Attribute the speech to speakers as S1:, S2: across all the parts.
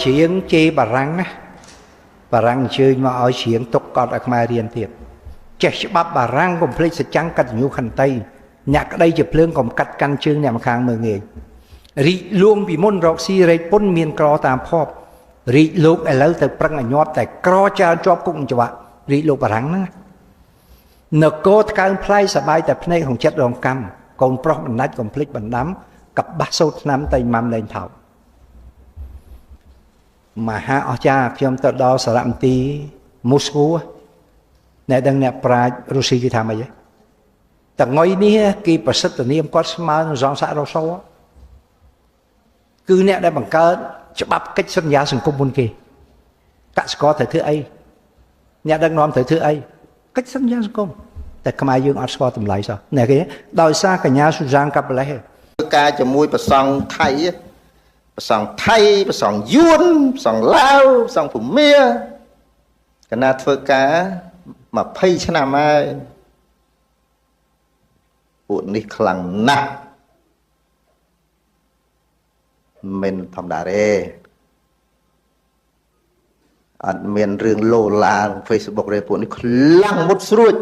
S1: ច្រៀងជេរបារាំងណាបារាំងអញ្ជើញមកឲ្យច្រៀងទុកកត់ឲ្យខ្មែររៀនទៀតចេះច្បាប់បារាំងកុំភ្លេចសច្ចាំងកតញ្ញូខន្តីអ្នកក្តីជាភ្លើងកុំកាត់កាន់ជើងអ្នកម្ខាងមើងងាយរីកលួងពីមុនរកស៊ីរែកពុនមានក្រតាមភពរីកលោកឥឡូវទៅប្រឹងឲ្យញាប់តែក្រច្រើនជាប់គុកច្បាក់រីកលោកបារាំងហ្នឹងនគរថ្កើងផ្លែសបាយតែភ្នែកក្នុងចិត្តរងកម្មកូនប្រុសបណ្ដាច់កុំភ្លេចបណ្ដាំកបាស់សូត្រឆ្នាំតៃម៉ាំលែងថោកមហាអស្ចារ្យខ្ញុំទៅដល់សារមន្ទីរមូស្គូអ្នកដឹងអ្នកប្រាជ្ញរុស្ស៊ីគេថាម៉េចទេតងុយនេះគេប្រសិទ្ធនាមគាត់ស្មើនឹងសង្សាររ៉ូសូគឺអ្នកដែលបង្កើតច្បាប់កិច្ចសន្យាសង្គមមុនគេកសិករត្រូវធ្វើអីអ្នកដឹកនាំត្រូវធ្វើអីកិច្ចសន្យាសង្គមតែខ្មែរយើងអត់ស្គាល់តម្លៃសោះអ្នកគេដោយសារកញ្ញាស៊ូសានកាប៉ាឡេស
S2: ធ្វើការជាមួយប្រសង់ថៃប្រសង់ថៃប្រសង់យួនប្រសង់ឡាវប្រសង់ភូមាកណាធ្វើការ20ឆ្នាំហើយពួកនេះខ្លាំងណាស់មិនធម្មតាទេអត់មានរឿងលោឡា Facebook ទេពួកនេះខ្លាំងមុតស្រួច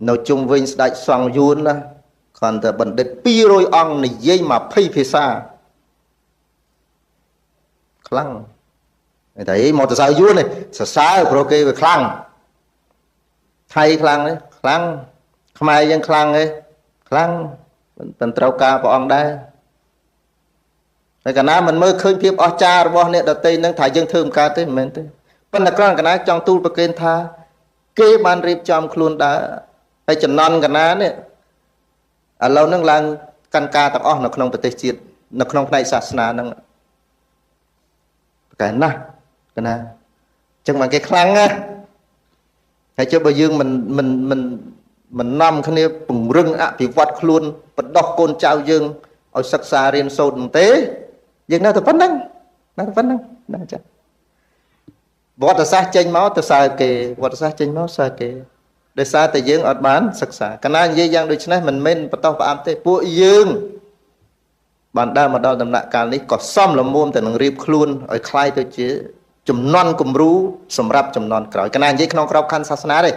S2: នៅជុំវិញស្ដេចសង្ឃយួនណាគ្រាន់តែបណ្ឌិត200អង្គនិយាយ20ភាសាខ្លាំងតែអីមកទៅសើយួននេះសរសើរព្រោះគេវាខ្លាំងថៃខ្លាំងទេខ្លាំងខ្មែរយើងខ្លាំងទេខ្លាំងមិនត្រូវការព្រះអង្គដែរតែកាលណាមិនមើលឃើញភាពអស្ចារ្យរបស់អ្នកដទៃនឹងថាយើងធ្វើមិនកើតទេមិនមែនទេប៉ុន្តែគ្រាន់កាលណាចង់ទូលប្រគេនថាគេបានរៀបចំខ្លួនដើរហើយចំណន់កាលណានេះឥឡូវនឹងឡើងកាន់ការទាំងអស់នៅក្នុងប្រទេសជាតិនៅក្នុងផ្នែកសាសនានឹងប្រកែណាស់កណាអញ្ចឹងបានគេខ្លាំងណាហើយចុះបើយើងមិនមិនមិនមិននាំគ្នាពង្រឹងអភិវឌ្ឍខ្លួនបដោះកូនចៅយើងឲ្យសិក្សារៀនសូត្រទេយើងនៅតែប៉ុណ្្នឹងនៅតែប៉ុណ្្នឹងណាចាវត្តសាស្ត្រចេញមកទៅសើគេវត្តសាស្ត្រចេញមកសើគេដោយសារតែយើងអត់បានសិក្សាកាលណានិយាយយ៉ាងដូចនេះមិនមែនបន្តផ្អាប់ទេពួកយើងបានដើរមកដល់ដំណាក់កាលនេះក៏សមល្មមទៅនឹងរៀបខ្លួនឲ្យคล้ายទៅជាចំនួនគំរូសម្រាប់ចំនួនក្រោយកាលណានិយាយក្នុងក្របខ័ណ្ឌសាសនាទេ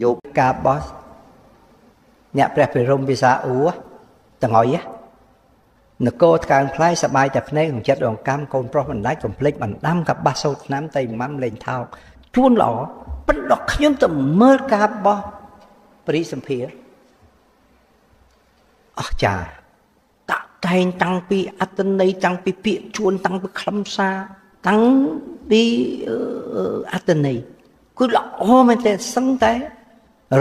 S2: យក
S1: ការបោះអ្នកព្រះភិរមភាសាអ៊ូតងុយនគរថ្កើងផ្លែសបាយតែភ្នែកក្នុងចិត្តរងកម្មកូនប្រុសបណ្ដាច់កុំភ្លេចបណ្ដាំកបាស់សូត្រឆ្នាំតៃម៉ាំលេងថោកជួនល្អប៉ុន្តែខ្ញុំទៅមើលការបោះព្រីសម្ភារអស្ចារ្យតាក់តែងតាំងពីអត្តន័យតាំងពីពាក្យជួនតាំងពីខ្លឹមសារតាំងពីអត្តន័យគឺល្អមែនទេសឹងតែ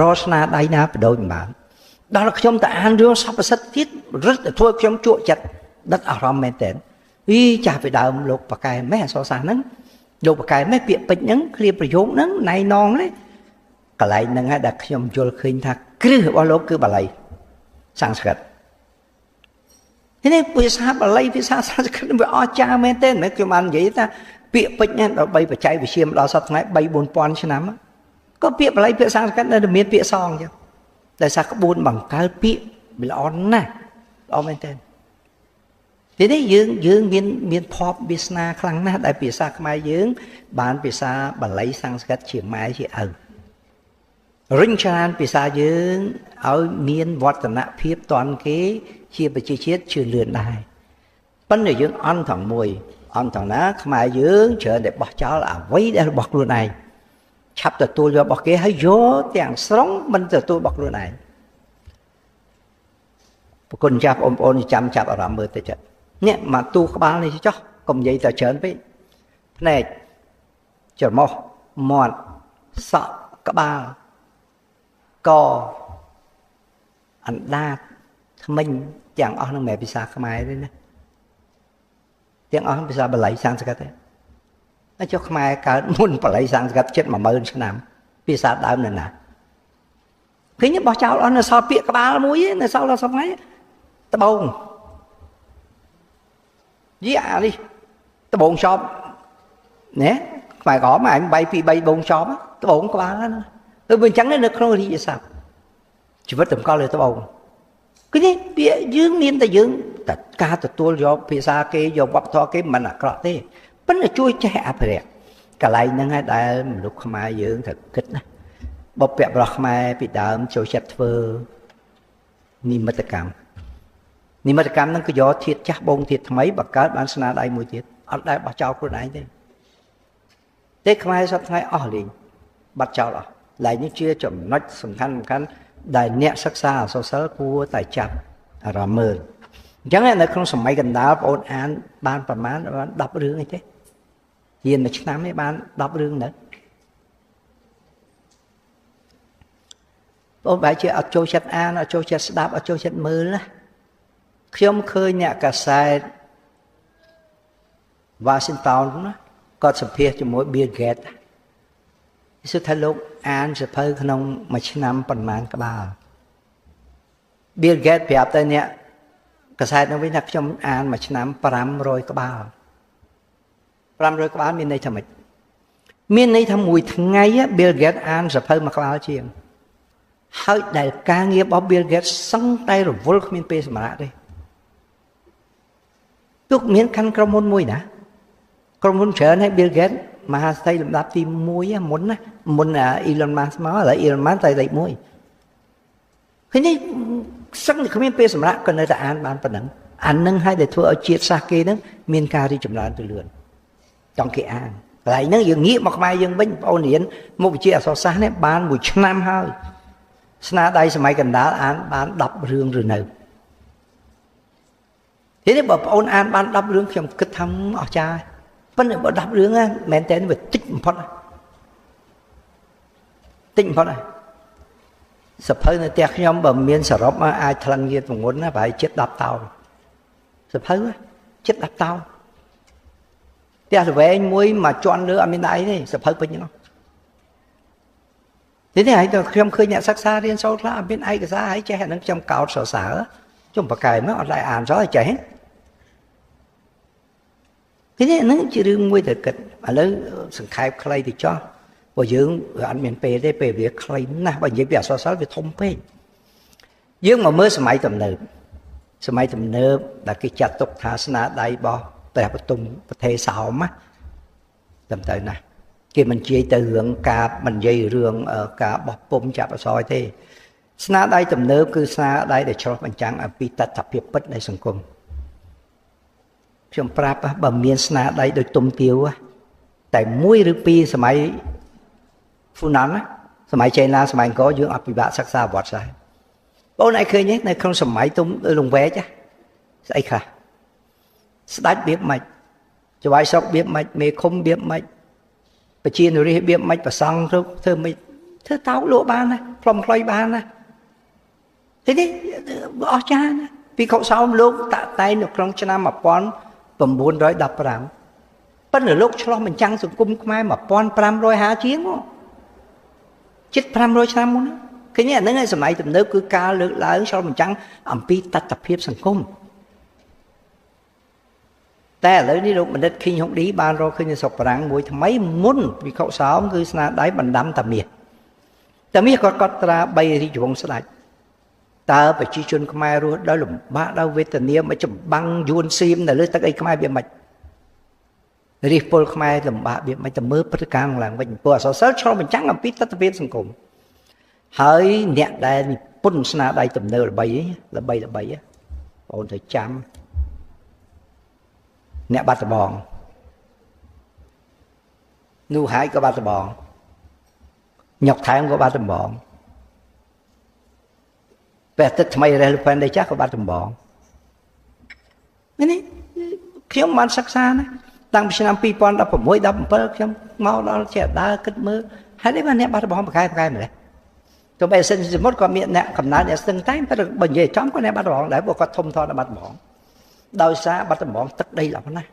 S1: រស្នាដៃណាបដូចមិនបានដល់ខ្ញុំទៅអានរឿងសពសិទ្ធទៀតរឹតតែធ្វើខ្ញុំជក់ចិត្តដិតអារម្មណ៍មែនតើអីចាស់ពីដើមលោកបកែម៉េះអសរសាស្ត្រហ្នឹងលោកបកែម៉េះពាក្យពេចន៍ហ្នឹងឃ្លាប្រយោគហ្នឹងណៃនងនេះកន្លែងហ្នឹងហើយដែលខ្ញុំយល់ឃើញថាគ្រឹះរបស់លោកគឺបាលីសំស្ក្រឹតនេះភាសាបាលីភាសាសំស្ក្រឹតវាអស្ចារ្យមែនទេមិនខ្ញុំបាននិយាយថាពាក្យពេចន៍ហ្នឹងដើម្បីបច្ចេកវិទ្យាមកដល់សប្តាហ៍ថ្ងៃ3 4000ឆ្នាំក៏ពាក្យបាលីភាសាសំស្ក្រឹតនៅតែមានពាក្យសងអញ្ចឹងតែសារក្បួនបង្កើតពាក្យវាល្អណាស់ល្អមែនទេទីនេះយើងមានភពវាសនាខ្លាំងណាស់ដែលភាសាខ្មែរយើងបានភាសាបាលីសំស្ក្រឹតជាម៉ែជាឪរុញច្រានភាសាយើងឲ្យមានវឌ្ឍនភាពតាន់គេជាប្រជាជាតិជឿនលឿនដែរប៉ុន្តែយើងអន់ថងមួយអន់ថងណាខ្មែរយើងច្រើនតែបោះចោលអ្វីដែលរបស់ខ្លួនឯងឆាប់ទទួលយករបស់គេហើយយកទាំងស្រុងមិនទទួលរបស់ខ្លួនឯងប្រគុណចាស់បងប្អូនចាំចាប់អារម្មណ៍មើលទៅចិត្តនេះមកទូក្បាលនេះចុះកុំនិយាយតែច្រើនពេកភ្នែកច្រមុះមាត់សក់ក្បាលកអណ្ដាតថ្មិញទាំងអស់នឹងមិនមែនភាសាខ្មែរទេណាទាំងអស់ភាសាបាលីសំស្ក្រឹតទេហើយចុះខ្មែរកើតមុនបាលីសំស្ក្រឹតជិត10000ឆ្នាំភាសាដើមនៅណាឃើញបោះចោលអស់នៅសល់ពាក្យក្បាលមួយនៅសល់ដល់សប្តាហ៍ត្បូងយីអានេះត្បូងចប់ណែខ្មែរក្រមអញ3 2 3បងចប់ត្បូងក្បាលហ្នឹងទៅវាអញ្ចឹងនៅក្នុងរាជសព្ទជីវិតតម្កល់លើត្បូងគឺនេះពាក្យយើងមានតែយើង តែការទទួលយកភាសាគេយកវប្បធម៌គេមិនអាក្រក់ទេប៉ុន្តែជួយចេះអភិរក្សកន្លែងហ្នឹងហើយដែលមនុស្សខ្មែរយើងត្រូវគិតណាបុព្វបុរសខ្មែរពីដើមចូលចិត្តធ្វើនិមិត្តកម្មនិមិត្តកម្មហ្នឹងគឺយកធាតុចាស់បងធាតុថ្មីបង្កើតបានស្នាដៃមួយទៀតអត់ដែលបោះចោលខ្លួនឯងទេទេខ្មែរសប្តាហ៍ថ្ងៃអស់លេងបាត់ចោលអស់ឡែកនេះជាចំណុចសំខាន់សំខាន់ដែលអ្នកសិក្សាអក្សរសិល្ប៍គួរតែចាប់អារម្មណ៍មើលអញ្ចឹងនៅក្នុងសម័យកណ្ដាលបងអូនអានបានប្រមាណបាន10រឿងអីទេរៀនមួយឆ្នាំឯងបាន10រឿងនៅបងបែរជាអត់ចូលចិត្តអានអត់ចូលចិត្តស្ដាប់អត់ចូលចិត្តមើលណាខ្ញុំឃើញអ្នកកាសែត Washington ណាគាត់សម្ភាសជាមួយ Bill Gates គឺថាលោកអានសៀវភៅក្នុងមួយឆ្នាំប៉ុន្មានក្បាល Bill Gates ប្រាប់ទៅអ្នកកាសែតនោះវិញថាខ្ញុំអានមួយឆ្នាំ500ក្បាល500ក្បាលមានន័យថាម៉េចមានន័យថាមួយថ្ងៃ Bill Gates អានសៀវភៅមួយក្បាលជាងហើយដែលការងាររបស់ Bill Gates សឹងតែរវល់គ្មានពេលសម្រាកទេទុកមានខាន់ក្រុមហ៊ុនមួយណាក្រុមហ៊ុនច្រើនហើយ Bill Gates មហាសេដ្ឋីលំដាប់ទី1មុនណាមុន Elon Musk មកឥឡូវ Elon Musk តែលេខ1ឃើញនេះសឹងតែគ្មានពេលសម្រាកក៏នៅតែអានបានប៉ុណ្ណឹងអានឹងហើយដែលធ្វើឲ្យជាតិសាសន៍គេហ្នឹងមានការរីកចម្រើនទៅលឿនចង់គេអានកន្លែងហ្នឹងយើងងាកមកខ្មែរយើងវិញបងអូនរៀនមុខវិជ្ជាអក្សរសាស្ត្រនេះបានមួយឆ្នាំហើយស្នាដៃសម័យកណ្ដាលអានបាន10រឿងឬនៅទេនេះបើបងអូនអានបាន10រឿងខ្ញុំគិតថាអស្ចារ្យប៉ុន្តែបើ10រឿងហ្នឹងមែនតើវាតិចបំផុតតិចបំផុតសភៅនៅផ្ទះខ្ញុំបើមានសរុបអាចថ្លឹងជាទម្ងន់ណាប្រហែលជិត10តោនសភៅជិត10តោនផ្ទះល្វែងមួយមកជន់លើអត់មានដៃទេសភៅពេញហ្នឹងទេនេះហើយខ្ញុំឃើញអ្នកសិក្សារៀនសូត្រខ្លះអត់មានឯកសារហើយចេះអាហ្នឹងខ្ញុំកោតសរសើរខ្ញុំប្រកែមកអត់ដែរអានសោះចេះទេនេះហ្នឹងជារឿងមួយត្រូវគិតឥឡូវសង្ខេបខ្លីទៅចោះព្រោះយើងអត់មានពេលទេពេលវាខ្លីណាស់បើនិយាយពីអក្សរសិល្ប៍វាធំពេកយើងមកមើលសម័យទំនើបសម័យទំនើបដែលគេចាត់ទុកថាស្នាដៃរបស់ព្រះបទុមប្រទេសសោមណាត្រឹមត្រូវណាស់គេមិនជ័យទៅរឿងការមិននិយាយរឿងការបោះពុំចាប់អក្សរទេស្នាដៃទំនើបគឺស្នាដៃដែលឆ្លុះបញ្ចាំងអំពីតថភាពពិតនៃសង្គមខ្ញុំប្រាប់បើមានស្នាដៃដូចទុំទាវតែមួយឬពីរសម័យហ្វូណាន់ណាសម័យចេនឡាសម័យអង្គរយើងអត់ពិបាកសិក្សាប្រវត្តិសាស្ត្របងឯងឃើញទេនៅក្នុងសម័យទុំលង្វែកស្អីខ្លះស្ដេចបៀបម៉េចចៅហ្វាយស្រុកបៀបម៉េចមេឃុំបៀបម៉េចប្រជានរាជបៀបម៉េចប្រសង់ធ្វើម៉េចធ្វើតោលក់បានណាផ្លុំខ្លុយបានណាទេនេះអស្ចារ្យណាពីខុសោមលោកតាក់តែងនៅក្នុងឆ្នាំ1915ប៉ុន្តែលោកឆ្លោះបញ្ចាំងសង្គមខ្មែរ1550ជាងជិត500ឆ្នាំមុនឃើញអាហ្នឹងឯងសម័យទំនើបគឺការលើកឡើងឆ្លុះបញ្ចាំងអំពីតថភាពសង្គមតែឥឡូវនេះលោកបណ្ឌិតឃីងហុកឌីបានរកឃើញនៅស្រុកបារាំងមួយថ្មីមុនវិខុសោមគឺស្នាដៃបណ្ដាំតាមាសតាមាសក៏កត់ត្រា3រាជវង្សស្ដេចតើប្រជាជនខ្មែររស់ដោយលំបាកដោយវេទនាមកចម្បាំងយួនសៀមនៅលើទឹកអីខ្មែរវាមិនរាជពលខ្មែរលំបាកវាមិនទៅមើលព្រឹត្តិការណ៍ឡើងវិញព្រោះអក្សរសិល្ប៍ឆ្លុះបញ្ចាំងអំពីទិដ្ឋភាពសង្គមហើយអ្នកដែលនិពន្ធស្នាដៃទំនើបល្បីល្បីល្បីបងត្រូវចាំអ្នកបាត់ដំបងនោះហើយក៏បាត់ដំបងញុកថែមក៏បាត់ដំបងពេលទឹកថ្មីរះលផែនដីចាស់ក៏បាត់ដំបងនេះខ្ញុំបានសិក្សាណាតាំងពីឆ្នាំ2016 17ខ្ញុំមកដល់ជាដើរគិតមើលហេតុអីបានអ្នកបាត់ដំបងប្រកែប្រកែម្លេះទោះបីសិនសមុទ្រក៏មានអ្នកកំណើតអ្នកស្ទឹងតែប៉ុន្តែបើនិយាយចំក៏អ្នកបាត់ដំបងដែរព្រោះគាត់ធំធាត់បាត់ដំបងដោយសារបាត់ដំបងទឹកដីល្អណាស់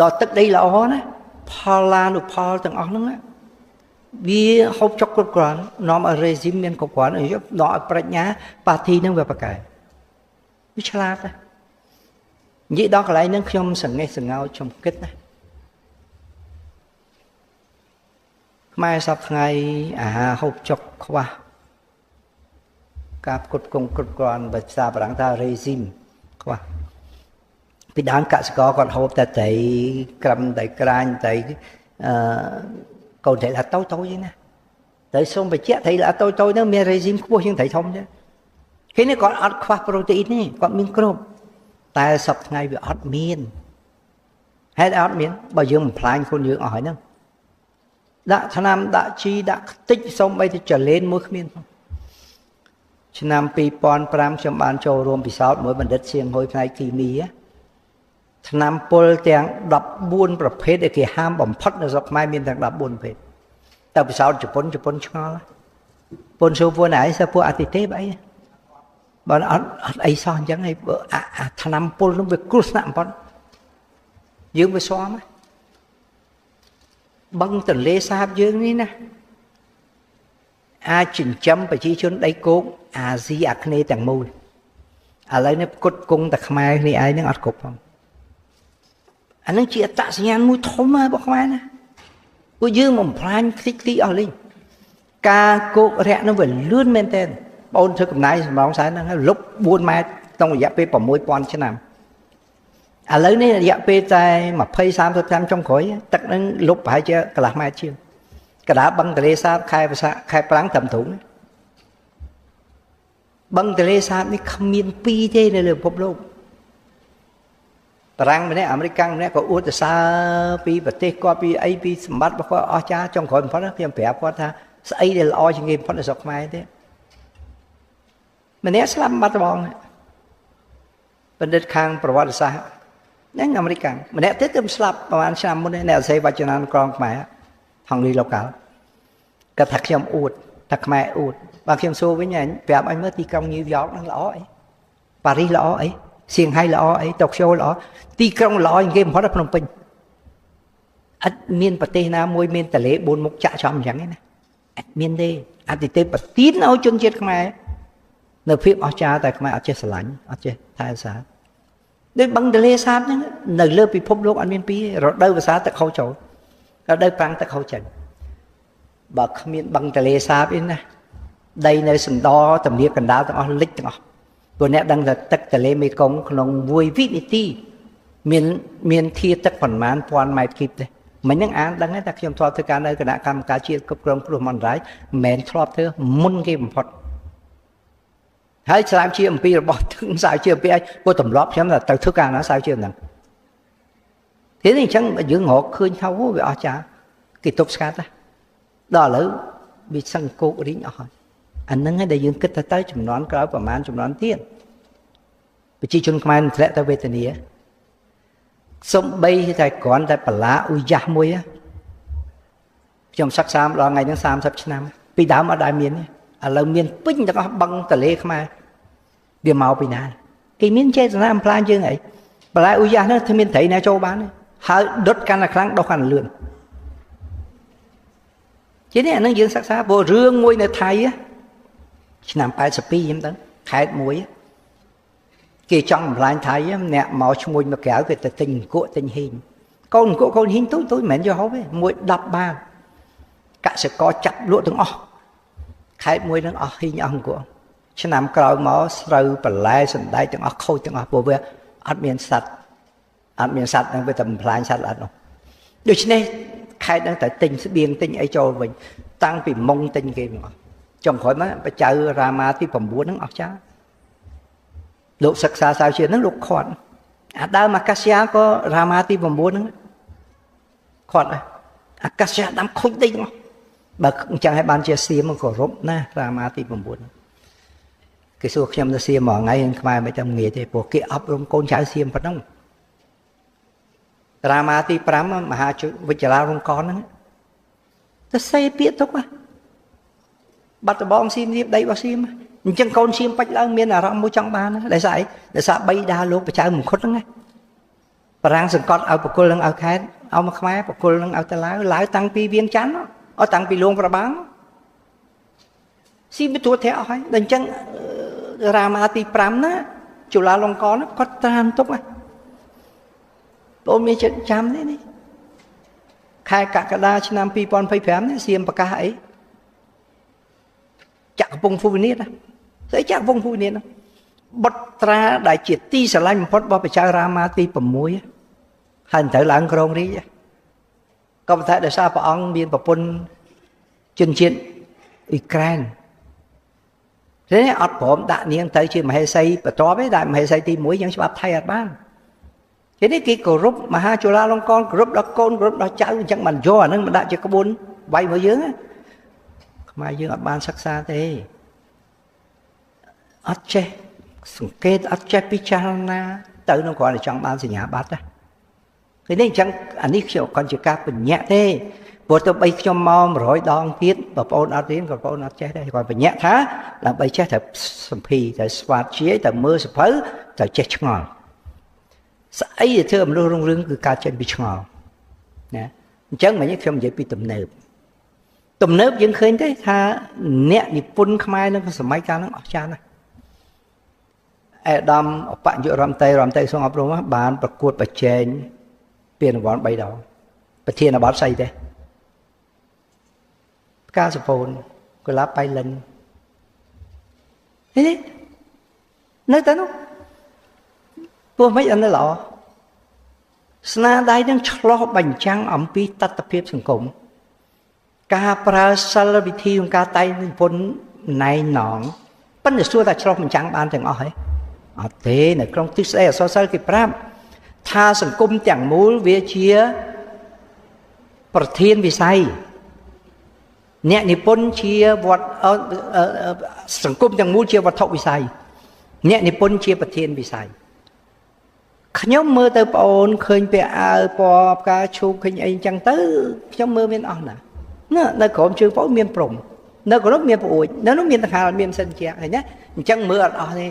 S1: ដល់ទឹកដីល្អណាផលឡានុផលទាំងអស់ហ្នឹងវាហូបចុកគ្រប់គ្រាន់នាំឲ្យរេស៊ីមមានគ្រប់គ្រាន់នាំឲ្យប្រាជ្ញាប៉ាទីហ្នឹងវាប្រកែវាឆ្លាតណានិយាយដល់កន្លែងហ្នឹងខ្ញុំសង្កេះសង្កោខ្ញុំគិតណាខ្មែរសប្តាហ៍ថ្ងៃអាហារហូបចុកខ្វះការផ្គត់ផ្គង់គ្រប់គ្រាន់បើភាសាបារាំងថារេស៊ីម ខ្វះពីដើមកសិករគាត់ហូបតែត្រីក្រឹមតែក្រាញត្រីកូនត្រីឡាតូចតូចទេណាតែសូមបញ្ជាក់ត្រីឡាតូចតូចហ្នឹងមានរេស៊ីមខ្ពស់ជាងត្រីធំទេគេនេះគាត់អត់ខ្វះប្រូតេអ៊ីនទេគាត់មានគ្រប់តែសប្តាហ៍ថ្ងៃវាអត់មានហេតុអត់មានបើយើងបំផ្លាញខ្លួនយើងអស់ហើយហ្នឹងដាក់ថ្នាំដាក់ជីដាក់ខ្ទេចសូម្បីតែចលេនមួយគ្មានផងឆ្នាំ2005ខ្ញុំបានចូលរួមពិសោធន៍មួយបណ្ឌិតសៀងហ៊ុយផ្នែកគីមីថ្នាំពុលទាំង14ប្រភេទដែលគេហាមបំផុតនៅស្រុកខ្មែរមានទាំង14ប្រភេទតែពិសោធន៍ជប៉ុនឆ្ងល់ពុនសួរពួកណៃសើពួកអតិទេពអីបើអត់អីសោះអញ្ចឹងហើយអាថ្នាំពុលនោះវាគ្រោះថ្នាក់បំផុតយើងវាស៊ាំបឹងទន្លេសាបយើងនេះណាអាចចិញ្ចឹមប្រជាជនដីគោកអាស៊ីអាគ្នេយ៍ទាំងមូលឥឡូវនេះផ្គត់ផ្គង់តែខ្មែរគ្នាឯងនឹងអត់គ្រប់ផងអានឹងជាអត្តសញ្ញាណមួយធំរបស់ខ្មែរណាពួកយើងបំផ្លាញខ្ទេចខ្ទីអស់លីងការគោករយៈនោះវាលឿនមែនទែនបងធ្វើកំណាយសម្រងសែនហ្នឹងលុប4ម៉ែត្រក្នុងរយៈពេល6000ឆ្នាំឥឡូវនេះរយៈពេលតែ20 30ឆ្នាំចុងក្រោយទឹកហ្នឹងលុបប្រហែលជាកន្លះម៉ែត្រជាងកដាបឹងទលេសាបខែភាសាខែប្រាំងត្រឹមទ្រូងបឹងទលេសាបនេះគ្មានពីរទេនៅលើពិភពលោកបារាំងម្នាក់អាមេរិកម្នាក់ក៏អួតសរសើរពីប្រទេសគាត់ពីអីពីសម្បត្តិរបស់គាត់អស្ចារ្យចុងក្រោយបំផុតខ្ញុំប្រាប់គាត់ថាស្អីដែលល្អជាងគេបំផុតនៅស្រុកខ្មែរទេម្នាក់ស្លាប់បាត់បងបណ្ឌិតខាងប្រវត្តិសាស្ត្រហ្នឹងអាមេរិកម្នាក់ទៀតទៅស្លាប់ប្រហែលឆ្នាំមុនអ្នកអសេវចនានុក្រមខ្មែរហងលីឡូកាល់គាត់ថាខ្ញុំអួតថាខ្មែរអួតបើខ្ញុំសួរវិញប្រាប់ឲ្យមើលទីក្រុងញូវយ៉កហ្នឹងល្អអីប៉ារីសល្អអីសៀងហៃល្អអីតូក្យូល្អទីក្រុងល្អជាងគេបំផុតភ្នំពេញអត់មានប្រទេសណាមួយមានទន្លេ4មុខចាក់ចំអញ្ចឹងទេណាអត់មានទេអតិទេពប្រទានឲ្យជនជាតិខ្មែរនៅភាពអស្ចារ្យតែខ្មែរអត់ចេះស្រឡាញ់អត់ចេះថែរក្សាដូចបឹងទន្លេសាបហ្នឹងនៅលើពិភពលោកអត់មានពីររដូវវស្សាទឹកហូរចូលរដូវប្រាំងទឹកហូរចេញបើគ្មានបឹងទន្លេសាបអីណាដីនៅសណ្ដទំនាបកណ្ដាលទាំងអស់លិចទាំងអស់ព្រោះអ្នកដឹងថាទឹកទន្លេមេគង្គក្នុងមួយវិនាទីមានធាទឹកប្រមាណ1000ម៉ែត្រគីបទេមិញហ្នឹងអានដឹងថាខ្ញុំធ្លាប់ធ្វើការនៅគណៈកម្មការជាតិគ្រប់គ្រងគ្រោះមហន្តរាយមិនមែនធ្លាប់ធ្វើមុនគេបំផុតហើយស្រាវជ្រាវអំពីរបស់ទឹងស្រាវជ្រាវអំពីអីព្រោះទម្លាប់ខ្ញុំថាទៅធ្វើការណាស្រាវជ្រាវហ្នឹងទេនេះអញ្ចឹងយើងរកឃើញថាវាអស្ចារ្យគេទប់ស្កាត់ដល់ឥឡូវវាសឹងគោករីងអស់ហើយអាហ្នឹងឯងដែលយើងគិតថាទៅចំនួនក្រោយប្រហែលចំនួនទៀតប្រជាជនខ្មែរនឹងធ្លាក់ទៅវេទនាសំបីតែគ្រាន់តែបន្លាអ៊ុយយ៉ាស់មួយខ្ញុំសិក្សាម្ដងថ្ងៃហ្នឹង30ឆ្នាំពីដើមអត់ដែលមានទេឥឡូវមានពេញទាំងអស់បឹងទន្លេខ្មែរវាមកពីណាគេមានចេតនាបំផ្លាញយើងអីបន្លែអ៊ុយយ៉ាស់ហ្នឹងគ្មានត្រីណាចូលបានទេហើយដុតកាន់តែខ្លាំងដុះកាន់តែលឿនជានេះអាហ្នឹងយើងសិក្សាព្រោះរឿងមួយនៅថៃឆ្នាំ82ខ្ញុំដឹងខេត្តមួយគេចង់បំផ្លាញថៃអ្នកមកឈ្មោះមកក្រៅគេទៅទិញអង្គក់ទិញហ៊ីងកូនអង្គក់កូនហ៊ីងទូចទូចមិនមែនយកហូបទេមួយ10បាតកសិករចាប់លក់ទាំងអស់ខេត្តមួយនឹងអស់ហ៊ីងអស់អង្គក់ឆ្នាំក្រោយមកស្រូវបន្លែសណ្តែកទាំងអស់ខូចទាំងអស់ព្រោះវាអត់មានសត្វអត់មានសត្វហ្នឹងវាតែបំផ្លាញសត្វអត់នោះដូច្នេះខេត្តហ្នឹងតែទិញស្បៀងទិញអីចូលវិញតាំងពីមុងទិញគេទាំងអស់ចុងក្រោយមកបច្ចៅរាមាទី9ហ្នឹងអស្ចារ្យលោកសិក្សាស្រាវជ្រាវហ្នឹងលោកខាត់អាដើមអាកាសយ៉ាក៏រាមាទី9ហ្នឹងខាត់ដែរអាកាសយ៉ាដាំខូចតិចទាំងអស់បើអញ្ចឹងឲ្យបានជាសៀមគោរពណារាមាទី9គេសួរខ្ញុំទៅសៀមមួយថ្ងៃខ្មែរមិនតែងាយទេព្រោះគេអប់រំកូនចៅសៀមប៉ុណ្ណឹងរាមាទី5មហាវិជ្ជលារងកនហ្នឹងទៅសេពាក្យទុកបាត់ដបងសៀមរៀបដីរបស់សៀមអញ្ចឹងកូនសៀមបាច់ឡើងមានអារម្មណ៍មួយចង់បានដោយសារអីដោយសារបីដាលោកបចៅមង្គុតហ្នឹងណាបារាំងសង្កត់ឲ្យបកុលនឹងឲ្យខេតឲ្យមកខ្មែរបកុលនឹងឲ្យទៅឡាវឡាវតាំងពីវៀងច័ន្ទអត់តាំងពីលួងប្របាំងសៀមវាទួតធាក់អស់ហើយដល់អញ្ចឹងរាមាទី5ណាជូឡាលង្កនគាត់ត្រាំទុកណាបងមានចិត្តចាំទេនេះខែកក្កដាឆ្នាំ2025នេះសៀមប្រកាសអីចក្រពងភូវិនាថស្អីចក្រពងភូវិនាថ បុត្រាដែលជាទីស្រឡាញ់បំផុតរបស់ព្រះចៅរាមាទី6ហើយត្រូវឡើងគ្រងរាជ្យក៏ប៉ុន្តែដោយសារព្រះអង្គមានប្រពន្ធជនជាតិអ៊ុយក្រែនទេអត់ព្រមដាក់នាងទៅជាមហេសីបន្ទាប់ទេតែមហេសីទី1យ៉ាងច្បាប់ថៃអត់បានគេនេះគេគោរពមហាជុលាលង្កនគោរពដល់កូនគោរពដល់ចៅអញ្ចឹងបានយកអានឹងមកដាក់ជាក្បួនវាយមកយើងខ្មែរយើងអត់បានសិក្សាទេអត់ចេះសង្កេតអត់ចេះពិចារណាទៅនឹងគ្រាន់តែចង់បានសញ្ញាបត្រណាគេនេះអញ្ចឹងអានេះខ្ញុំគ្រាន់ជាការបញ្ញត្តិទេព្រោះទៅបីខ្ញុំមក100ដងទៀតបើបងអូនអត់រៀនក៏បងអូនអត់ចេះដែរគាត់បញ្ញត្តិថាដើម្បីចេះត្រូវសម្ភីត្រូវស្វាតជាត្រូវមើលសភៅត្រូវចេះឆ្ងល់ស្អីដែលធ្វើឲ្យមនុស្សរុងរឿងគឺការចេញពីឆ្ងល់ណាអញ្ចឹងមិញខ្ញុំនិយាយពីទំនើបទំនើបយើងឃើញទេថាអ្នកនិពន្ធខ្មែរនៅសម័យកាលហ្នឹងអស្ចារ្យណាស់ឯកឧត្តមឧបនាយករដ្ឋមន្ត្រីរដ្ឋមន្ត្រីក្រសួងអប់រំបានប្រកួតប្រជែងពានរង្វាន់3ដងប្រធានបទស្អីទេផ្កាសពូនកុលាបបៃលិននេះនៅតែនោះព្រោះមិនអត់នៅល្អស្នាដៃនឹងឆ្លោះបញ្ចាំងអំពីតថភាពសង្គមការប្រើសិលវិធីក្នុងការតែងនិពន្ធណែនងប៉ុន្តែសួរថាឆ្លោះបញ្ចាំងបានទាំងអស់ហ៎អត់ទេនៅក្នុងទិសស្ដីអក្សរសិល្ប៍គេប្រាប់ថាសង្គមទាំងមូលវាជាប្រធានវិស័យអ្នកនិពន្ធជាវត្តសង្គមទាំងមូលជាវត្ថុវិស័យអ្នកនិពន្ធជាប្រធានវិស័យខ្ញុំមើលទៅប្អូនឃើញពាក់អាវពណ៌ផ្កាឈូកឃើញអីចឹងទៅខ្ញុំមើលមានអស់ណានៅក្រោមជើងប្អូនមានព្រំនៅក្រោមមានប្រួចនៅនោះមានដង្ហាលមានសិនជាឃើញណាអញ្ចឹងមើលអត់អស់ទេ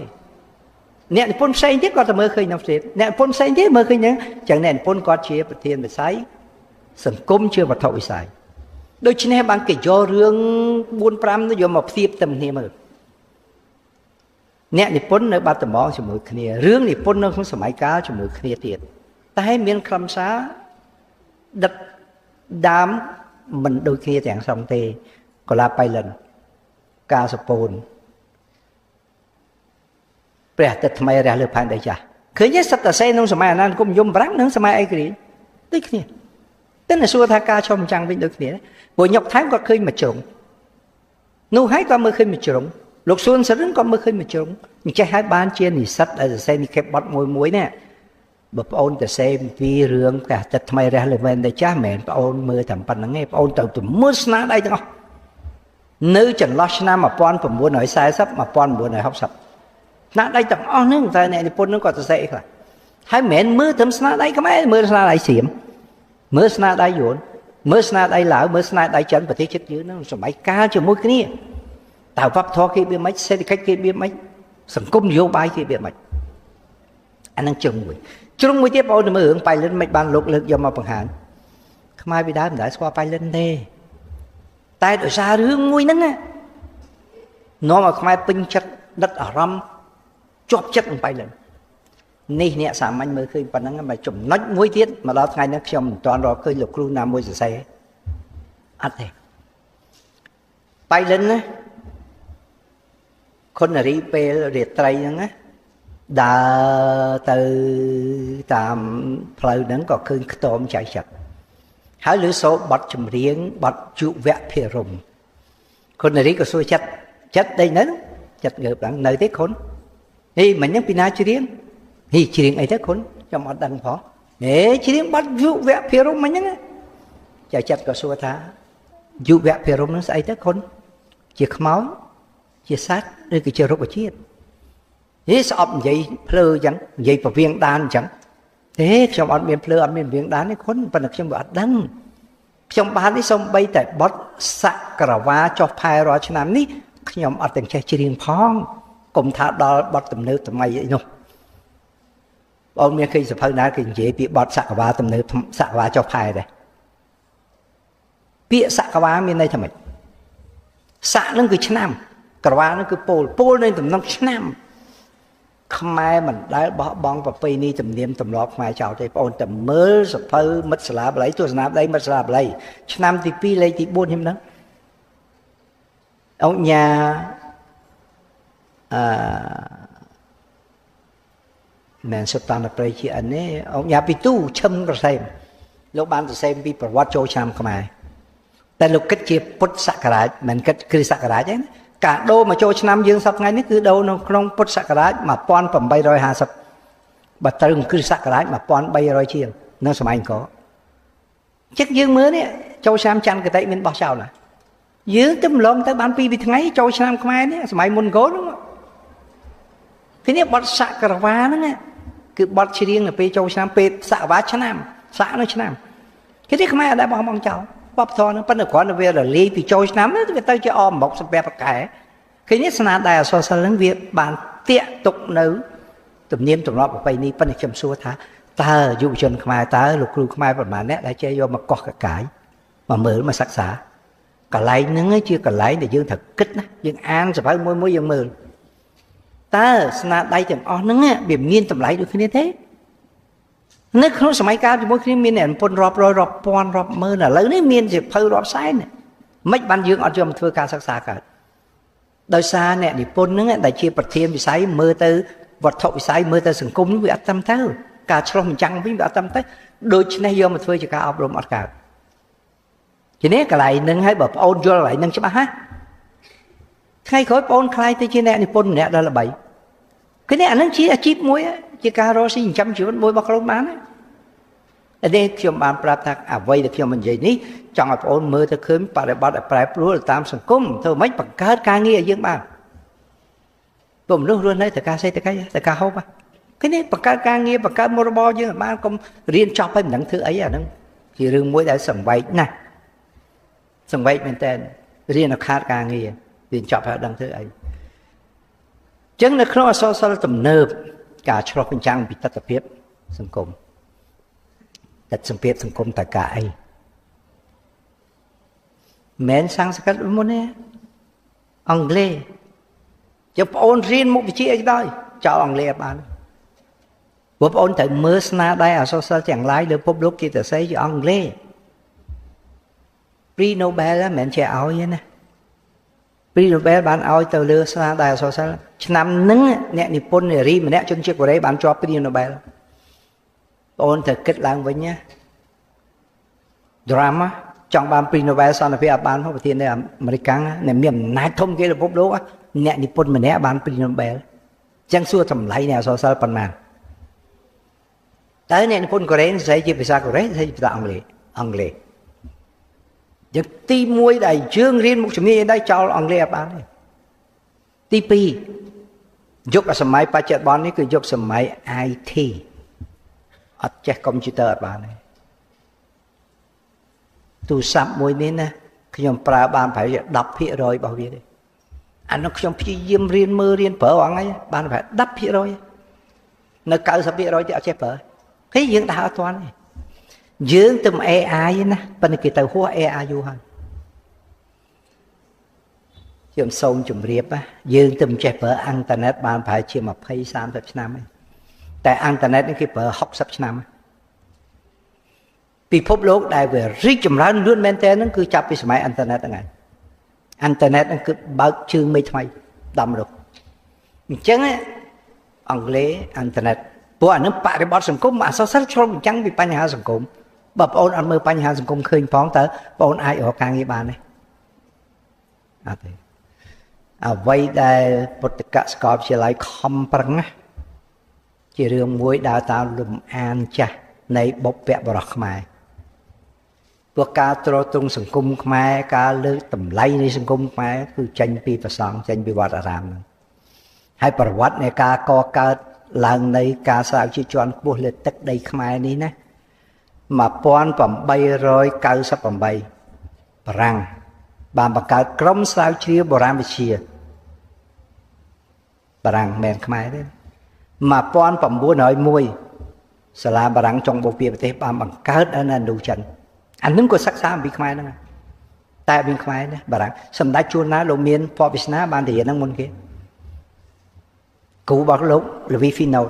S1: អ្នកនិពន្ធផ្សេងទៀតគាត់ទៅមើលឃើញនៅផ្សេងអ្នកនិពន្ធផ្សេងទៀតមើលឃើញហ្នឹងចឹងអ្នកនិពន្ធគាត់ជាប្រធានវិស័យសង្គមជាវត្ថុវិស័យដូច្នេះបានគេយករឿង4 5នោះយកមកផ្ទៀបទៅគ្នាមើលអ្នកនិពន្ធនៅបាត់ដំបងជាមួយគ្នារឿងនិពន្ធនៅក្នុងសម័យកាលជាមួយគ្នាទៀតតែមានខ្លឹមសារដិតដើមមិនដូចគ្នាទាំងស្រុងទេកុលាបបៃលិនកាសពូនព្រះអាទិត្យថ្មីរះលើផែនដីចាស់ឃើញទេសិតតែសេក្នុងសម័យអាណានិគមនិយមបារាំងនិងសម័យឯករាជ្យដូចគ្នាតែសួរថាការឆ្លុះបញ្ចាំងវិញដូចគ្នាព្រោះញ៉ុកថែមគាត់ឃើញមួយជ្រុងនោះហើយក៏មើលឃើញមួយជ្រុងលោកសួនសរិនក៏មើលឃើញមួយជ្រុងអញ្ចេះហើយបានជានិស្សិតដែលសរសេរនិខេបបទមួយមួយនេះបើប្អូនទៅសេពីរឿងព្រះអាទិត្យថ្មីរះលើផែនដីចាស់មិនមែនប្អូនមើលតែប៉ុណ្្នឹងទេប្អូនត្រូវទៅមើលស្នាដៃទាំងអស់នៅចន្លោះឆ្នាំ1940 1960ស្នាដៃទាំងអស់ហ្នឹងតែអ្នកនិពន្ធហ្នឹងគាត់សរសេរអីខ្លះហើយមិនមែនមើលត្រឹមស្នាដៃខ្មែរមើលស្នាដៃសៀមមើលស្នាដៃយួនមើលស្នាដៃឡាវមើលស្នាដៃចិនប្រទេសជិតយើងហ្នឹងសម័យកាលជាមួយគ្នាតើវប្បធម៌គេវាមិនសេដ្ឋកិច្ចគេវាមិនសង្គមនយោបាយគេវាមិនអាហ្នឹងជ្រុងមួយជ្រុងមួយទៀតបងប្អូនមើលរឿងបៃលិនមិនបានលោកលើកយកមកបង្ហាញខ្មែរពីដើមមិនដែលស្គាល់បៃលិនទេតែដោយសាររឿងមួយហ្នឹងនាំឲ្យខ្មែរពេញចិត្តដិតអារម្មណ៍ជាប់ចិត្តនឹងបៃលិននេះអ្នកសាមញ្ញមើលឃើញប៉ុណ្ណឹងមកចំណុចមួយទៀតមកដល់ថ្ងៃនេះខ្ញុំមិនទាន់រកឃើញលោកគ្រូណាមួយសរសេរអត់ទេបៃលិនណាខុននារីពេលរាត្រីហ្នឹងណាដើរទៅតាមផ្លូវហ្នឹងក៏ឃើញខ្ទមចៃចិត្តហើយឮសូរបទចម្រៀងបទយុវភិរមខុននារីក៏សួរចិត្តចិត្តដេកនៅចិត្តងើបឡើងនៅទេខុននេះមិញហ្នឹងពីណាច្រៀងនេះច្រៀងអីទៅខុនខ្ញុំអត់ដឹងផងហេច្រៀងបទយុវភិរមមិញហ្នឹងចៅចិត្តក៏សួរថាយុវភិរមហ្នឹងស្អីទៅខុនជាខ្មោចជាសត្វឬក៏ជារុក្ខជាតិនេះស្អប់និយាយភ្លើអញ្ចឹងនិយាយពវៀងដានអញ្ចឹងទេខ្ញុំអត់មានភ្លើអត់មានពវៀងដានទេខុនប៉ុន្តែខ្ញុំវាអត់ដឹងខ្ញុំបាននេះសំបីតែបត់សក្រវាចុះផែរាល់ឆ្នាំនេះខ្ញុំអត់ទាំងចេះច្រៀងផងកុំថាដល់បត់ទំនើបថ្មីអីនោះបងមានឃើញសភៅណាគេនិយាយពីបត់សក្រវាទំនើបសក្រវាចុះផែដែរពាក្យសក្រវាមានន័យថាម៉េចស័កនឹងគឺឆ្នាំក្រវានឹងគឺពោលពោលនៃតំណងឆ្នាំខ្មែរមិនដែលបោះបង់ប្រពៃណីទំនៀមទម្លាប់ខ្មែរចោលទេបងអូនតែមើលសភៅមិត្តសាលាបាលីទស្សនាដីមិត្តសាលាបាលីឆ្នាំទី2លេខទី4ខ្ញុំដឹងអង្គញាអឺ មិនសុតន្តព្រៃជាអិនទេអង្គញាពីទូឈឹមក្រសែមលោកបានសរសេរពីប្រវត្តិចូលឆ្នាំខ្មែរតែលោកគិតជាពុទ្ធសករាជមិនគិតគ្រិស្តសករាជទេណាការដូរមកចូលឆ្នាំយើងសប្តាហ៍ថ្ងៃនេះគឺដូរនៅក្នុងពុទ្ធសករាជ1850បើត្រូវគ្រិស្តសករាជ1300ជាងនៅសម័យអង្គរចឹងយើងមើលនេះចូលឆ្នាំច័ន្ទគតិមានបោះចោលណាយើងទៅម្លងទៅបានពីរថ្ងៃចូលឆ្នាំខ្មែរនេះសម័យមុនអង្គរហ្នឹងទីនេះបត់សក្រវ៉ាហ្នឹងគឺបត់ច្រៀងនៅពេលចូលឆ្នាំពេលសកវ៉ាឆ្នាំសាក់នៅឆ្នាំគេនេះខ្មែរអត់ដែលបោះបង់ចោលបបធរហ្នឹងប៉ុន្តែគ្រាន់តែវារលាយពីចូលឆ្នាំវាទៅជាអមមកសម្រាប់ប្រកែគេនេះស្នាដៃអក្សរសិល្ប៍ហ្នឹងវាបានតាក់ទុកនៅទំនៀមទម្លាប់ប្រពៃណីប៉ុន្តែខ្ញុំសួរថាតើយុវជនខ្មែរតើលោកគ្រូខ្មែរប្រមាណអ្នកដែលចេះយកមកកោះកកាយមកមើលមកសិក្សាកន្លែងហ្នឹងជាកន្លែងដែលយើងត្រូវគិតណាយើងអានសភៅមួយមួយយើងមើលតើស្នាដៃទាំងអស់ហ្នឹងវាមានតម្លៃដូចគ្នាទេនៅក្នុងសម័យកាលជាមួយគ្នាមានអ្នកនិពន្ធរាប់រយរាប់ពាន់រាប់ម៉ឺនឥឡូវនេះមានសភៅរាប់សែនមិនបានយើងអត់យកមកធ្វើការសិក្សាកើតដោយសារអ្នកនិពន្ធហ្នឹងដែលជាប្រធានវិស័យមើលទៅវត្ថុវិស័យមើលទៅសង្គមវាអត់ត្រឹមត្រូវការឆ្លោះបញ្ចាំងវិញវាអត់ត្រឹមត្រូវដូច្នេះយកមកធ្វើជាការអប់រំអត់កើតជានេះកន្លែងហ្នឹងហើយបើប្អូនយល់កន្លែងហ្នឹងច្បាស់ណាថ្ងៃក្រោយប្អូនខ្លាយទៅជាអ្នកនិពន្ធម្នាក់ដ៏ល្បីគឺនេះអាហ្នឹងជាអាជីពមួយជាការរកស៊ីចិញ្ចឹមជីវិតមួយរបស់ខ្លួនបានណានេះខ្ញុំបានប្រាប់ថាអ្វីដែលខ្ញុំនិយាយនេះចង់ឲ្យប្អូនមើលទៅឃើញបរិបត្តិឲ្យប្រែប្រួលតាមសង្គមធ្វើម៉េចបង្កើតការងារឲ្យយើងបានព្រោះមនុស្សរស់នៅតែការសេដ្ឋកិច្ចតែការហូបគឺនេះបង្កើតការងារបង្កើតមុខរបរយើងឲ្យបានកុំរៀនចប់ហើយមិនដឹងធ្វើអីអាហ្នឹងជារឿងមួយដែលសង្វេគណាស់សង្វេគមែនតើរៀនឲ្យខាតការងាររៀនចប់ហើយដឹងធ្វើអីចឹងនៅក្នុងអក្សរសិល្ប៍ទំនើបការឆ្លុះបញ្ចាំងពីទស្សនវិជ្ជាសង្គមទស្សនវិជ្ជាសង្គមតើការអីមិនសំស្ក្រឹតមុនទេអង់គ្លេសចុះប្អូនរៀនមុខវិជ្ជាអីក៏ដោយចោលអង់គ្លេសអត់បានព្រោះប្អូនត្រូវមើលស្នាដៃអក្សរសិល្ប៍ទាំងឡាយលើពិភពលោកគេសរសេរជាអង់គ្លេស Prix Nobel មិនមែនជាឲ្យទេណា Prix Nobel បានឲ្យទៅលើស្នាដៃអក្សរសិល្ប៍ឆ្នាំហ្នឹងអ្នកនិពន្ធនារីម្នាក់ជនជាតិកូរ៉េបានជាប់ Prix Nobel បងអូនត្រូវគិតឡើងវិញណា drama ចង់បាន Prix Nobel សន្តិភាពអត់បានផងប្រធាននៅអាមេរិកអ្នកមានអំណាចធំគេពិភពលោកអ្នកនិពន្ធម្នាក់បាន Prix Nobel ចឹងសួរតម្លៃនៃអក្សរសិល្ប៍ប៉ុន្មានតើអ្នកនិពន្ធកូរ៉េសរសេរជាភាសាកូរ៉េសរសេរជាភាសាអង់គ្លេសអង់គ្លេសយើងទី1ដែលយើងរៀនមុខជំនាញអីដែរចោលអង់គ្លេសអត់បានទេទី2យុគសម័យបច្ចុប្បន្ននេះគឺយុគសម័យ IT អត់ចេះកុំព្យូទ័រអត់បានទេទូរស័ព្ទមួយនេះណាខ្ញុំប្រើបានប្រហែលជា10%របស់វាទេអានោះខ្ញុំព្យាយាមរៀនមើលរៀនប្រើអងហ្នឹងបានប្រហែល10%នៅ90%ទៀតអត់ចេះប្រើគេយើងដើរអត់ទាន់ទេយើងទៅ AI ណាប៉ុន្តែគេទៅហួស AI យូរហើយខ្ញុំសូមជម្រាបណាយើងទៅមិនចេះប្រើអ៊ីនធឺណិតបានប្រហែលជា20 30ឆ្នាំហើយតែអ៊ីនធឺណិតនេះគេប្រើ60ឆ្នាំពិភពលោកដែលវារីកចម្រើនលឿនមែនទែនហ្នឹងគឺចាប់ពីសម័យអ៊ីនធឺណិតហ្នឹងឯងអ៊ីនធឺណិតហ្នឹងគឺបើកជើងមេឃថ្មីដល់មនុស្សអញ្ចឹងអង់គ្លេសអ៊ីនធឺណិតព្រោះអានឹងបរិបទសង្គមអក្សរសិល្ប៍ឆ្លុះបញ្ចាំងពីបញ្ហាសង្គមបើបងអូនអត់មើលបញ្ហាសង្គមឃើញផងតើបងអូនអាចរកការងារបានទេអត់ទេអ្វីដែលពុទ្ធកសាកលវិទ្យាល័យខំប្រឹងណាជារឿងមួយដើរតាមលំអានចាស់នៃបុព្វបុរសខ្មែរព្រោះការទ្រទ្រង់សង្គមខ្មែរការលើកតម្លៃនៃសង្គមខ្មែរគឺចេញពីព្រះសង្ឃចេញពីវត្តអារាមហ្នឹងហើយប្រវត្តិនៃការកកើតឡើងនៃការស្រាវជ្រាវជាន់ខ្ពស់លើទឹកដីខ្មែរនេះណា1898បារាំងបានបង្កើតក្រុមស្រាវជ្រាវបុរាណវិទ្យាបារាំងមិនមែនខ្មែរទេ1901សាលាបារាំងចុងបូព៌ាប្រទេសបានបង្កើតនៅឥណ្ឌូចិនអានឹងក៏សិក្សាអំពីខ្មែរហ្នឹងតែមានខ្មែរណាបារាំងសម្ដេចជួនណាលោកមានភ័ព្វវាសនាបានទៅរៀនហ្នឹងមុនគេគ្រូរបស់លោកលវីហ្វីណូត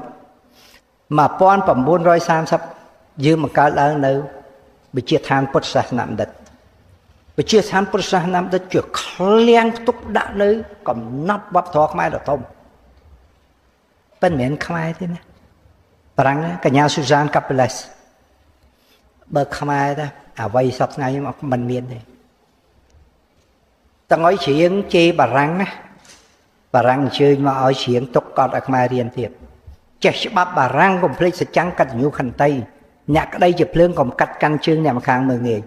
S1: 1930យើងបង្កើតឡើងនៅវិទ្យាឋានពុទ្ធសាសនបណ្ឌិតវិទ្យាឋានពុទ្ធសាសនបណ្ឌិតជាឃ្លាំងផ្ទុកដាក់នៅកំណត់វប្បធម៌ខ្មែរដ៏ធំប៉ុន្តែមិនមែនខ្មែរទេណា បារាំងកញ្ញាស៊ូសានកាប៉េឡេសបើខ្មែរដែរអ្វីសពថ្ងៃមិនមានទេតងឲ្យច្រៀងជេរបារាំងណាបារាំងអញ្ជើញមកឲ្យច្រៀងទុកកត់ឲ្យខ្មែររៀនទៀតចេះច្បាប់បារាំងកុំភ្លេចសច្ចាំងកតញ្ញូខន្តីអ្នកក្តីជាភ្លើងកុំកាត់កាន់ជើងអ្នកម្ខាងមើងងាយ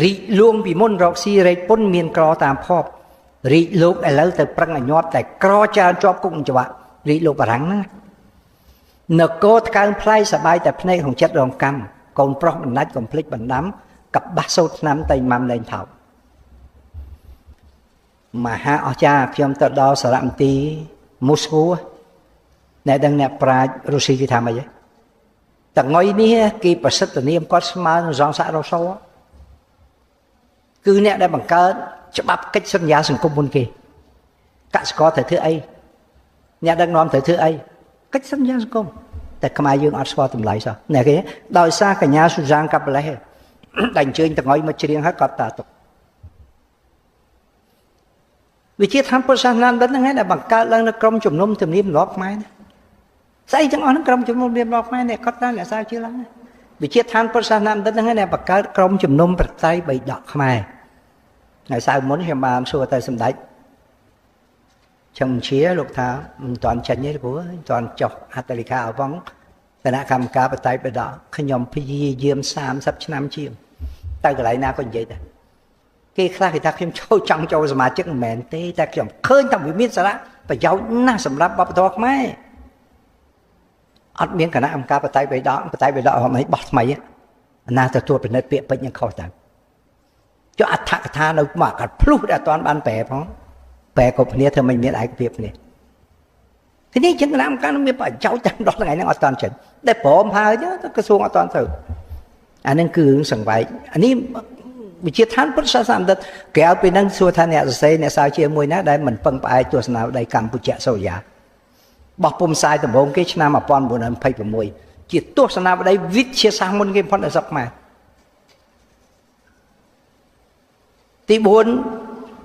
S1: រីកលួងពីមុនរកស៊ីរែកពុនមានក្រតាមភពរីកលោកឥឡូវទៅប្រឹងឲ្យញាប់តែក្រច្រើនជាប់គុកច្បាក់រីកលោកបារាំងណានគរថ្កើងផ្លែសបាយតែភ្នែកក្នុងចិត្តរងកម្មកូនប្រុសបណ្ដាច់កុំភ្លេចបណ្ដាំកបាស់សូត្រឆ្នាំតែម៉ាំលែងថោកមហាអស្ចារ្យខ្ញុំទៅដល់សារមន្ទីរមូស្គូអ្នកដឹងអ្នកប្រាជ្ញរុស្ស៊ីគេថាម៉េចទេតងុយនេះគេប្រសិទ្ធនាមគាត់ស្មើនឹងសង្ស័ករ៉ូសូគឺអ្នកដែលបង្កើតច្បាប់កិច្ចសន្យាសង្គមមុនគេកសិករត្រូវធ្វើអីអ្នកដឹកនាំត្រូវធ្វើអីកិច្ចសន្យាសង្គមតែខ្មែរយើងអត់ស្គាល់តម្លៃសោះអ្នកគេដោយសារកញ្ញាស៊ូសានកាប៉េឡេសដែលអញ្ជើញតងុយមកច្រៀងហើយគាត់តាទុកវិជាឋានពុទ្ធសាសនាបណ្ឌិតហ្នឹងឯងដែលបង្កើតឡើងនៅក្រុមជំនុំទំនៀមទម្លាប់ខ្មែរណាស្អីទាំងអស់ហ្នឹងក្រុមជំនុំទំនៀមទម្លាប់ខ្មែរនេះគាត់តាអ្នកសាជឿឡើងវិជាឋានពុទ្ធសាសនាបណ្ឌិតហ្នឹងឯងដែលបង្កើតក្រុមជំនុំប្រតិបិដកខ្មែរថ្ងៃសៅរ៍មុនខ្ញុំបានសួរតែសម្ដេចឈឹមជាលោកថាមិនទាន់ចេញទេព្រោះមិនទាន់ចុះហត្ថលេខាឲ្យផងគណៈកម្មការបតិបិដកខ្ញុំព្យាយាម30ឆ្នាំជាងទៅកន្លែងណាក៏និយាយដែរគេខ្លះគេថាខ្ញុំចូលចង់ចូលសមាជិកមិនមែនទេតែខ្ញុំឃើញថាវាមានសារៈប្រយោជន៍ណាស់សម្រាប់វប្បធម៌ខ្មែរអត់មានគណៈកម្មការបតិបិដកបតិបិដកហ្នឹងបោះថ្មីណាទទួលពិនិត្យពាក្យពេចន៍នឹងខុសទៅចុះអត្ថកថានៅមកកាត់ភ្លុះដែលអត់ទាន់បានប្រែផងប្រែគ្រប់គ្នាធ្វើមិនមានឯកភាពគ្នាទីនេះចឹងគណៈកម្មការនឹងមានប្រយោជន៍តាមដល់ថ្ងៃហ្នឹងអត់ទាន់ចេញតែព្រមហើយទៅក្រសួងអត់ទាន់ទៅអានឹងគឺរឿងសង្វែកអានេះវិជាឋានពុទ្ធសាសនាបណ្ឌិតក្រៅពីហ្នឹងសួរថាអ្នកសរសេរអ្នកសាវជាមួយណាដែលមិនពឹងផ្អែកទស្សនាវដ្តីកម្ពុជាសូរិយាបោះពុំផ្សាយដំបូងគេឆ្នាំ1926ជាទស្សនាវដ្តីវិទ្យាសាស្ត្រមុនគេបំផុតនៅស្រុកខ្មែរទី4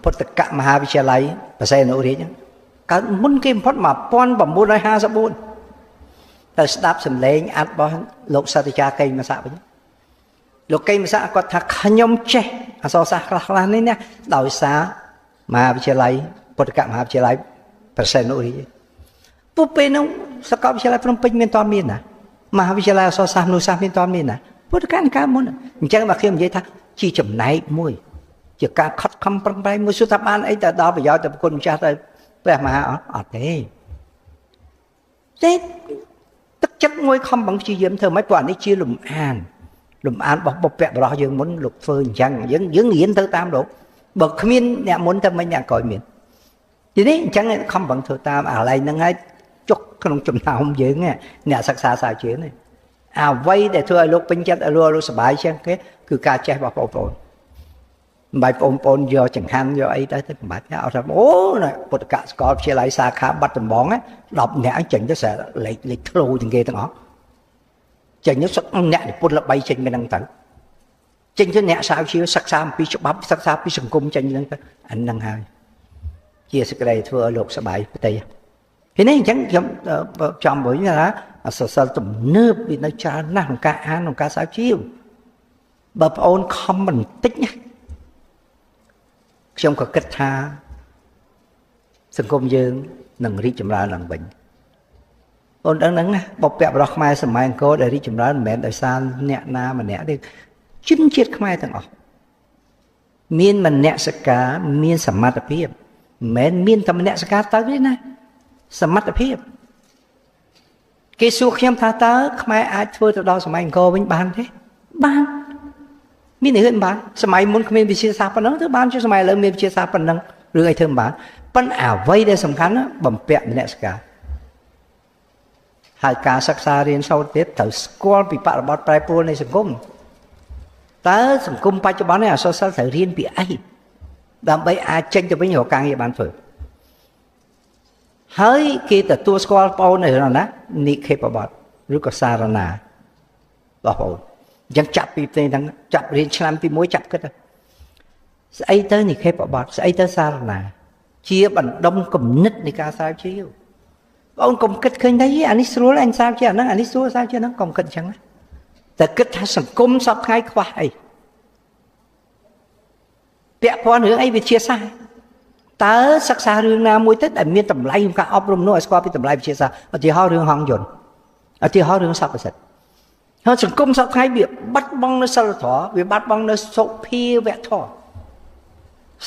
S1: ពុទ្ធកមហាវិទ្យាល័យបសេនុរាជកើតមុនគេបំផុត1954ទៅស្ដាប់សម្លេងអាត់របស់លោកសាស្ត្រាចារ្យកេងមស័កវិញលោកកេងមស័កគាត់ថាខ្ញុំចេះអក្សរសាស្ត្រខ្លះៗនេះណាដោយសារមហាវិទ្យាល័យពុទ្ធកមហាវិទ្យាល័យប្រសេនុរាជពួកពេលនោះសាកលវិទ្យាល័យភ្នំពេញមានតមានណាមហាវិទ្យាល័យអក្សរសាស្ត្រមនុស្សសាស្ត្រមានតមានណាពុទ្ធកកើតមុនអញ្ចឹងបើខ្ញុំនិយាយថាជាចំណែកមួយជាការខិតខំប្រឹងប្រែងមួយសួរថាបានអីទៅដល់ប្រយោជន៍ទៅគុណម្ចាស់ទៅព្រះមហាអត់ទេទេទឹកចិត្តមួយខំបង្ព្យាយាមធ្វើម៉េចព្រោះអានេះជាលំអានរបស់បុព្វបុរសយើងមុនលោកធ្វើអញ្ចឹងយើងរៀនទៅតាមលោកបើគ្មានអ្នកមុនទៅមិនអ្នកក្រោយមានទីនេះអញ្ចឹងខំបង្ធ្វើតាមអាឡែងហ្នឹងហើយចុកក្នុងចំណោមយើងអ្នកសិក្សាសាជានេះអ្វីដែលធ្វើឲ្យលោកពេញចិត្តឲ្យលោកសប្បាយជាងគេគឺការចេះរបស់បងប្អូនមិនបាច់បងប្អូនយកចង្ហាន់យកអីទៅមិនបាច់អត់ថាអូពុទ្ធកសាកលវិទ្យាល័យសាខាបាត់ដំបង10នាក់ចេញទៅស្រែលេខធ្លូជាងគេទាំងអស់ចេញទៅសុទ្ធអ្នកនិពន្ធល្បីចេញពីហ្នឹងទៅចេញទៅអ្នកសាវជាសិក្សាអំពីច្បាប់សិក្សាពីសង្គមចេញហ្នឹងទៅអាហ្នឹងហើយជាសេចក្តីធ្វើឲ្យលោកសប្បាយផ្ទៃពីនេះអញ្ចឹងខ្ញុំចំវិញថាអសរសិល្ប៍ទំនើបវានៅច្រើនណាស់ក្នុងការអានក្នុងការសាវជាបើប្អូនខំបន្តិចណាខ្ញុំក៏គិតថាសង្គមយើងនឹងរីកចម្រើនឡើងវិញអូនដឹងហ្នឹងណាបុព្វបុរសខ្មែរសម័យអង្គរដែលរីកចម្រើនមិនមែនដោយសារអ្នកណាម្នាក់ទេជនជាតិខ្មែរទាំងអស់មានមនសិការមានសមត្ថភាពមិនមែនមានតែមនសិការទៅទេណាសមត្ថភាពគេសួរខ្ញុំថាតើខ្មែរអាចធ្វើទៅដល់សម័យអង្គរវិញបានទេបានមានរឿងបានសម័យមុនគ្មានវិទ្យាសាស្ត្រប៉ុណ្ណឹងទៅបានជាសម័យឥឡូវមានវិទ្យាសាស្ត្រប៉ុណ្ណឹងរឿងអីធ្វើមិនបានប៉ុន្តែអ្វីដែលសំខាន់បំពាក់មនសិការហើយការសិក្សារៀនសូត្រទៀតត្រូវស្គាល់ពីបរិបទប្រែប្រួលនៃសង្គមតើសង្គមបច្ចុប្បន្ននេះអក្សរសិល្ប៍ត្រូវរៀនពីអីដើម្បីអាចចេញទៅវិញរកការងារបានធ្វើហើយគេទទួលស្គាល់ប្អូននៅណានិខេបបទឬក៏សារណារបស់ប្អូនអញ្ចឹងចាប់ពីផ្សេងហ្នឹងចាប់រៀនឆ្នាំទី1ចាប់គិតស្អីទៅនិខេបបទស្អីទៅសារណាជាបណ្ដុំគំនិតនៃការស្រាវជ្រាវ បងកុំគិតឃើញថាអានេះស្រួលអញសាបជាអាហ្នឹងអានេះស្រួលសាបជាហ្នឹងកុំគិតអញ្ចឹងតែគិតថាសង្គមសពថ្ងៃខ្វះអីពាក់ព័ន្ធរឿងអីវិទ្យាសាស្ត្រតើសិក្សារឿងណាមួយទៅដែលមានតម្លៃក្នុងការអប់រំនោះឲ្យស្គាល់ពីតម្លៃវិទ្យាសាស្ត្រឧទាហរណ៍រឿងហង្សយន្តឧទាហរណ៍រឿងសព្វសិទ្ធិហើយសង្គមសពថ្ងៃវាបាត់បង់នៅសិលធម៌វាបាត់បង់នៅសុភាវធម៌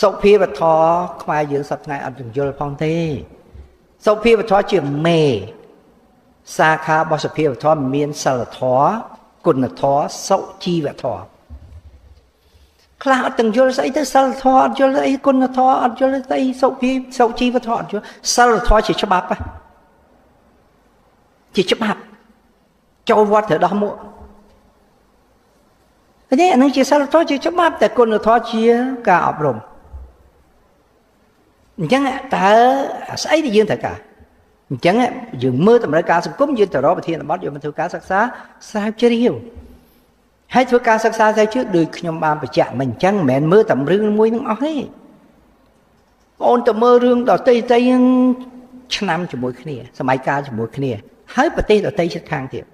S1: សុភាវធម៌ខ្មែរយើងសពថ្ងៃអត់យល់ផងទេសុភាវធម៌ជាមេសាខារបស់សុភាវធម៌មានសិលធម៌គុណធម៌សុជីវធម៌ខ្លះអត់ទាំងយល់ស្អីទៅសិលធម៌អត់យល់អីគុណធម៌អត់យល់ស្អីសុភាសុជីវធម៌អត់យល់សិលធម៌ជាច្បាប់ជាច្បាប់ចូលវត្តត្រូវដោះមួកនេះអានឹងជាសិលធម៌ជាច្បាប់តែគុណធម៌ជាការអប់រំអញ្ចឹងតើស្អីដែលយើងត្រូវការអញ្ចឹងយើងមើលតម្រូវការសង្គមយើងទៅរកប្រធានបទយកមកធ្វើការសិក្សាស្រាវជ្រាវហើយធ្វើការសិក្សាស្រាវជ្រាវដូចខ្ញុំបានបញ្ជាក់មិនអញ្ចឹងមិនមែនមើលតែរឿងមួយនឹងអស់ទេបងទៅមើលរឿងដទៃៗឆ្នាំជាមួយគ្នាសម័យកាលជាមួយគ្នាហើយប្រទេសដទៃជិតខាងទៀត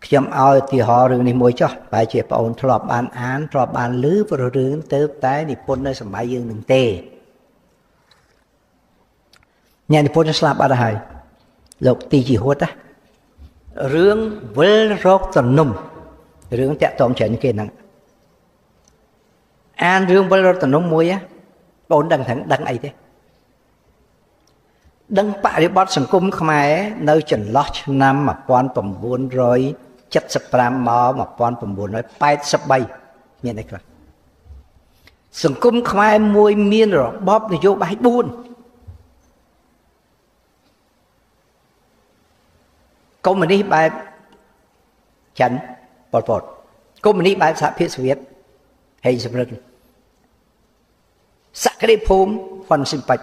S1: ខ្ញុំឲ្យឧទាហរណ៍រឿងនេះមួយចុះបែរជាបងអូនធ្លាប់បានអានធ្លាប់បានឮព្រោះរឿងទៅតែនិពន្ធនៅសម័យយើងនឹងទេអ្នកនិពន្ធស្លាប់បាត់ហើយលោកទីជីហួតណារឿងវិលរកទំនុំរឿងតាក់ទងច្រើនគេហ្នឹងអានរឿងវិលរកទំនុំមួយបងដឹងថាដឹងអីទេដឹងបរិបទសង្គមខ្មែរនៅចន្លោះឆ្នាំ1975មក1983មានអីខ្លះសង្គមខ្មែរមួយមានរបបនយោបាយ4កុម្មុយនីសបែបចិនប៉ុលពតកុម្មុយនីសបែបសហភាពសូវៀតហេងសំរិនសក្តិភូមិហ្វុនស៊ិនប៉ិច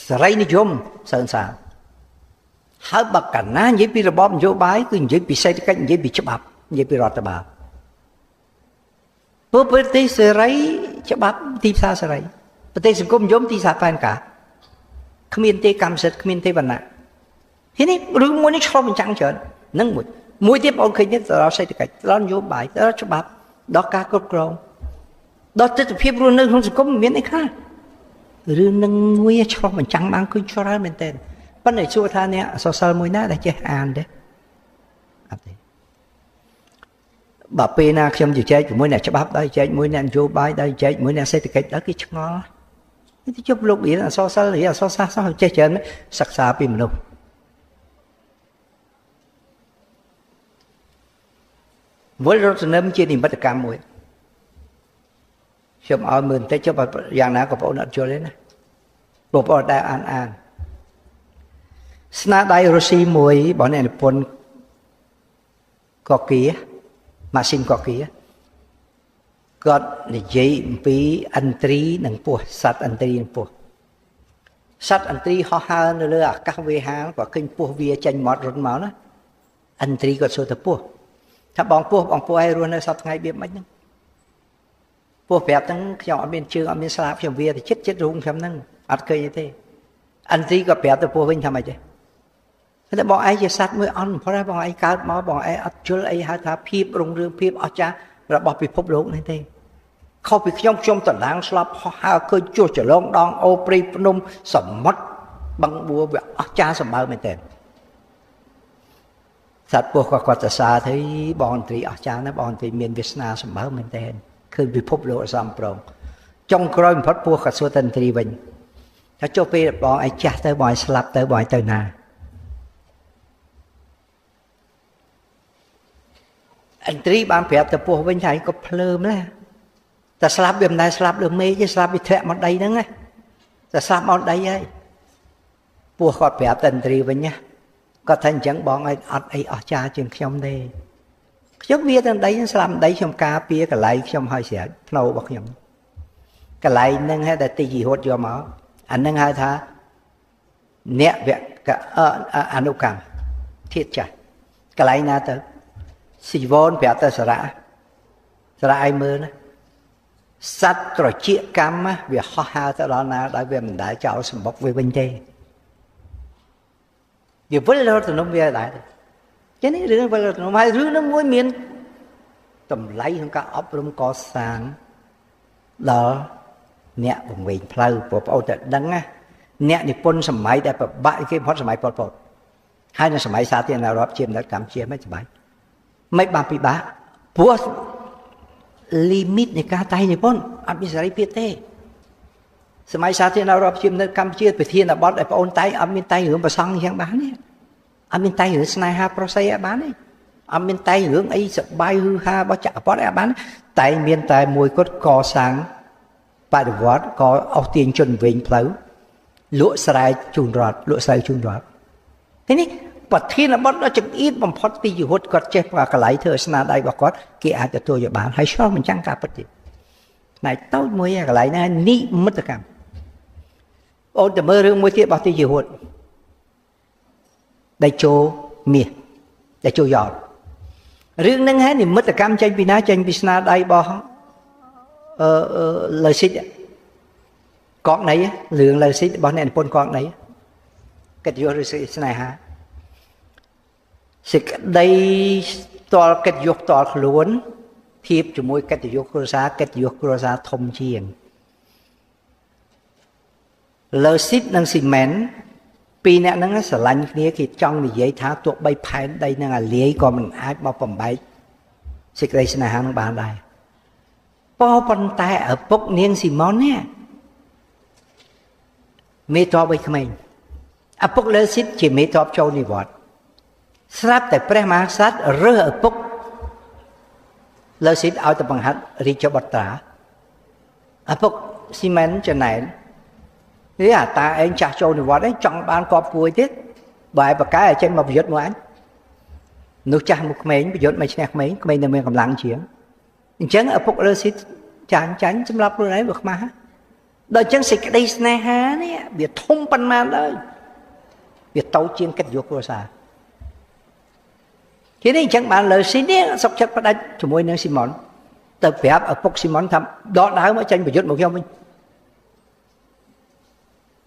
S1: សេរីនិយមសឿនសាហើយបើកាលណានិយាយពីរបបនយោបាយគឺនិយាយពីសេដ្ឋកិច្ចនិយាយពីច្បាប់និយាយពីរដ្ឋបាលព្រោះប្រទេសសេរីច្បាប់ទីផ្សារសេរីប្រទេសសង្គមនិយមទីផ្សារផែនការគ្មានទេកម្មសិទ្ធិគ្មានទេវណ្ណៈនេះរឿងមួយនេះឆ្លុះបញ្ចាំងច្រើននឹងមួយមួយទៀតបងឃើញទៀតទៅដល់សេដ្ឋកិច្ចទៅដល់នយោបាយទៅដល់ច្បាប់ដល់ការគ្រប់គ្រងដល់ទិដ្ឋភាពរស់នៅក្នុងសង្គមមានអីខ្លះរឿងនឹងមួយឆ្លុះបញ្ចាំងបានឃើញច្រើនមែនទែនប៉ុន្តែសួរថាអ្នកអក្សរសិល្ប៍មួយណាដែលចេះអានទេអត់ទេបើពេលណាខ្ញុំជជែកជាមួយអ្នកច្បាប់ដែរជជែកមួយអ្នកនយោបាយដែរជជែកមួយអ្នកសេដ្ឋកិច្ចដែរគេឆ្ងល់ទៅជប់លោករៀនអក្សរសិល្ប៍រៀនអក្សរសាស្ត្រសោះចេះច្រើនសិក្សាពីមនុស្សវិលរត់នឹមជានិមិត្តកម្មមួយខ្ញុំឲ្យមើលបន្តិចចុះយ៉ាងណាក៏បងអត់យល់ទេណាបងប្អូនដែលអានស្នាដៃរុស្ស៊ីមួយរបស់អ្នកនិពន្ធកកៀម៉ាស៊ីមកកៀគាត់និយាយអំពីឥន្ទ្រីនិងពស់សត្វឥន្ទ្រីនិងពស់សត្វឥន្ទ្រីហោះហើរនៅលើអាកាសវេហាគាត់ឃើញពស់វាចេញមាត់រត់មកណាឥន្ទ្រីគាត់សួរទៅពស់ថាបងពស់បងពស់ឲ្យរស់នៅសប្តាហ៍ថ្ងៃរបៀបម៉េចហ្នឹងពស់ប្រាប់ហ្នឹងខ្ញុំអត់មានជើងអត់មានស្លាបខ្ញុំវាទៅចិត្តចិត្តរូងខ្ញុំហ្នឹងអត់ឃើញទេឥន្ទ្រីក៏ប្រាប់ទៅពស់វិញថាម៉េចទេតែបងឯងជាសត្វមួយអន់បំផុតហើយបងឯងកើតមកបងឯងអត់ជល់អីហៅថាភាពរុងរឿងភាពអស្ចារ្យរបស់ពិភពលោកនេះទេខុសពីខ្ញុំខ្ញុំតឡាងស្លាប់ហោះហើរឃើញជួសចលងដងអូព្រៃភ្នំសមុទ្របឹងបួវាអស្ចារ្យសម្បើមែនទែនសត្វពស់ក៏គាត់សរសើរថាបងឥន្ទ្រីអស្ចារ្យណាស់បងឥន្ទ្រីមានវាសនាសម្បើមែនទែនឃើញពិភពលោកសំប្រងចុងក្រោយបំផុតពស់ក៏សួរទៅឥន្ទ្រីវិញថាចុះពេលបងឯងចាស់ទៅបងឯងស្លាប់ទៅបងឯងទៅណាឥន្ទ្រីបានប្រាប់ទៅពស់វិញថាឯងក៏ភ្លើមដែរតែស្លាប់វាមិនដែលស្លាប់លើមេឃទេស្លាប់វាធ្លាក់មកដីហ្នឹងណាតែស្លាប់មកដីហើយពស់គាត់ប្រាប់ទៅឥន្ទ្រីវិញណាគាត់ថាអញ្ចឹងបងឯងអត់អីអស្ចារ្យជាងខ្ញុំទេខ្ញុំវាទៅដីស្លាប់ដីខ្ញុំការពារកន្លែងខ្ញុំឲ្យស្រេចផ្នូររបស់ខ្ញុំកន្លែងហ្នឹងហើយដែលទីជីហួតយកមកអាហ្នឹងហៅថាអ្នកវអនុកម្មធាតុចាស់កន្លែងណាទៅស៊ីវនប្រាប់ទៅសារៈសារៈឯងមើលណា សត្វត្រចៀកកម្មវាហោះហើរទៅដល់ណាដោយវាមិនដែលចោលសម្បុកវាវិញទេវាវិលរត់ទំនំវាដែរចឹងនេះរឿងវិលរត់ទំនំហើយរឿងនឹងមួយមានតម្លៃក្នុងការអប់រំកសាងដល់អ្នកវង្វេងផ្លូវព្រោះបងអូនតែដឹងណាអ្នកនិពន្ធសម័យដែលពិបាកគេផុតសម័យប៉ុលពតហើយនៅសម័យសាធារណរដ្ឋជាមនៅកម្ពុជាមិនសម័យមិនបានពិបាកព្រោះ limit នៃការតែងនិពន្ធអត់មានសេរីភាពទេសម័យសាធារណរដ្ឋជាមនៅកម្ពុជាប្រធានបទឲ្យបងអូនតែងអត់មានតែងរឿងប្រសង់អញ្ចឹងបានទេអត់មានតែងរឿងស្នេហាប្រុសស្រីអត់បានទេអត់មានតែងរឿងអីសបាយហឺហារបស់ចក្រពត្តិអត់បានតែងមានតែមួយគត់កសាងបដិវត្តក៏អស់ទាញជនវិញផ្លូវលក់ស្រែជូនរដ្ឋលក់ស្រូវជូនរដ្ឋទីនេះប្រធានបទដ៏ចង្អៀតបំផុតទីយហូតគាត់ចេះកន្លែងធ្វើស្នាដៃរបស់គាត់គេអាចទទួលយកបានហើយឆ្លោះមិនចាំងការពិតទេផ្នែកតូចមួយកន្លែងណានិមិត្តកម្មអូនទៅមើលរឿងមួយទៀតរបស់ទីយហូតដែលចូលមាសដែលចូលយ៉តរឿងហ្នឹងហើយនិមិត្តកម្មចេញពីណាចេញពីស្នាដៃរបស់លើស៊ីតកកណីរឿងលើស៊ីតរបស់អ្នកនិពន្ធកកណីកិត្តិយសឬស្នេហាសេចក្តីផ្ទាល់កិត្តិយសផ្ទាល់ខ្លួនធៀបជាមួយកិត្តិយសគ្រួសារកិត្តិយសគ្រួសារធំជាងលើស៊ីតនិងស៊ីមែនពីរអ្នកហ្នឹងស្រឡាញ់គ្នាគេចង់និយាយថាទោះបីផែនដីនឹងអាលាយក៏មិនអាចមកបំបែកសេចក្តីស្នេហានឹងបានដែរប៉ុន្តែឪពុកនាងស៊ីម៉ុននេះមេតបវ័យក្មេងឪពុកលើស៊ីតជាមេតបចូលនិវត្តន៍ស្រាប់តែព្រះមហាក្សត្ររើសឪពុកលើស៊ីតឲ្យទៅបង្ហាត់រាជបុត្រាឪពុកស៊ីមែនចំណែននេះអាតាឯងចាស់ចូលនិវត្តន៍ឯងចង់បានកប់គួយទៀតបើឯងបកកែឲ្យចេញមកប្រយុទ្ធមួយអញនោះចាស់មួយក្មេងប្រយុទ្ធមិនឈ្នះក្មេងក្មេងនៅមានកម្លាំងជាងអញ្ចឹងឪពុកលើស៊ីតចាញ់សម្រាប់ខ្លួនឯងវាខ្មាស់ដល់អញ្ចឹងសេចក្តីស្នេហានេះវាធំប៉ុន្មានដល់វាតូចជាងកិត្តិយសគ្រួសារគេនេះអញ្ចឹងបានលើស៊ីនេះសុកចិត្តផ្ដាច់ជាមួយនឹងស៊ីម៉ុនទៅប្រាប់ឪពុកស៊ីម៉ុនថាដកដើមមកចេញប្រយុទ្ធមកខ្ញុំវិញ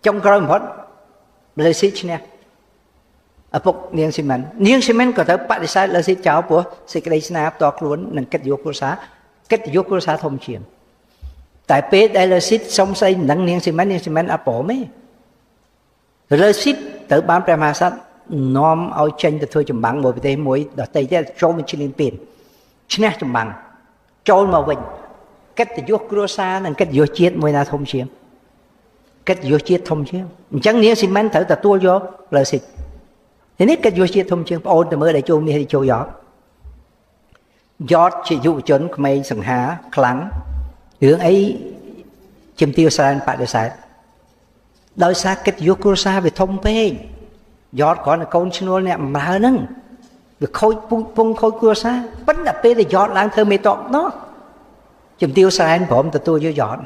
S1: ចុងក្រោយបំផុតលើស៊ីឈ្នះឪពុកនាងស៊ីម៉ុននាងស៊ីម៉ុនក៏ត្រូវបដិសេធលើស៊ីចោលព្រោះសេចក្តីស្នេហាផ្ទាល់ខ្លួននិងកិត្តិយសគ្រួសារកិត្តិយសគ្រួសារធំជាងតែពេលដែលលើស៊ីសុំស្អីមិនដឹងនាងស៊ីម៉ុននាងស៊ីម៉ុនអត់ព្រមទេលើស៊ីត្រូវបានព្រះមហាក្សត្រនាំឲ្យចេញទៅធ្វើចម្បាំងមួយប្រទេសមួយដទៃទៀតចូលមកឈ្លានពានឈ្នះចម្បាំងចូលមកវិញកិត្តិយសគ្រួសារនិងកិត្តិយសជាតិមួយណាធំជាងកិត្តិយសជាតិធំជាងអញ្ចឹងនាងស៊ីម៉ិនត្រូវទទួលយកលើស៊ីនេះកិត្តិយសជាតិធំជាងប្អូនទៅមើលដែលចូលមាសចូលយ៉តយ៉តជាយុវជនក្មេងសង្ហាខ្លាំងរឿងអីជំទាវសែនបដិសេធដោយសារកិត្តិយសគ្រួសារវាធំពេកយ៉តគ្រាន់តែកូនឈ្នួលអ្នកបំរើហ្នឹងវាខូចពូជពងខូចគ្រួសារប៉ុន្តែពេលដែលយ៉តឡើងធ្វើមេតបនោះជំទាវសែនព្រមទទួលយកយ៉ត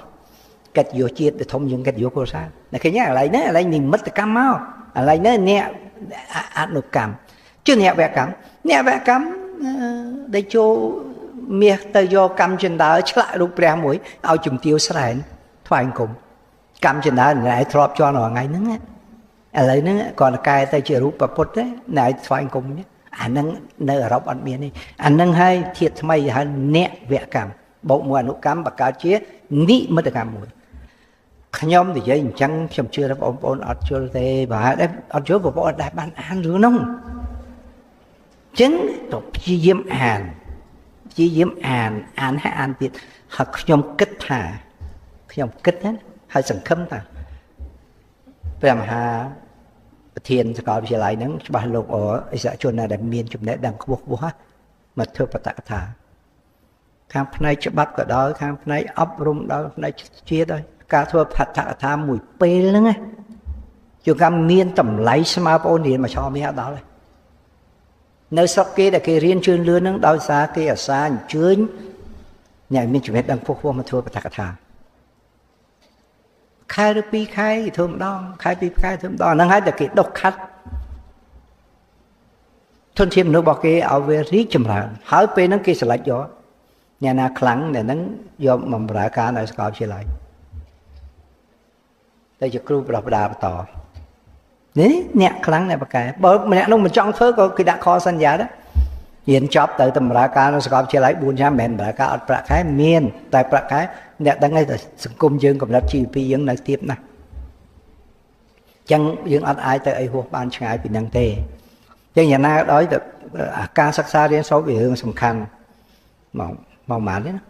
S1: កិត្តិយសជាតិវាធំជាងកិត្តិយសគ្រួសារតែឃើញកន្លែងហ្នឹងកន្លែងនិមិត្តកម្មមកកន្លែងហ្នឹងអ្នកអនុកម្មជឿអ្នកវកម្មអ្នកវកម្មដែលចូលមាសទៅយកកម្មចិន្តាឆ្លាក់រូបព្រះមួយឲ្យជំទាវស្រែនថ្វាយអង្គមកម្មចិន្តាណែធ្លាប់ជាន់រាល់ថ្ងៃហ្នឹងឥឡូវហ្នឹងគ្រាន់តែកែទៅជារូបពុទ្ធទេណែថ្វាយអង្គមនេះអាហ្នឹងនៅអឺរ៉ុបអត់មានទេអាហ្នឹងហើយធាតុថ្មីហៅអ្នកវកម្មបូកមួយអនុកម្មបង្កើតជានិមិត្តកម្មមួយខ្ញុំនិយាយអញ្ចឹងខ្ញុំជឿថាបងប្អូនអត់យល់ទេបើហេតុអត់យល់បងប្អូនអត់ដែលបានអានរឿងហ្នឹងអញ្ចឹងទៅព្យាយាមអានព្យាយាមអានអានហើយអានទៀតហើយខ្ញុំគិតថាខ្ញុំគិតណាហើយសង្ឃឹមថាព្រះមហាប្រធានសាកលវិទ្យាល័យហ្នឹងច្បាស់លោកអិសរាជជនណាដែលមានចំណេះដឹងខ្ពស់ខ្ពស់មកធ្វើបតកថាខាងផ្នែកច្បាប់ក៏ដោយខាងផ្នែកអប់រំដល់ផ្នែកជាតិដោយការធ្វើបតកថាមួយពេលហ្នឹងណាជួនកាលមានតម្លៃស្មើបងអូនរៀនមួយឆមាសអត់ដល់ទេនៅស្រុកគេដែលគេរៀនជឿនលឿនហ្នឹងដោយសារគេអាសាអញ្ជើញអ្នកមានចំណេះដឹងខ្ពស់ខ្ពស់មកធ្វើបតកថាខែឬ2ខែគេធ្វើម្ដងខែ2ខែធ្វើម្ដងហ្នឹងហើយតែគេដុសខាត់ធនធានមនុស្សរបស់គេឲ្យវារីកចម្រើនហើយពេលហ្នឹងគេស្រឡាញ់យក អ្នកណាខ្លាំងអ្នកហ្នឹងយកមកបម្រើការនៅសាកលវិទ្យាល័យតែជាគ្រូប្រដាប់បន្តនេះអ្នកខ្លាំងអ្នកបកែបើម្នាក់នោះមិនចង់ធ្វើក៏គេដាក់ខសន្យាដែររៀនចប់ទៅតម្រើការនៅសាកលវិទ្យាល័យ4ឆ្នាំមិនមែនតម្រើការអត់ប្រាក់ខែមានតែប្រាក់ខែអ្នកដឹងហើយតែសង្គមយើងកម្រិត GDP យើងនៅទាបណាស់ចឹងយើងអត់អាចទៅអីហួសបានឆ្ងាយពីនឹងទេចឹងយ៉ាងណាក៏ដោយតែការសិក្សារៀនសូត្រវារឿងសំខាន់មកមកប៉ុន្មានទេណា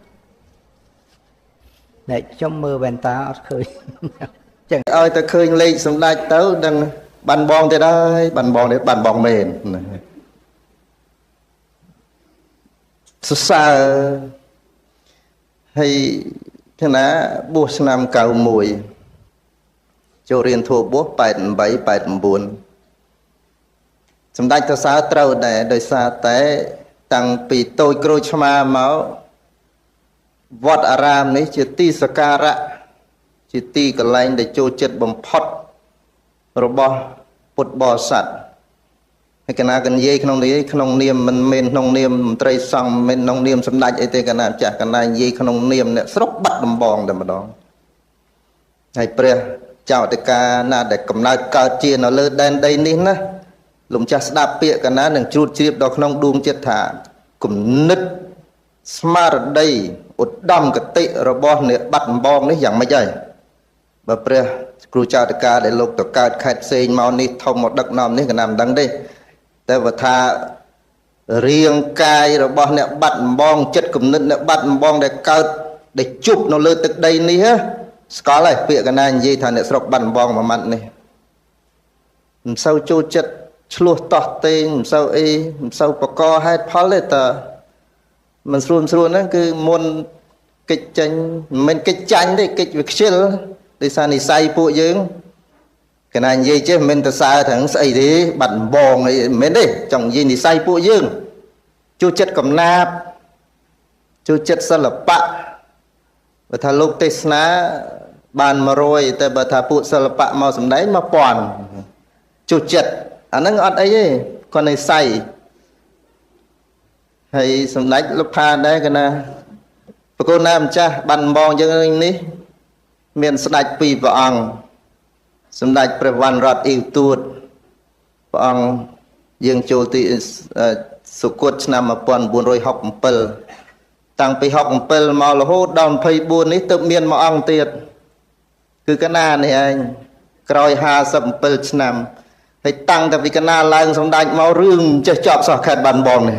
S1: អ្នកខ្ញុំមើលវ៉ែនតាអត់ឃើញចឹង
S2: ឲ្យតែឃើញលេខសម្ដេចទៅដឹងបានបងទៀតហើយបានបងទៀតបានបងមែនសរសើរហើយខាងណាបួសឆ្នាំ91ចូលរៀនធัวបួស88 89សម្ដេចសរសើរត្រូវដែរដោយសារតែតាំងពីតូចក្រូចឆ្មាមកវត្តអារាមនេះជាទីសក្ការៈជាទីកន្លែងដែលចូលចិត្តបំផុតរបស់ពុទ្ធបរិស័ទហើយកណាកនិយាយក្នុងនេះក្នុងនាមមិនមែនក្នុងនាមមន្ត្រីសង្ឃមិនមែនក្នុងនាមសម្ដេចអីទេកណាម្ចាស់កណានិយាយក្នុងនាមអ្នកស្រុកបាត់ដំបងតែម្ដងហើយព្រះចៅអធិការណាដែលកំណើតកើតជានៅលើដែនដីនេះណាលោកម្ចាស់ស្ដាប់ពាក្យកណានឹងជ្រួតជ្រាបដល់ក្នុងដួងចិត្តថាគំនិតស្មារតីឧត្តមគតិរបស់អ្នកបាត់ដំបងនេះយ៉ាងម៉េចហើយបើព្រះគ្រូចៅអធិការដែលលោកទៅកើតខេត្តផ្សេងមកនេះធំមកដឹកនាំនេះកណាមិនដឹងទេតែបើថារាងកាយរបស់អ្នកបាត់ដំបងចិត្តគំនិតអ្នកបាត់ដំបងដែលកើតដែលជប់នៅលើទឹកដីនេះស្គាល់ហើយពាក្យកណានិយាយថាអ្នកស្រុកបាត់ដំបងមួយម៉ាត់នេះមិនសូវចូលចិត្តឆ្លោះតោះតេងមិនសូវអីមិនសូវបកហេតុផលទេតើមិនស្រួលស្រួលហ្នឹងគឺមុនកិច្ចចេញមិនមែនកិច្ចចាញ់ទេកិច្ចវាខ្ជិលដោយសារនិស័យពួកយើងកណានិយាយចេះមិនទៅសើថងស្អីទេបាត់ដំបងអីមិនមែនទេចង់និយាយនិស័យពួកយើងចូលចិត្តកំណាបចូលចិត្តសិល្បៈបើថាលោកទេសនាបាន100តែបើថាពួកសិល្បៈមកសម្ដែង1000ចូលចិត្តអាហ្នឹងអត់អីទេគាត់និស័យហើយសម្ដេចលោកផាដែរកណាប្រគល់ណាម្ចាស់បាត់ដំបងយើងនេះមានស្ដេចពីរព្រះអង្គសម្ដេចព្រះវណ្ណរតអ៊ីវទួតព្រះអង្គយើងចូលទីសុគតឆ្នាំ1967តាំងពី67មករហូតដល់24នេះទើបមានមួយអង្គទៀតគឺកណានេះឯងក្រោយ57ឆ្នាំហើយតាំងតែពីកណាឡើងសម្ដេចមករឿងចេះចប់សោះខេត្តបាត់ដំបងនេះ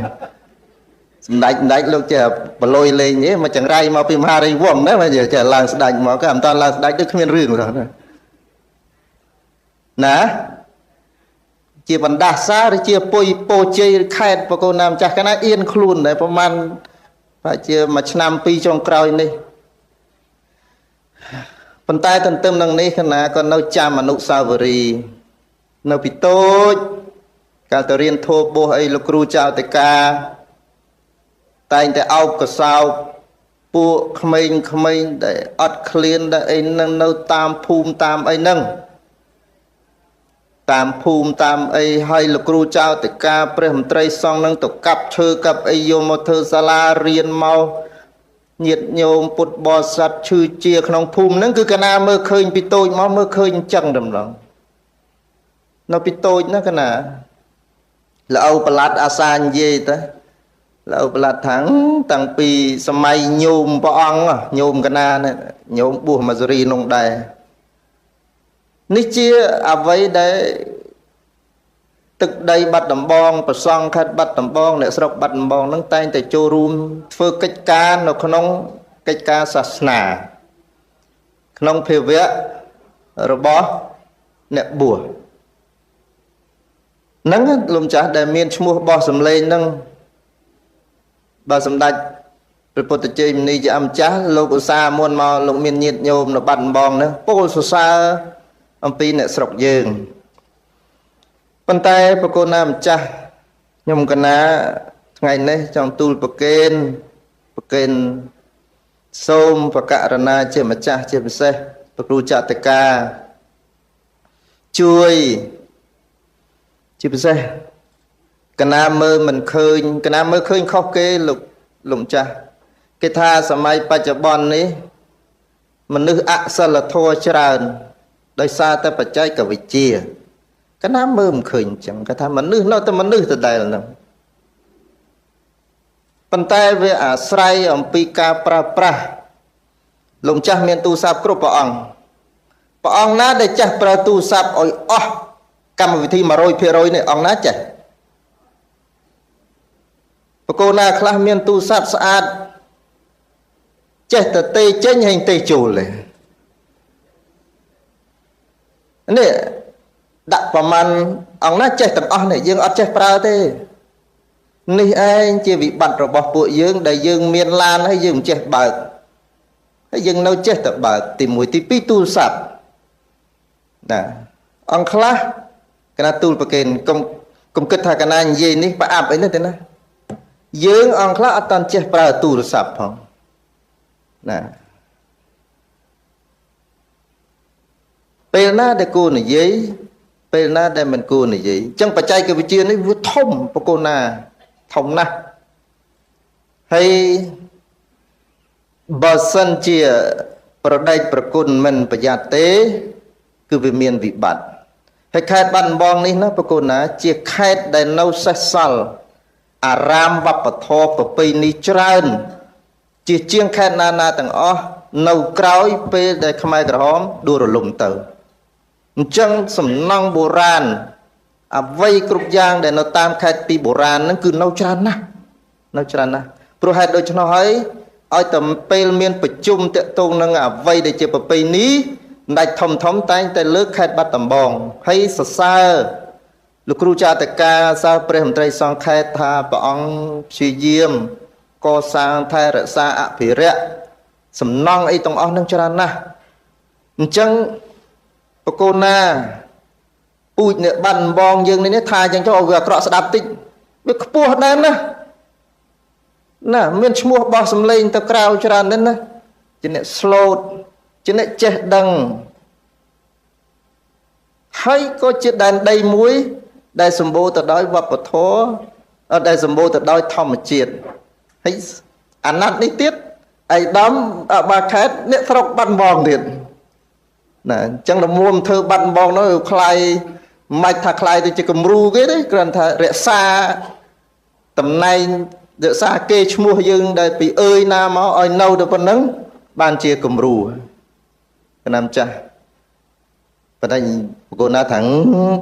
S2: សម្ដេចសម្ដេចលោកចេះបលុយលេងទេមកចង្រៃមកពីមហារាជវង្សណាមកចេះឡើងស្ដេចមកក៏មិនតាន់ឡើងស្ដេចដូចគ្មានរឿងសោះណាជាបណ្ដាសាឬជាពុយពោជ័យឬខេត្តបកូនណាម្ចាស់កណាអៀនខ្លួនដែរប្រហែលប្រហែលជាមួយឆ្នាំពីរចុងក្រោយនេះប៉ុន្តែទន្ទឹមនឹងនេះកណាក៏នៅចាំអនុស្សាវរីយ៍នៅពីតូចកាលទៅរៀនធម៌បួសអីលោកគ្រូចៅអធិការតែងតែអោបកសោបពួកក្មេងៗដែលអត់ឃ្លានដែលអីនឹងនៅតាមភូមិតាមអីហ្នឹងតាមភូមិតាមអីហើយលោកគ្រូចៅអធិការព្រះមន្ត្រីសង្ឃនឹងទៅកាប់ឈើកាប់អីយកមកធ្វើសាលារៀនមកញាតិញោមពុទ្ធបរិស័ទឈឺជាក្នុងភូមិហ្នឹងគឺកណាមើលឃើញពីតូចមកមើលឃើញអញ្ចឹងតែម្ដងនៅពីតូចណាកណាលោកឪប្រឡាត់អាសានិយាយទៅលោកឪប្រឡាត់ថាតាំងពីសម័យញោមព្រះអង្គញោមកណាញោមបួសមកសេរីនោះដែរនេះជាអ្វីដែលទឹកដីបាត់ដំបងប្រសង់ខេត្តបាត់ដំបងអ្នកស្រុកបាត់ដំបងនឹងតែងតែចូលរួមធ្វើកិច្ចការនៅក្នុងកិច្ចការសាសនាក្នុងភាវៈរបស់អ្នកបួសហ្នឹងលោកម្ចាស់ដែលមានឈ្មោះបោះសម្លេងហ្នឹងបើសម្ដេចព្រះពុទ្ធជ័យមុនីជាអម្ចាស់លោកឧស្សាហ៍មុនមកលោកមានញាតិញោមនៅបាត់ដំបងហ្នឹងពោលសរសើរអំពីអ្នកស្រុកយើងប៉ុន្តែប្រគល់ណាម្ចាស់ខ្ញុំកណាថ្ងៃនេះចង់ទូលប្រគេនសូមប្រកាសណាជាម្ចាស់ជាពិសេសព្រះគ្រូចតិកាជួយជាពិសេសកណាមើលមិនឃើញកណាមើលឃើញខុសគេលោកម្ចាស់ គេថាសម័យបច្ចុប្បន្ននេះមនុស្សអសិលធម៌ច្រើនដោយសារតែបច្ចេកវិទ្យាកណាមើលមិនឃើញអញ្ចឹងគេថាមនុស្សនៅតែមនុស្សដដែលហ្នឹងប៉ុន្តែវាអាស្រ័យអំពីការប្រើប្រាស់លោកម្ចាស់មានទូរស័ព្ទគ្រប់ព្រះអង្គព្រះអង្គណាដែលចេះប្រើទូរស័ព្ទឲ្យអស់កម្មវិធី 100% នេះអង្គណាចេះបកូនណាខ្លះមានទូរស័ព្ទស្អាតចេះតែទេចេញហើយទេចូលទេនេះដាក់ប្រមាណអង្គណាចេះទាំងអស់នេះយើងអត់ចេះប្រើទេនេះឯងជាវិបត្តិរបស់ពួកយើងដែលយើងមានឡានហើយយើងមិនចេះបើកហើយយើងនៅចេះតែបើកទី1ទី2ទូរស័ព្ទណាអង្គខ្លះកណាទូលប្រកេនកុំគិតថាកណានិយាយនេះប្រអាប់អីនេះទេណាយើងអង្គខ្លះអត់តាន់ចេះប្រើទូរស័ព្ទផងណាពេលណាដែលគួរនិយាយពេលណាដែលមិនគួរនិយាយអញ្ចឹងបច្ចេកវិទ្យានេះវាធំបកូនណាធំណាស់ហើយបើសិនជាប្រដេចប្រគុណមិនប្រយ័ត្នទេគឺវាមានវិបត្តិហើយខេត្តបាត់ដំបងនេះណាប្រគុណណាជាខេត្តដែលនៅសេសសល់អារាមវប្បធម៌ប្រពៃណីច្រើនជាជាងខេត្តណាណាទាំងអស់នៅក្រោយពេលដែលខ្មែរក្រហមដួលរលំទៅអញ្ចឹងសំណង់បុរាណអ្វីគ្រប់យ៉ាងដែលនៅតាមខេត្តពីបុរាណហ្នឹងគឺនៅច្រើនណាស់នៅច្រើនណាស់ព្រោះហេតុដូច្នោះហើយឲ្យតែពេលមានប្រជុំតាក់ទងនឹងអ្វីដែលជាប្រពៃណីដាច់ធំធំតែងតែលើកខេត្តបាត់ដំបងហើយសរសើរលោកគ្រូចាតកាសាព្រះមន្ត្រីសង្ឃខេត្តថាព្រះអង្គព្យាយាមកសាងថែរក្សាអភិរក្សសំណង់អីទាំងអស់នឹងច្រើនណាស់អញ្ចឹងបកូនណាពូជអ្នកបាត់ដំបងយើងនេះថាអញ្ចឹងចុះឲ្យវាអាក្រក់ស្ដាប់តិចវាខ្ពស់ដែរណាណាមានឈ្មោះបោះសំឡេងទៅក្រៅច្រើនណាស់ណាជាអ្នកស្លូតជាអ្នកចេះដឹងហើយក៏ជាដែនដីមួយដែលសម្បូរទៅដោយវប្បធម៌ដែលសម្បូរទៅដោយធម្មជាតិហើយអាណត្តិនេះទៀតឯកឧត្តមអបាខេតអ្នកស្រុកបាត់ដំបងទៀតណាអញ្ចឹងលមួមធ្វើបាត់ដំបងនោះខ្លាយមិនថាខ្លាយទៅជាគំរូគេទេគ្រាន់ថារក្សាតំណែងរក្សាគេឈ្មោះយើងដែលពីអើយណាមកឲ្យនៅទៅប៉ុណ្ណឹងបានជាគំរូកណាំចាស់ប៉ុន្តែប្រគល់ណាថា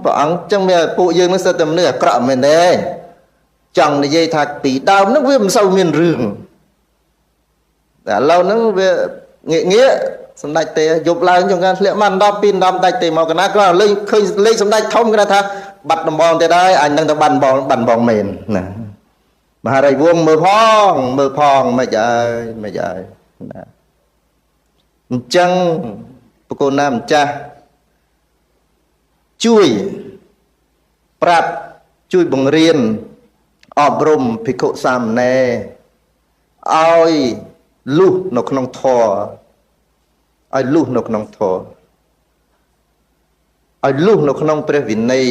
S2: ព្រះអង្គចឹងមានពួកយើងនឹងសិតតែមនុស្សអាក្រក់មែនទេចង់និយាយថាពីដើមហ្នឹងវាមិនសូវមានរឿងតែឥឡូវហ្នឹងវាងាកងាកសម្ដេចទេយប់ឡើងចង្ការធ្លាក់មក10 2 10ដាច់ទេមកកណាក៏លេងឃើញលេខសម្ដេចធំគេថាបាត់ដំបងទៀតហើយអញនឹងទៅបាត់ដំបងបាត់ដំបងមែនណាមហារាជវង្សមើលផងមើលផងមិនអើយមិនអើយណាអញ្ចឹងប្រគល់ណាម្ចាស់ជួយប្រាប់ជួយបង្រៀនអប់រំភិក្ខុសាមណេរឲ្យលុះនៅក្នុងធម៌ឲ្យលុះនៅក្នុងធម៌ឲ្យលុះនៅក្នុងព្រះវិន័យ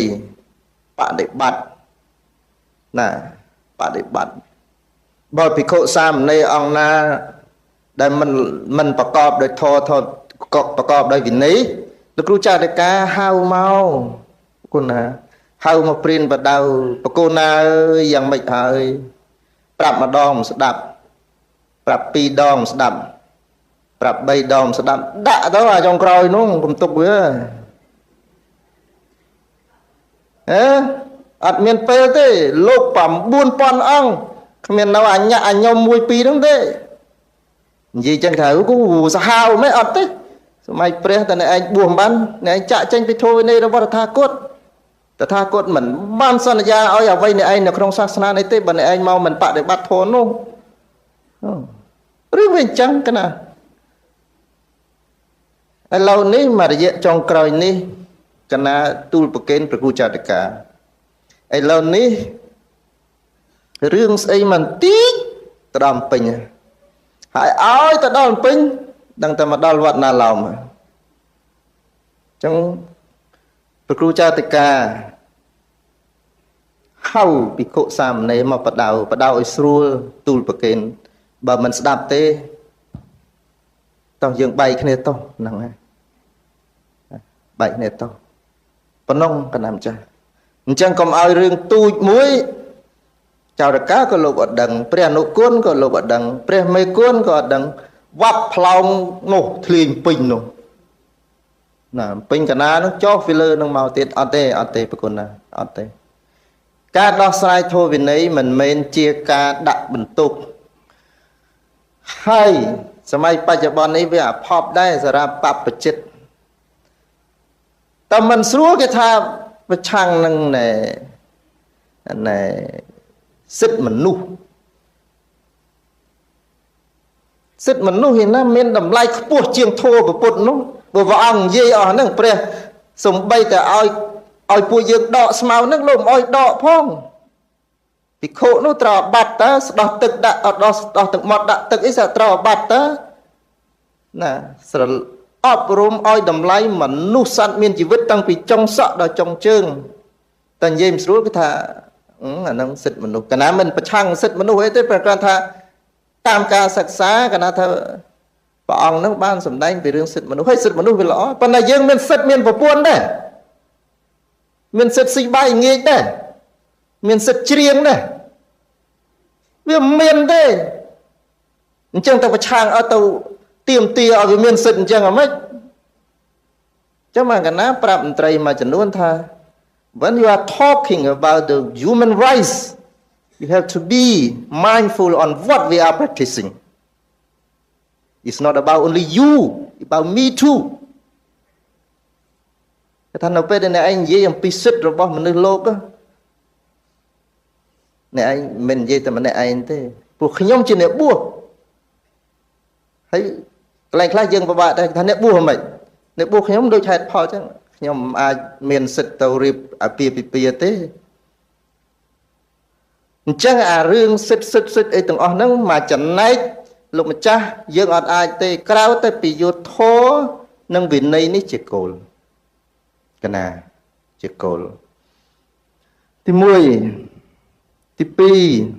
S2: បដិបត្តិណាបដិបត្តិបើភិក្ខុសាមណេរអង្គណាដែលមិនប្រកបដោយធម៌ប្រកបដោយវិន័យលោកគ្រូចារិកាហៅមកគុណណាហៅមកព្រានបដៅបកូនណាអើយយ៉ាងម៉េចហើយប្រាប់ម្ដងមិនស្ដាប់ប្រាប់ពីរដងមិនស្ដាប់ប្រាប់3ដងស្ដាប់ដាក់ទៅអាចុងក្រោយនោះកុំទុកវាហេអត់មានពេលទេលោក9000អង្គគ្មាននៅអញ្ញាអញញ1 2ហ្នឹងទេនិយាយចឹងថាគូសាហាវមែនអត់ទេសម័យព្រះតែអ្នកឯងបួសមិនបានអ្នកឯងចាក់ចេញពីធម៌វិន័យរបស់តថាគតតថាគតមិនបានសន្យាឲ្យអ្វីអ្នកឯងនៅក្នុងសាសនានេះទេបើអ្នកឯងមកមិនបដិបត្តិធម៌នោះរឿងវាអញ្ចឹងកណាឥឡូវនេះមួយរយៈចុងក្រោយនេះកណាទូលប្រកេនព្រះគ្រូចាតកាឥឡូវនេះរឿងស្អីមិនតិចទៅដល់ពេញហើយឲ្យទៅដល់ពេញដឹងតែមកដល់វត្តណាឡោមអញ្ចឹងព្រះគ្រូចាតកាហៅភិក្ខុសាមណេរមកបដៅបដៅឲ្យស្រួលទូលប្រកេន បើមិនស្ដាប់ទេតោះយើងបែកគ្នាតោះហ្នឹងហើយបែកគ្នាតោះប៉ុណ្ណឹងកណាម្ចាស់អញ្ចឹងកុំឲ្យរឿងទូចមួយចៅរកាក៏លោកអត់ដឹងព្រះអនុគុណក៏លោកអត់ដឹងព្រះមេគុណក៏អត់ដឹងវ៉ាប់ផ្លោងនោះធ្លាយពេញនោះណាពេញកណានោះចុះពីលើនឹងមកទៀតអត់ទេអត់ទេប្រគុណណាអត់ទេការដោះស្រាយធម៌វិន័យមិនមែនជាការដាក់បន្ទុកហើយសម័យបច្ចុប្បន្ននេះវាអភ័ព្វដែរសម្រាប់បព្វជិតតែមិនស្រួលគេថាប្រឆាំងនឹងណែណែសិទ្ធិមនុស្សសិទ្ធិមនុស្សឯណាមានតម្លៃខ្ពស់ជាងធម៌ពុទ្ធនោះបើព្រះអង្គនិយាយអស់ហ្នឹងព្រះសំបីតែឲ្យពួកយើងដកស្មៅហ្នឹងលោកមិនឲ្យដកផងភិក្ខុនោះត្រូវបាត់តើស្ដោះទឹកដាក់អត់ដោះស្ដោះទឹកមាត់ដាក់ទឹកអីសត្រូវបាត់តើណាស្រអប់រំឲ្យតម្លៃមនុស្សសត្វមានជីវិតតាំងពីចុងសក់ដល់ចុងជើងតែនិយាយមិនស្រួលគឺថាអាហ្នឹងសិទ្ធិមនុស្សកាលណាមិនប្រឆាំងសិទ្ធិមនុស្សអីទេប្រកាសថាតាមការសិក្សាកាលណាថាព្រះអង្គហ្នឹងបានសម្ដែងពីរឿងសិទ្ធិមនុស្សហើយសិទ្ធិមនុស្សវាល្អប៉ុន្តែយើងមានសិទ្ធិមានប្រពន្ធដែរមានសិទ្ធិស៊ីបាយងាយដែរមានសិទ្ធិច្រៀងដែរវាមានទេអញ្ចឹងទៅប្រឆាំងឲ្យទៅទៀមទាឲ្យវាមានសិទ្ធិអញ្ចឹងហ្មងចឹងមកកណាប្រាប់មន្ត្រីមួយចំនួនថា when you are talking about the human rights you have to be mindful on what we are practicing it's not about only you about me too គេថានៅពេលដែលអ្នកឯងនិយាយអំពីសិទ្ធិរបស់មនុស្សលោកអ្នកឯងមិននិយាយតែម្នាក់ឯងទេពួកខ្ញុំជាអ្នកបួសហើយកន្លែងខ្លះយើងពិបាកដែរថាអ្នកបួសហ្មងអ្នកបួសខ្ញុំដូចហេតុផលចឹងខ្ញុំមិនអាចមានសិទ្ធិទៅរៀបអាពាហ៍ពិពាហ៍ទេអញ្ចឹងអារឿងសិទ្ធិសិទ្ធិសិទ្ធិអីទាំងអស់ហ្នឹងមកចំណែកលោកម្ចាស់យើងអត់អាចទេក្រៅតែពីយោធម៌និងវិន័យនេះជាគោលកណាជាគោលទី1ទី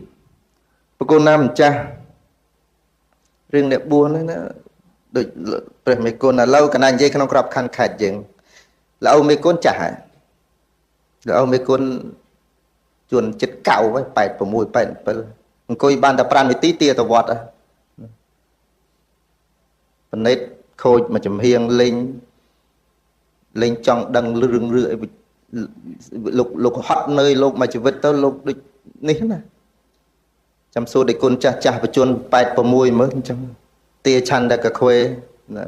S2: 2ប្រគុណណាម្ចាស់រឿងអ្នកបួសហ្នឹងណាដូចព្រះមេគុណឥឡូវកណានិយាយក្នុងក្របខ័ណ្ឌខេត្តយើងលោកមេគុណចាស់ហើយលោកមេគុណជួនចិត្តកៅហើយ86 87អង្គុយបានតែ5នាទីទាទៅវត្តបណិតខូចមួយចំហៀងលេងលេងចង់ដឹងរឿងរឿងអីលោកហត់នឿយលោកមួយជីវិតទៅលោកដូចនេះណាចាំសួរដេគុណចាស់ចាស់បជន86មើលអញ្ចឹងទាឆន្ទកខ្វេណា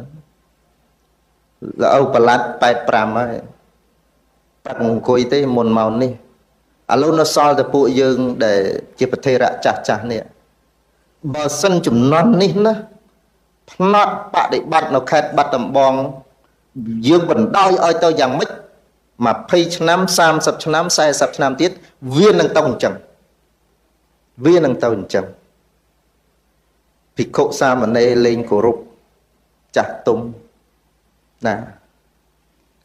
S2: លោកប្រឡាត់85ហើយប្រាក់អង្គុយទេមុនមកនេះឥឡូវនៅសល់តែពួកយើងដែលជាប្រធេរៈចាស់ចាស់នេះបើសិនចំនួននេះណាផ្នត់បដិបត្តិនៅខេត្តបាត់ដំបងយើងបណ្ដោយឲ្យទៅយ៉ាងម៉េច20ឆ្នាំ30ឆ្នាំ40ឆ្នាំទៀតវានឹងទៅអញ្ចឹងវានឹងទៅអញ្ចឹងភិក្ខុសាមណេរលេងគោរពចាស់ទុំណា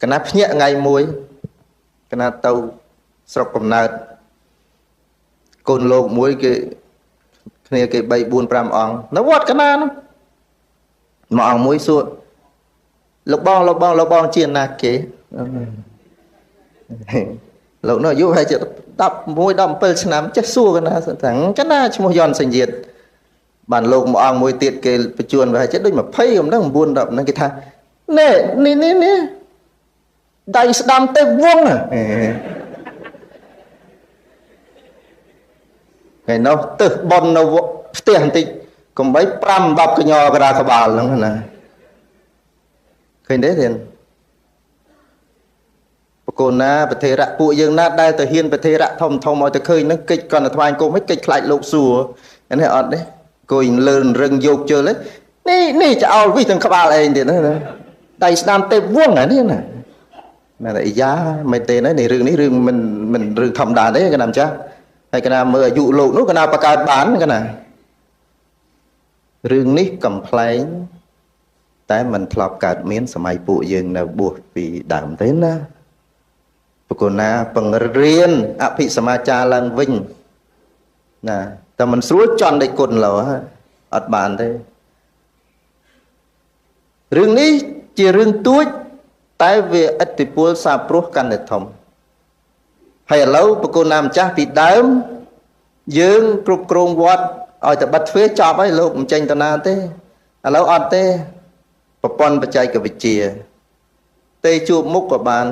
S2: កណាភ្ញាក់ថ្ងៃមួយកណាទៅស្រុកកំណើតកូនលោកមួយគេគ្នាគេ3 4 5អង្គនៅវត្តកណានោះមួយអង្គមួយសួរលោកបងលោកបងលោកបងជាណាគេលោកនោះអាយុហើយជា11 17ឆ្នាំចេះសួរកណាថាកណាឈ្មោះយ៉នសញ្ញិតបានលោកមួយអង្គមួយទៀតគេបញ្ជួនប្រហែលជាដូច20កំហ្នឹង9 10ហ្នឹងគេថាណែនេះនេះនេះដៃស្ដាំទេវងថ្ងៃនោះទឹះបននៅផ្ទះបន្តិចកុំបី5 10កញកដាក្បាលហ្នឹងណាឃើញទេទៀតប្រគោណាប្រធេរៈពួកយើងណាដែលទៅហ៊ានប្រធេរៈធំធំឲ្យទៅឃើញហ្នឹងកិច្ចកណ្ដថ្វាយគុំឲ្យកិច្ចខ្លាចលោកសួរនេះអត់ទេគួយលឿនរឹងយកជើលនេះនេះចោលវិសទាំងក្បាលឯងទៀតណាដៃស្ដាំទេវងអានេះណាណាអាយ៉ាមិនទេណានេះរឿងនេះរឿងមិនមិនរឿងធម្មតាទេកណាម្ចាស់ហើយកណាមើលអាយុលោកនោះកណាបង្កើតបានកណារឿងនេះកំប្លែងតែមិនធ្លាប់កើតមានសម័យពួកយើងនៅបួសពីដើមទេណាប្រគុណណាបង្រៀនអភិសមាចារឡើងវិញណាតែមិនស្រួលចន់ដេគុណឡើយ អត់បានទេរឿងនេះជារឿងទួចតែវាឥទ្ធិពលសាព្រោះកាន់តែធំហើយឥឡូវប្រគុណណាម្ចាស់ពីដើមយើងគ្រប់គ្រងវត្តឲ្យតែបិទទ្វារចប់ហើយលោកមិនចេញទៅណាទេឥឡូវអត់ទេប្រព័ន្ធបច្ចេកវិទ្យាទេជួបមុខក៏បាន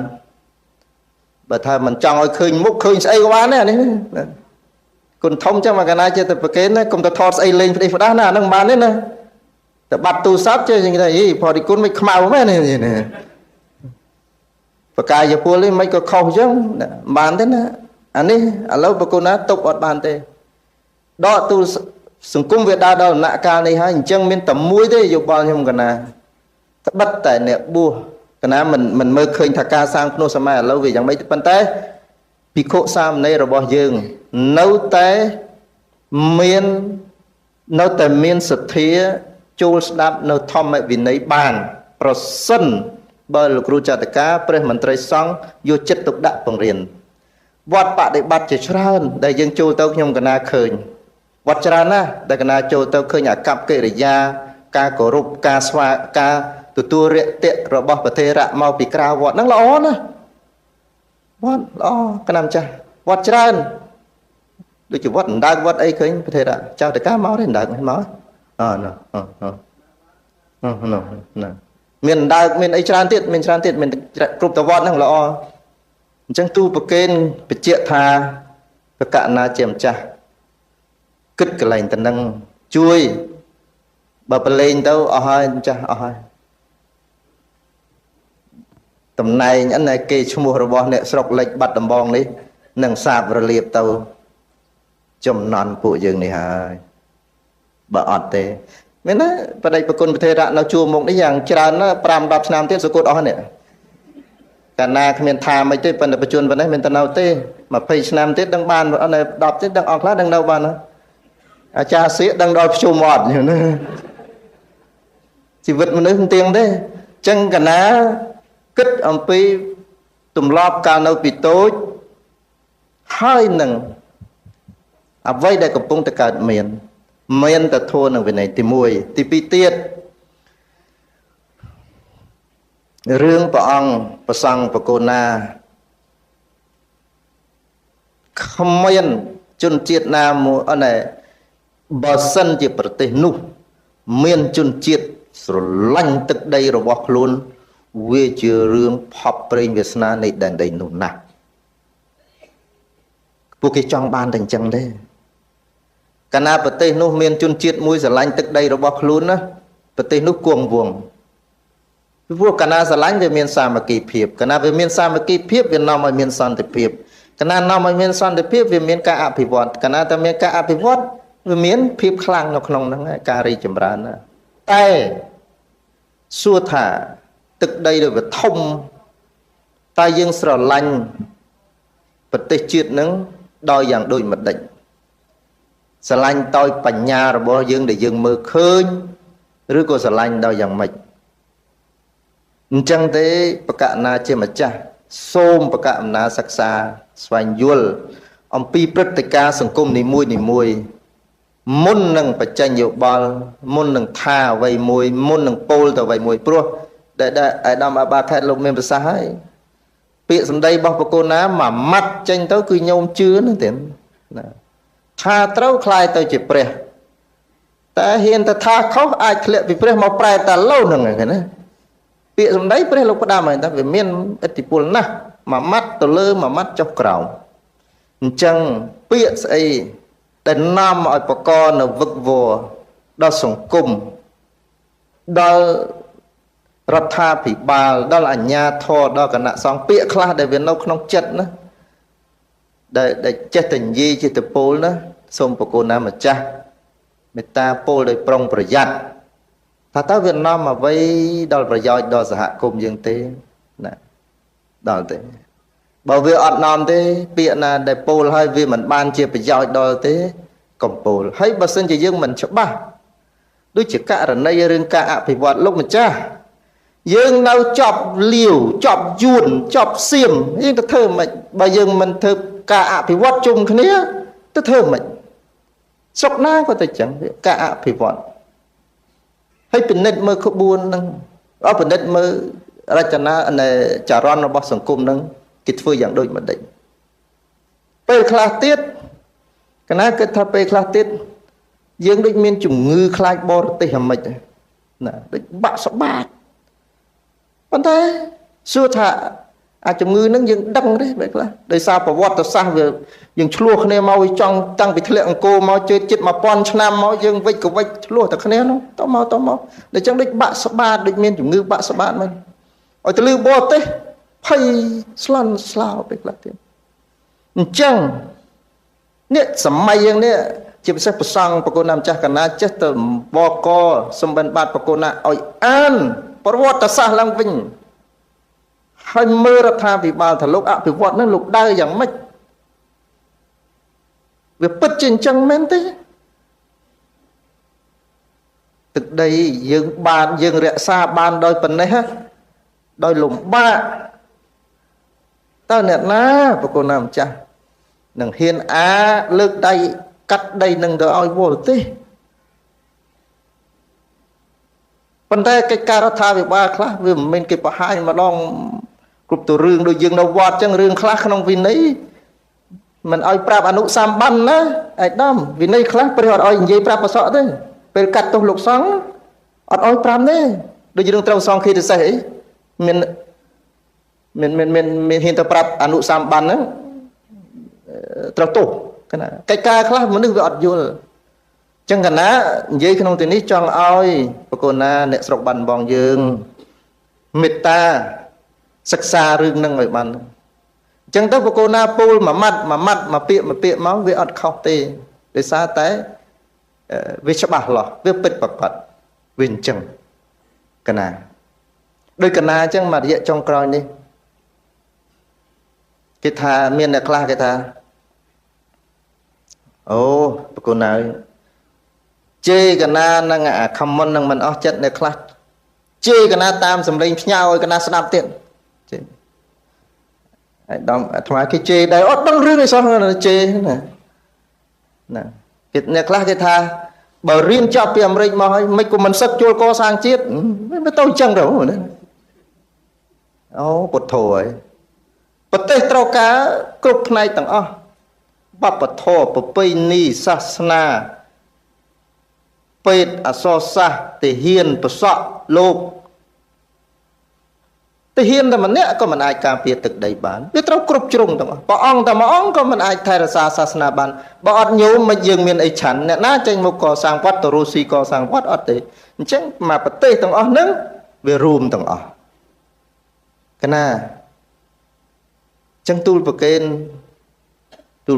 S2: បើថាមិនចង់ឲ្យឃើញមុខឃើញស្អីក៏បានដែរនេះគុណធំចឹងមកកណាចេះតែប្រគេនណាកុំទៅថតស្អីលេងផ្ដេសផ្ដាស់ណាអាហ្នឹងមិនបានទេណាតែបាត់ទូរស័ព្ទចេះយ៉ាងថាអីផលិគុណមិនខ្មៅមែននេះបកាយពលនេះមិនក៏ខុសចឹងមិនបានទេណាអានេះឥឡូវប្រគុណណាទុកអត់បានទេដកទូសង្គមវាដើរដល់ដំណាក់កាលនេះហើយអញ្ចឹងមានតែមួយទេយោបល់ខ្ញុំកណាត្បិតតែអ្នកបួសកណាមិនមើលឃើញថាការសាងភ្នោះសម័យឥឡូវវាយ៉ាងម៉េចប៉ុន្តែភិក្ខុសាមណេររបស់យើងនៅតែមានសទ្ធាចូលស្ដាប់នៅធម្មវិន័យបានប្រសិនបើលោកគ្រូចតកាព្រះមន្ត្រីសង្ឃយកចិត្តទុកដាក់បង្រៀនវត្តបដិបត្តិជាច្រើនដែលយើងចូលទៅខ្ញុំកណាឃើញវត្តច្រើនណាស់ដែលកណាចូលទៅឃើញអាកប្បកិរិយាការគោរពការស្វាការទទួលរាក់ទាក់របស់ប្រធេរៈមកពីក្រៅវត្តហ្នឹងល្អណាស់វត្តល្អកណាម្ចាស់វត្តច្រើនដូចជាវត្តអណ្ដើកវត្តអីឃើញប្រធេរៈចៅតកាមកទេអណ្ដើកមកអណណណមានអណ្ដើកមានអីច្រើនទៀតមានច្រើនទៀតមានគ្រប់តវត្តហ្នឹងល្អអញ្ចឹងទូប្រកេនបញ្ជាក់ថាប្រកណាជាម្ចាស់គិតកន្លែងតំណឹងជួយបើប្រឡែងទៅអស់ហើយម្ចាស់អស់ហើយតំណែងអិនឯគេឈ្មោះរបស់អ្នកស្រុកលិចបាត់ដំបងនេះនឹងសាបរលាបទៅចំណន់ពួកយើងនេះហើយបើអត់ទេមានណាបដិប្រគុណប្រធេរៈនៅជួរមុខនេះយ៉ាងច្រើនណា5 10ឆ្នាំទៀតសុគតអស់នេះកាលណាគ្មានថាមិនទេប៉ុន្តែបញ្ជនប៉ុណ្ណេះមានតែនៅទេ20ឆ្នាំទៀតដឹងបាន10ទៀតដឹងអស់ខ្លះដឹងនៅបានអាចារ្យសៀកដឹងដល់ភ្ជុំអត់ណាជីវិតមនុស្សមិនទៀងទេអញ្ចឹងកាលណាគិតអំពីទម្លាប់កាលនៅពីតូចហើយនឹងអ្វីដែលកំពុងតែកើតមានមានតែធម៌និងវិន័យទី1ទី2ទៀតរឿងព្រះអង្គប្រសង់បកូណាគ្មានជនជាតិណាមួយអត់ណែបើសិនជាប្រទេសនោះមានជនជាតិស្រឡាញ់ទឹកដីរបស់ខ្លួនវាជារឿងផប់ព្រេងវាសនានៃដែនដីនោះណាស់ពួកគេចង់បានតែអញ្ចឹងទេកាលណាប្រទេសនោះមានជនជាតិមួយស្រឡាញ់ទឹកដីរបស់ខ្លួនណាប្រទេសនោះគង់វង្សពីព្រោះកាលណាស្រឡាញ់វាមានសាមគ្គីភាពកាលណាវាមានសាមគ្គីភាពវានាំឲ្យមានសន្តិភាពកាលណានាំឲ្យមានសន្តិភាពវាមានការអភិវឌ្ឍកាលណាតែមានការអភិវឌ្ឍវាមានភាពខ្លាំងនៅក្នុងហ្នឹងការរីកចម្រើនណាតែសួរថាទឹកដីដែលវាធំតែយើងស្រឡាញ់ប្រទេសជាតិហ្នឹងដោយយ៉ាងដូចម្ដេចស្រឡាញ់ដោយបញ្ញារបស់យើងដែលយើងមើលឃើញឬក៏ស្រឡាញ់ដោយយ៉ាងម៉េចអញ្ចឹងទេបកណាជាម្ចាស់សូមបកណាសិក្សាស្វែងយល់អំពីព្រឹត្តិការណ៍សង្គមនីមួយនីមួយមុននឹងបញ្ចេញយោបល់មុននឹងថាអ្វីមួយមុននឹងពោលទៅអ្វីមួយព្រោះដែលអាដាមអាបាខេតលោកមានប្រសាសន៍ហើយពាក្យសម្ដីរបស់ប្រគល់ណាមួយម៉ាត់ចេញទៅគឺញោមជឿហ្នឹងទេណាថាត្រូវคล้ายទៅជាព្រះតែហ៊ានទៅថាខុសអាចធ្លាក់ពីព្រះមកប្រែតាឡូវហ្នឹងណាពាក្យសម្ដីព្រះលោកផ្ដាំហើយតែវាមានឥទ្ធិពលណាស់មួយម៉ាត់ទៅលើមួយម៉ាត់ចុះក្រោមអញ្ចឹងពាក្យស្អីដែលនាំឲ្យបកនៅវឹកវរដល់សង្គមដល់រដ្ឋាភិបាលដល់អាជ្ញាធរដល់គណៈសង្ឃពាក្យខ្លះដែលវានៅក្នុងចិត្តណាដែលចេះតែនិយាយចេះតែពោលណាសូមប្រគល់ណាម្ចាស់មេត្តាពោលដោយប្រុងប្រយ័ត្នថាតើវានាំអ្វីដល់ប្រយោជន៍ដល់សហគមន៍យើងទេណាដល់ទេបើវាអត់នាំទេពាក្យណាដែលពោលហើយវាមិនបានជាប្រយោជន៍ដល់ទេកុំពោលហើយបើសិនជាយើងមិនច្បាស់ដូចជាករណីរឿងការអភិវឌ្ឍលោកម្ចាស់យើងនៅចប់លាវចប់យួនចប់សៀមយើងទៅធ្វើមិនបើយើងមិនធ្វើការអភិវឌ្ឍជុំគ្នាទៅធ្វើមិនស្រុកណាក៏ទៅចឹងការអភិវឌ្ឍ ហើយពិនិត្យមើលក្បួនហ្នឹងអត់ពិនិត្យមើលរចនានៃចរន្តរបស់សង្គមហ្នឹងគេធ្វើយ៉ាងដូចម្ដេចពេលខ្លះទៀតកណាគិតថាពេលខ្លះទៀតយើងដូចមានជំងឺខ្លាចបរទេសហ្មិចណាដូចបាក់ស្បាតប៉ុន្តែសួរថាអាជំងឺហ្នឹងយើងដឹងទេបែបខ្លះដោយសារប្រវត្តិសាស្ត្រវាយើងឆ្លោះគ្នាមកវាចង់តាំងពីធ្លាក់អង្គរមកជិត1000ឆ្នាំមកយើងវិចកវិចឆ្លោះតែគ្នានោះតមកដល់អញ្ចឹងដូចបាក់ស្បាតដូចមានជំងឺបាក់ស្បាតមិនឲ្យទៅលឺបរទេសភ័យស្លន់ស្លោពេលខ្លះទៀតអញ្ចឹងនេះសម័យយ៉ាងនេះជាពិសេសប្រសង់ប្រគុណណាម្ចាស់កណាចេះទៅបកសម្បិនបាទប្រគុណណាឲ្យអានប្រវត្តិសាស្ត្រឡើងវិញហើយមើលរដ្ឋាភិបាលថាលោកអភិវឌ្ឍនឹងលោកដើរយ៉ាងម៉េចវាពិតជាអញ្ចឹងមែនទេទឹកដីយើងបានយើងរក្សាបានដោយប៉ុណ្ណេះដោយលំបាកតើអ្នកណាប្រគុណណាម្ចាស់នឹងហ៊ានអាលើកដៃកាត់ដីនឹងទៅឲ្យវល់ទេប៉ុន្តែកិច្ចការរដ្ឋាភិបាលខ្លះវាមិនមែនគេបង្ហាញម្ដងគ្រប់ទៅរឿងដូចយើងនៅវត្តចឹងរឿងខ្លះក្នុងវិន័យមិនឲ្យប្រាប់អនុសម្បានណាឯកឧត្តមវិន័យខ្លះព្រះអត់ឲ្យនិយាយប្រាប់ប្រសក់ទេពេលកាត់ទោសលោកសង្ឃអត់ឲ្យប្រាប់ទេដូចរឿងត្រូវសង្ឃឃីរិសេសអីមានមានមានមានមានហ៊ានទៅប្រាប់អនុសម្បានហ្នឹងត្រូវទោសកណាកិច្ចការខ្លះមនុស្សវាអត់យល់ចឹងកណានិយាយក្នុងទីនេះចង់ឲ្យប្រគុណណាអ្នកស្រុកបាត់បងយើងមេត្តាសិក្សារឿងនឹងឲ្យបានអញ្ចឹងទៅប្រគុណណាពូលមួយម៉ាត់មួយម៉ាត់មួយពាក្យមួយពាក្យមកវាអត់ខុសទេដោយសារតែវាច្បាស់លាស់វាពិតប្រាកដវាអញ្ចឹងកណាដោយកណាអញ្ចឹងមួយរយៈចុងក្រោយនេះគេថាមានអ្នកខ្លះគេថាអូប្រគុណណាជេរកណានឹងអាខមមិននឹងមិនអស់ចិត្តអ្នកខ្លះជេរកណាតាមសម្លេងផ្ញើឲ្យកណាស្ដាប់ទៀតជេរហើយដល់អាត្មាគេជេរដែរអត់ដឹងរឿងអីសោះជេរណាណាគេអ្នកខ្លះគេថាបើរៀនចប់ពីអាមេរិកមកហើយមិនក៏មិនសឹកជួលកសាងជាតិមិនទៅអញ្ចឹងទៅណាអូពុទ្ធោហើយប្រទេសត្រូវការគ្រប់ផ្នែកទាំងអស់វប្បធម៌ប្រពៃណីសាសនាពេទ្យអក្សរសាស្ត្រទាហានប្រសក់លោកទាហានតែម្នាក់ក៏មិនអាចការពារទឹកដីបានវាត្រូវគ្រប់ជ្រុងទាំងអស់ព្រះអង្គតែមួយអង្គក៏មិនអាចថែរក្សាសាសនាបានបើអត់ញោមមិនយើងមានអីឆាន់អ្នកណាចេញមកកសាងវត្តទៅរុស្ស៊ីកសាងវត្តអត់ទេអញ្ចឹងមកប្រទេសទាំងអស់ហ្នឹងវារួមទាំងអស់កណាអញ្ចឹងទូលប្រកេនត្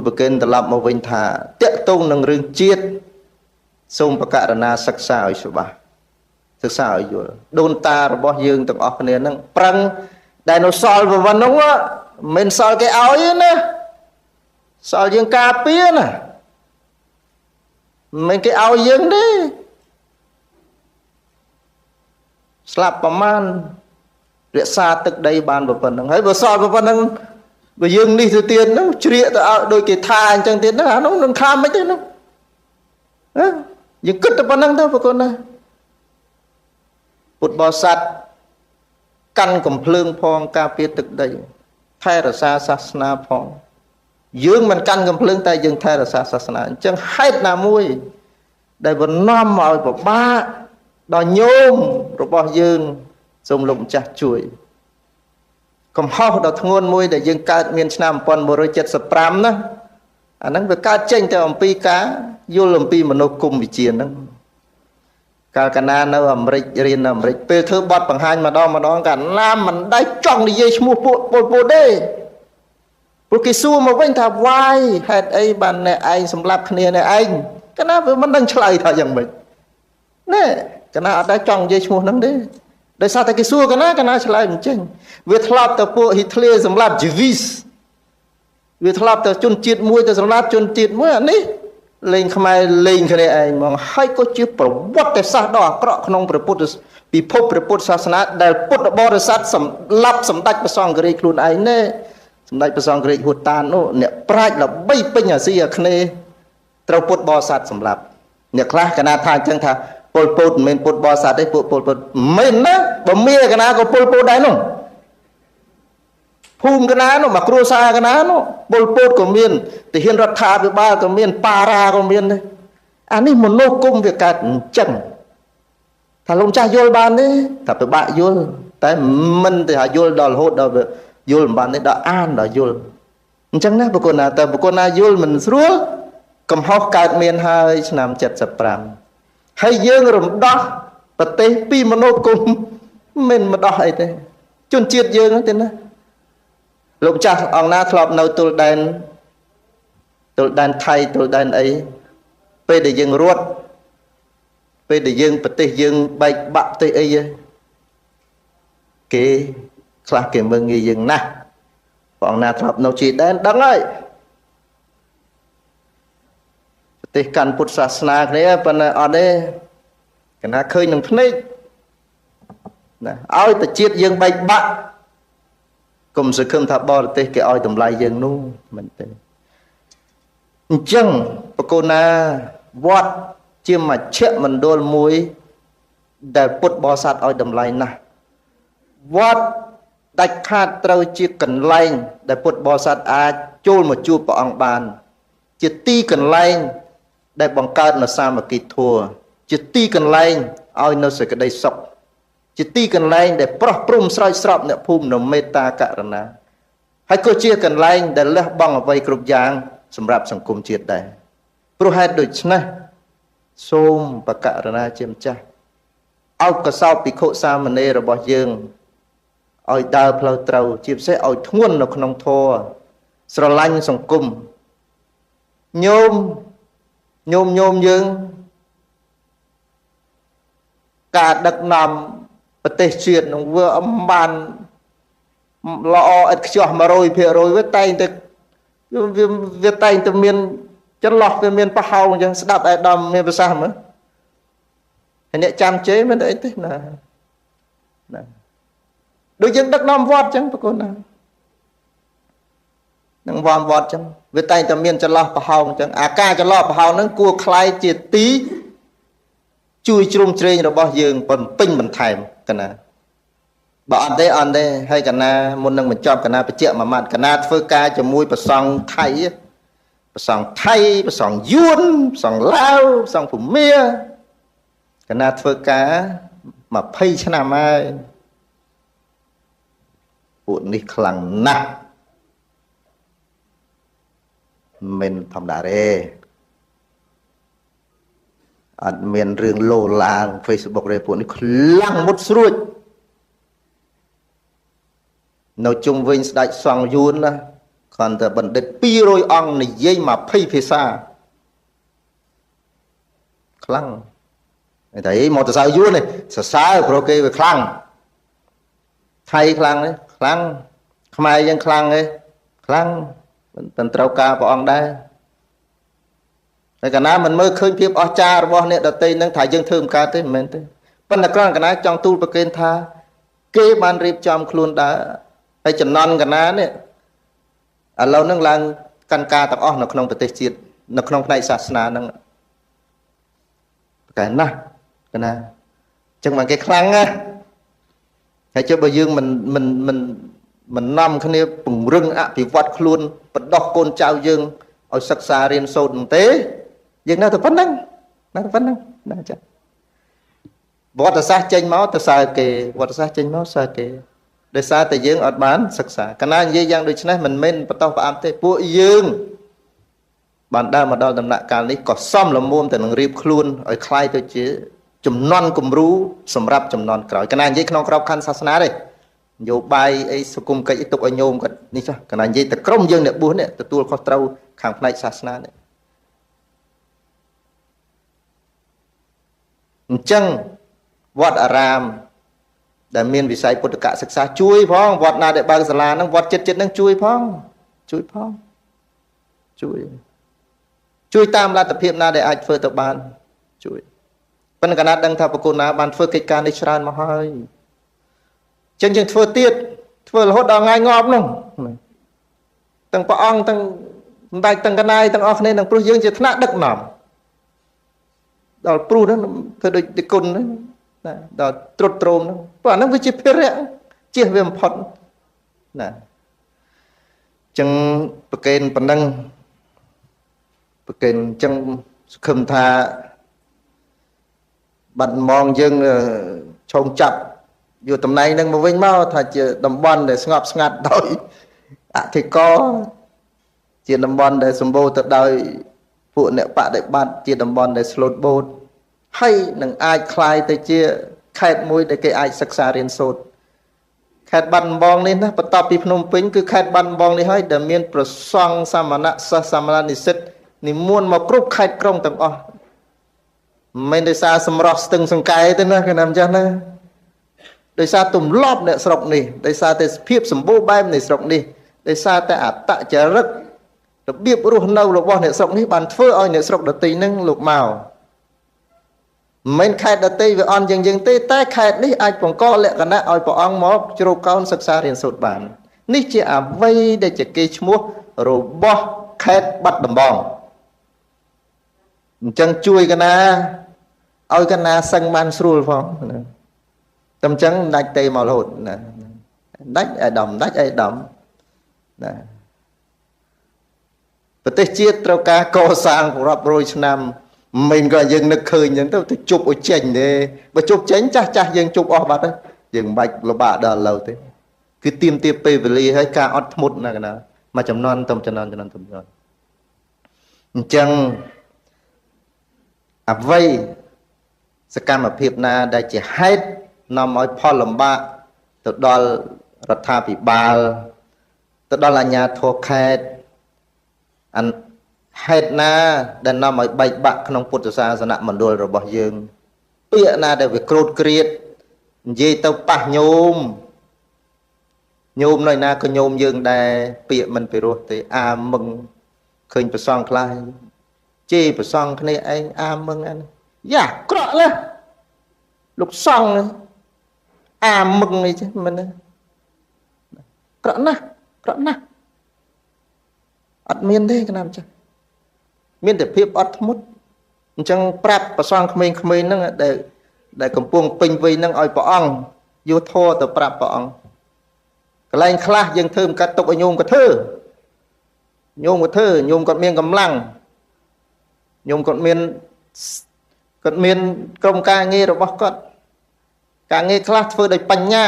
S2: រឡប់មកវិញថាតកតងនឹងរឿងជាតិសូមបកករណាសិក្សាឲ្យច្បាស់សិក្សាឲ្យយល់ដូនតារបស់យើងទាំងអស់គ្នាហ្នឹងប្រឹងដែលនៅសល់ប៉ុណ្ណឹងមិនសល់គេឲ្យទេណាសល់យើងការពារណាមិនគេឲ្យយើងទេស្លាប់ប្រមាណរក្សាទឹកដីបានប៉ុណ្ណឹងហើយបើសល់ប៉ុណ្ណឹងបើយើងនេះទៅទៀតហ្នឹងជ្រៀកទៅឲ្យដូចគេថាអញ្ចឹងទៀតហ្នឹងអានោះនឹងថាមិនទេនោះយើងគិតតែប៉ុណ្្នឹងទៅប្រគុណណាពុទ្ធបរិស័ទកាន់កំភ្លើងផងការពារទឹកដីថែរក្សាសាសនាផងយើងមិនកាន់កំភ្លើងតែយើងថែរក្សាសាសនាអញ្ចឹងហេតុណាមួយដែលបណ្ណំឲ្យពិបាកដល់ញោមរបស់យើងសូមលោកម្ចាស់ជួយកំហុសដ៏ធ្ងន់មួយដែលយើងកើតមានឆ្នាំ1175ណាអាហ្នឹងវាកើតចេញទៅអំពីការយល់អំពីមនោគមវិជ្ជាហ្នឹងកាលកាលណានៅអាមេរិករៀននៅអាមេរិកពេលធ្វើបទបង្ហាញម្ដងម្ដងកាលណាមិនដែលចង់និយាយឈ្មោះពួកពលពតទេព្រោះគេសួរមកវិញថាវ៉ាយហេតុអីបានអ្នកឯងសម្លាប់គ្នាអ្នកឯងកាលណាវាមិនដឹងឆ្លើយថាយ៉ាងម៉េចណែកាលណាអត់ដែលចង់និយាយឈ្មោះហ្នឹងទេដោយសារតែគេសួរកាលណាកាលណាឆ្លើយមិនចេញវាធ្លាប់ទៅពួកហ៊ីត្លែសម្លាប់ជីវីសវាធ្លាប់ទៅជនជាតិមួយទៅសម្លាប់ជនជាតិមួយអានេះលេងខ្មែរលេងគ្នាឯងហ្មងហើយក៏ជាប្រវត្តិសាស្ត្រដ៏អាក្រក់ក្នុងព្រះពុទ្ធពិភពព្រះពុទ្ធសាសនាដែលពុទ្ធបរិស័ទសម្លាប់សម្ដេចព្រះសង្ឃរាជខ្លួនឯងនេះសម្ដេចព្រះសង្ឃរាជហួតតាននោះអ្នកប្រាជ្ញល្បីពេញអាស៊ីអាគ្នេយ៍ត្រូវពុទ្ធបរិស័ទសម្លាប់អ្នកខ្លះកណាថាអញ្ចឹងថា ពលពតមិនមែនពុទ្ធបរិស័ទទេពួកពលពតមិនណាបើមានកណាក៏ពលពតដែរនោះភូមិកណានោះមកគ្រួសារកណានោះពលពតក៏មានទាហានរដ្ឋាភិបាលក៏មានប៉ារ៉ាក៏មានដែរអានេះមនោគមវាកើតអញ្ចឹងថាលោកម្ចាស់យល់បានទេថាពិបាកយល់តែមិនទៅថាយល់ដល់រហូតដល់យល់មិនបានទេដល់អានដល់យល់អញ្ចឹងណាបុគ្គលណាតែបុគ្គលណាយល់មិនស្រួលកំហុសកើតមានហើយឆ្នាំ75ហើយយើងរំដោះប្រទេសពីមនោគមមិនមកដោះអីទេជនជាតិយើងទេណាលោកម្ចាស់អង្គណាធ្លាប់នៅទល់ដែនថៃទល់ដែនអីពេលដែលយើងរត់ពេលដែលយើងប្រទេសយើងបែកបាក់ប្រទេសអីគេខ្លះគេមើលងាយយើងណាស់ព្រះអង្គណាធ្លាប់នៅជាដែនដឹងហើយប្រទេសកាន់ពុទ្ធសាសនាគ្នាប៉ុន្តែអត់ទេកណាឃើញនឹងភ្នែកណាឲ្យតែជាតិយើងបែកបាក់កុំសង្ឃឹមថាបរទេសគេឲ្យតម្លៃយើងនោះមិនទេអញ្ចឹងបកូនណាវត្តជាមជ្ឈមណ្ឌលមួយដែលពុទ្ធបរិស័ទឲ្យតម្លៃណាស់វត្តដាច់ខាតត្រូវជាកន្លែងដែលពុទ្ធបរិស័ទអាចចូលមកជួបព្រះអង្គបានជាទីកន្លែងដែលបង្កើតនូវសាមគ្គីធម៌ជាទីកន្លែងឲ្យនៅសេចក្តីសុខជាទីកន្លែងដែលប្រោះព្រំស្រោចស្រពអ្នកភូមិនៅមេត្តាករុណាហើយក៏ជាកន្លែងដែលលះបង់អ្វីគ្រប់យ៉ាងសម្រាប់សង្គមជាតិដែរព្រោះហេតុដូច្នេះសូមបកករណាជាម្ចាស់ឲ្យកសោបភិក្ខុសាមណេររបស់យើងឲ្យដើរផ្លូវត្រូវជាពិសេសឲ្យធ្ងន់នៅក្នុងធម៌ស្រឡាញ់សង្គមញោមញោមញោមយើងការដឹកនាំប្រទេសជាតិនឹងវាអំបានល្អឥតខ្ចោះ100%វាតែងតែវាតែងតែមានចន្លោះវាមានប្រហោងអញ្ចឹងស្ដាប់អាដាមមានប្រសាសន៍មើលហើយអ្នកចាំជេរមិនអីទេណាណាដូចយើងដឹកនាំវត្តអញ្ចឹងប្រគុណណានឹងវត្តអញ្ចឹងវាតែងតែមានចន្លោះប្រហោងអញ្ចឹងអាការចន្លោះប្រហោងហ្នឹងគួរក្លាយជាទីជួយជ្រោមជ្រែងរបស់យើងបំពេញបន្ថែមកណាបើអត់ទេអត់ទេហើយកណាមុននឹងបញ្ចប់កណាបញ្ជាក់មួយម៉ាត់កណាធ្វើការជាមួយព្រះសង្ឃថៃព្រះសង្ឃថៃព្រះសង្ឃយួនព្រះសង្ឃឡាវព្រះសង្ឃភូមាកណាធ្វើការ20ឆ្នាំហើយពួកនេះខ្លាំងណាស់មិនធម្មតាទេអត់មានរឿងលោឡាង Facebook ទេពួកនេះខ្លាំងមុតស្រួចនៅជុំវិញស្ដេចសង្ឃយួនណាគ្រាន់តែបណ្ឌិត200អង្គនិយាយ20ភាសាខ្លាំងតែអីមកទៅសើយួននេះសរសើរព្រោះគេវាខ្លាំងថៃខ្លាំងទេខ្លាំងខ្មែរយើងខ្លាំងទេខ្លាំងមិនត្រូវការព្រះអង្គដែរតែកាលណាមិនមើលឃើញភាពអស្ចារ្យរបស់អ្នកដទៃនឹងថាយើងធ្វើមិនកើតទេមិនមែនទេប៉ុន្តែគ្រាន់កាលណាចង់ទូលប្រគេនថាគេបានរៀបចំខ្លួនដើរហើយចំណន់កាលណានេះឥឡូវនឹងឡើងកាន់ការទាំងអស់នៅក្នុងប្រទេសជាតិនៅក្នុងផ្នែកសាសនានឹងប្រកែណាស់កាលណាអញ្ចឹងបានគេខ្លាំងណាហើយចុះបើយើងមិនមិនមិនមិននាំគ្នាពង្រឹងអភិវឌ្ឍខ្លួនបណ្ដុះកូនចៅយើងឲ្យសិក្សារៀនសូត្រហ្នឹងទេយើងនៅតែប៉ុណ្្នឹងនៅតែប៉ុណ្្នឹងណាចាវត្តសាស្ត្រចេញមកទៅសើគេវត្តសាស្ត្រចេញមកសើគេដោយសារតែយើងអត់បានសិក្សាកាលណានិយាយយ៉ាងដូចនេះមិនមែនបន្តផ្អាប់ទេពួកយើងបានដើរមកដល់ដំណាក់កាលនេះក៏សមល្មមទៅនឹងរៀបខ្លួនឲ្យคล้ายទៅជាចំនួនគំរូសម្រាប់ចំនួនក្រោយកាលណានិយាយក្នុងក្របខ័ណ្ឌសាសនាទេនយោបាយអីសង្គមកិច្ចអីទុកឲ្យញោមគាត់នេះចុះកាលណានិយាយតែក្រុមយើងអ្នកបួសនេះទទួលខុសត្រូវខាងផ្នែកសាសនានេះអញ្ចឹងវត្តអារាមដែលមានវិស័យពុទ្ធកសិក្សាជួយផងវត្តណាដែលបើកសាលាហ្នឹងវត្តចិត្តហ្នឹងជួយផងជួយផងជួយជួយតាមលទ្ធភាពណាដែលអាចធ្វើទៅបានជួយប៉ុន្តែកាលណាដឹងថាប្រគុណណាបានធ្វើកិច្ចការនេះច្រើនមកហើយចឹងយើងធ្វើទៀតធ្វើរហូតដល់ថ្ងៃងាប់នោះទាំងព្រះអង្គទាំងសម្ដេចទាំងកណាយទាំងអស់គ្នានឹងព្រោះយើងជាថ្នាក់ដឹកនាំ ដល់ព្រុសហ្នឹងធ្វើដូចតិគុណហ្នឹងណាដល់ត្រុតត្រោមហ្នឹងព្រោះអាហ្នឹងវាជាភារៈជៀសវាបំផុតណាចឹងប្រកេនប៉ុណ្ណឹងប្រកេនចឹងសង្ឃឹមថាបាត់ម៉ងយើងឆោងចាប់យកតំណែងនឹងមកវិញមកថាជាតំបន់ដែលស្ងប់ស្ងាត់ដោយអធិការជាតំបន់ដែលសម្បូរទៅដោយពួកអ្នកបដិបត្តិជាតំបន់ដែលស្លូតបូតហើយនឹងអាចคล้ายទៅជាខេត្តមួយដែលគេអាចសិក្សារៀនសូត្រខេត្តបាត់ដំបងនេះណាបន្ទាប់ពីភ្នំពេញគឺខេត្តបាត់ដំបងនេះហើយដែលមានប្រសង់សាមណសិស្សសាមណនិស្សិតនិមន្តមកគ្រប់ខេត្តក្រុងទាំងអស់មិនដោយសារសម្រស់ស្ទឹងសង្កែទេណាគេណាម្ចាស់ណាដោយសារទម្លាប់អ្នកស្រុកនេះដោយសារតែភាពសម្បូរបែបនៃស្រុកនេះដោយសារតែអត្តចរិតរបៀបរស់នៅរបស់អ្នកស្រុកនេះបានធ្វើឲ្យអ្នកស្រុកដទៃនឹងលោកមកមិនខេត្តដទៃវាអន់ជាងយើងទេតែខេត្តនេះអាចបង្កលក្ខណៈឲ្យព្រះអង្គមកជ្រកកោនសិក្សារៀនសូត្របាននេះជាអ្វីដែលជាគេឈ្មោះរបស់ខេត្តបាត់ដំបងអញ្ចឹងជួយកណាឲ្យកណាសឹងបានស្រួលផងណាតែអញ្ចឹងដាច់ទេមករហូតណាដាច់អាដាមដាច់អាដាមណាប្រទេសជាតិត្រូវការកសាងរាប់រយឆ្នាំមិនក៏យើងនឹកឃើញអញ្ចឹងទៅជប់ឲ្យចេញទេបើជប់ចេញចាស់ចាស់យើងជប់អស់បាត់ហើយយើងមិនបាច់លំបាកដល់ឥឡូវទេគឺទៀមទាពេលវេលាហើយការអត់ធ្មត់ណាកណាមួយចំនួនទៅចំនួនចំនួនចំនួនអញ្ចឹងអ្វីសកម្មភាពណាដែលជាហេតុនាំឲ្យផលលំបាកទៅដល់រដ្ឋាភិបាលទៅដល់អាជ្ញាធរខេត្តអនហេតុណាដែលនាំឲ្យបែកបាក់ក្នុងពុទ្ធសាសនមណ្ឌលរបស់យើងពាក្យណាដែលវាក្រោតក្រៀតនិយាយទៅប៉ះញោមញោមនៅណាក៏ញោមយើងដែរពាក្យមិនពិរោះទេអាមឹងឃើញប្រសងខ្លះជេរប្រសងគ្នាឯងអាមឹងអានេះយ៉ាក្រក់ណាស់លោកសង្ឃអាមឹងអីចឹងមិនក្រក់ណាស់ក្រក់ណាស់អត់មានទេកណាំចាស់មានតែភាពអត់ធ្មត់អញ្ចឹងប្រាប់ប្រសងក្មេងៗហ្នឹងដែលកំពុងពេញវ័យហ្នឹងឲ្យព្រះអង្គយកធម៌ទៅប្រាប់ព្រះអង្គកន្លែងខ្លះយើងធ្វើមិនកាត់ទុកឲ្យញោមក៏ធ្វើញោមក៏ធ្វើញោមគាត់មានកម្លាំងញោមគាត់មានក្រុមការងាររបស់គាត់ការងារខ្លះធ្វើដោយបញ្ញា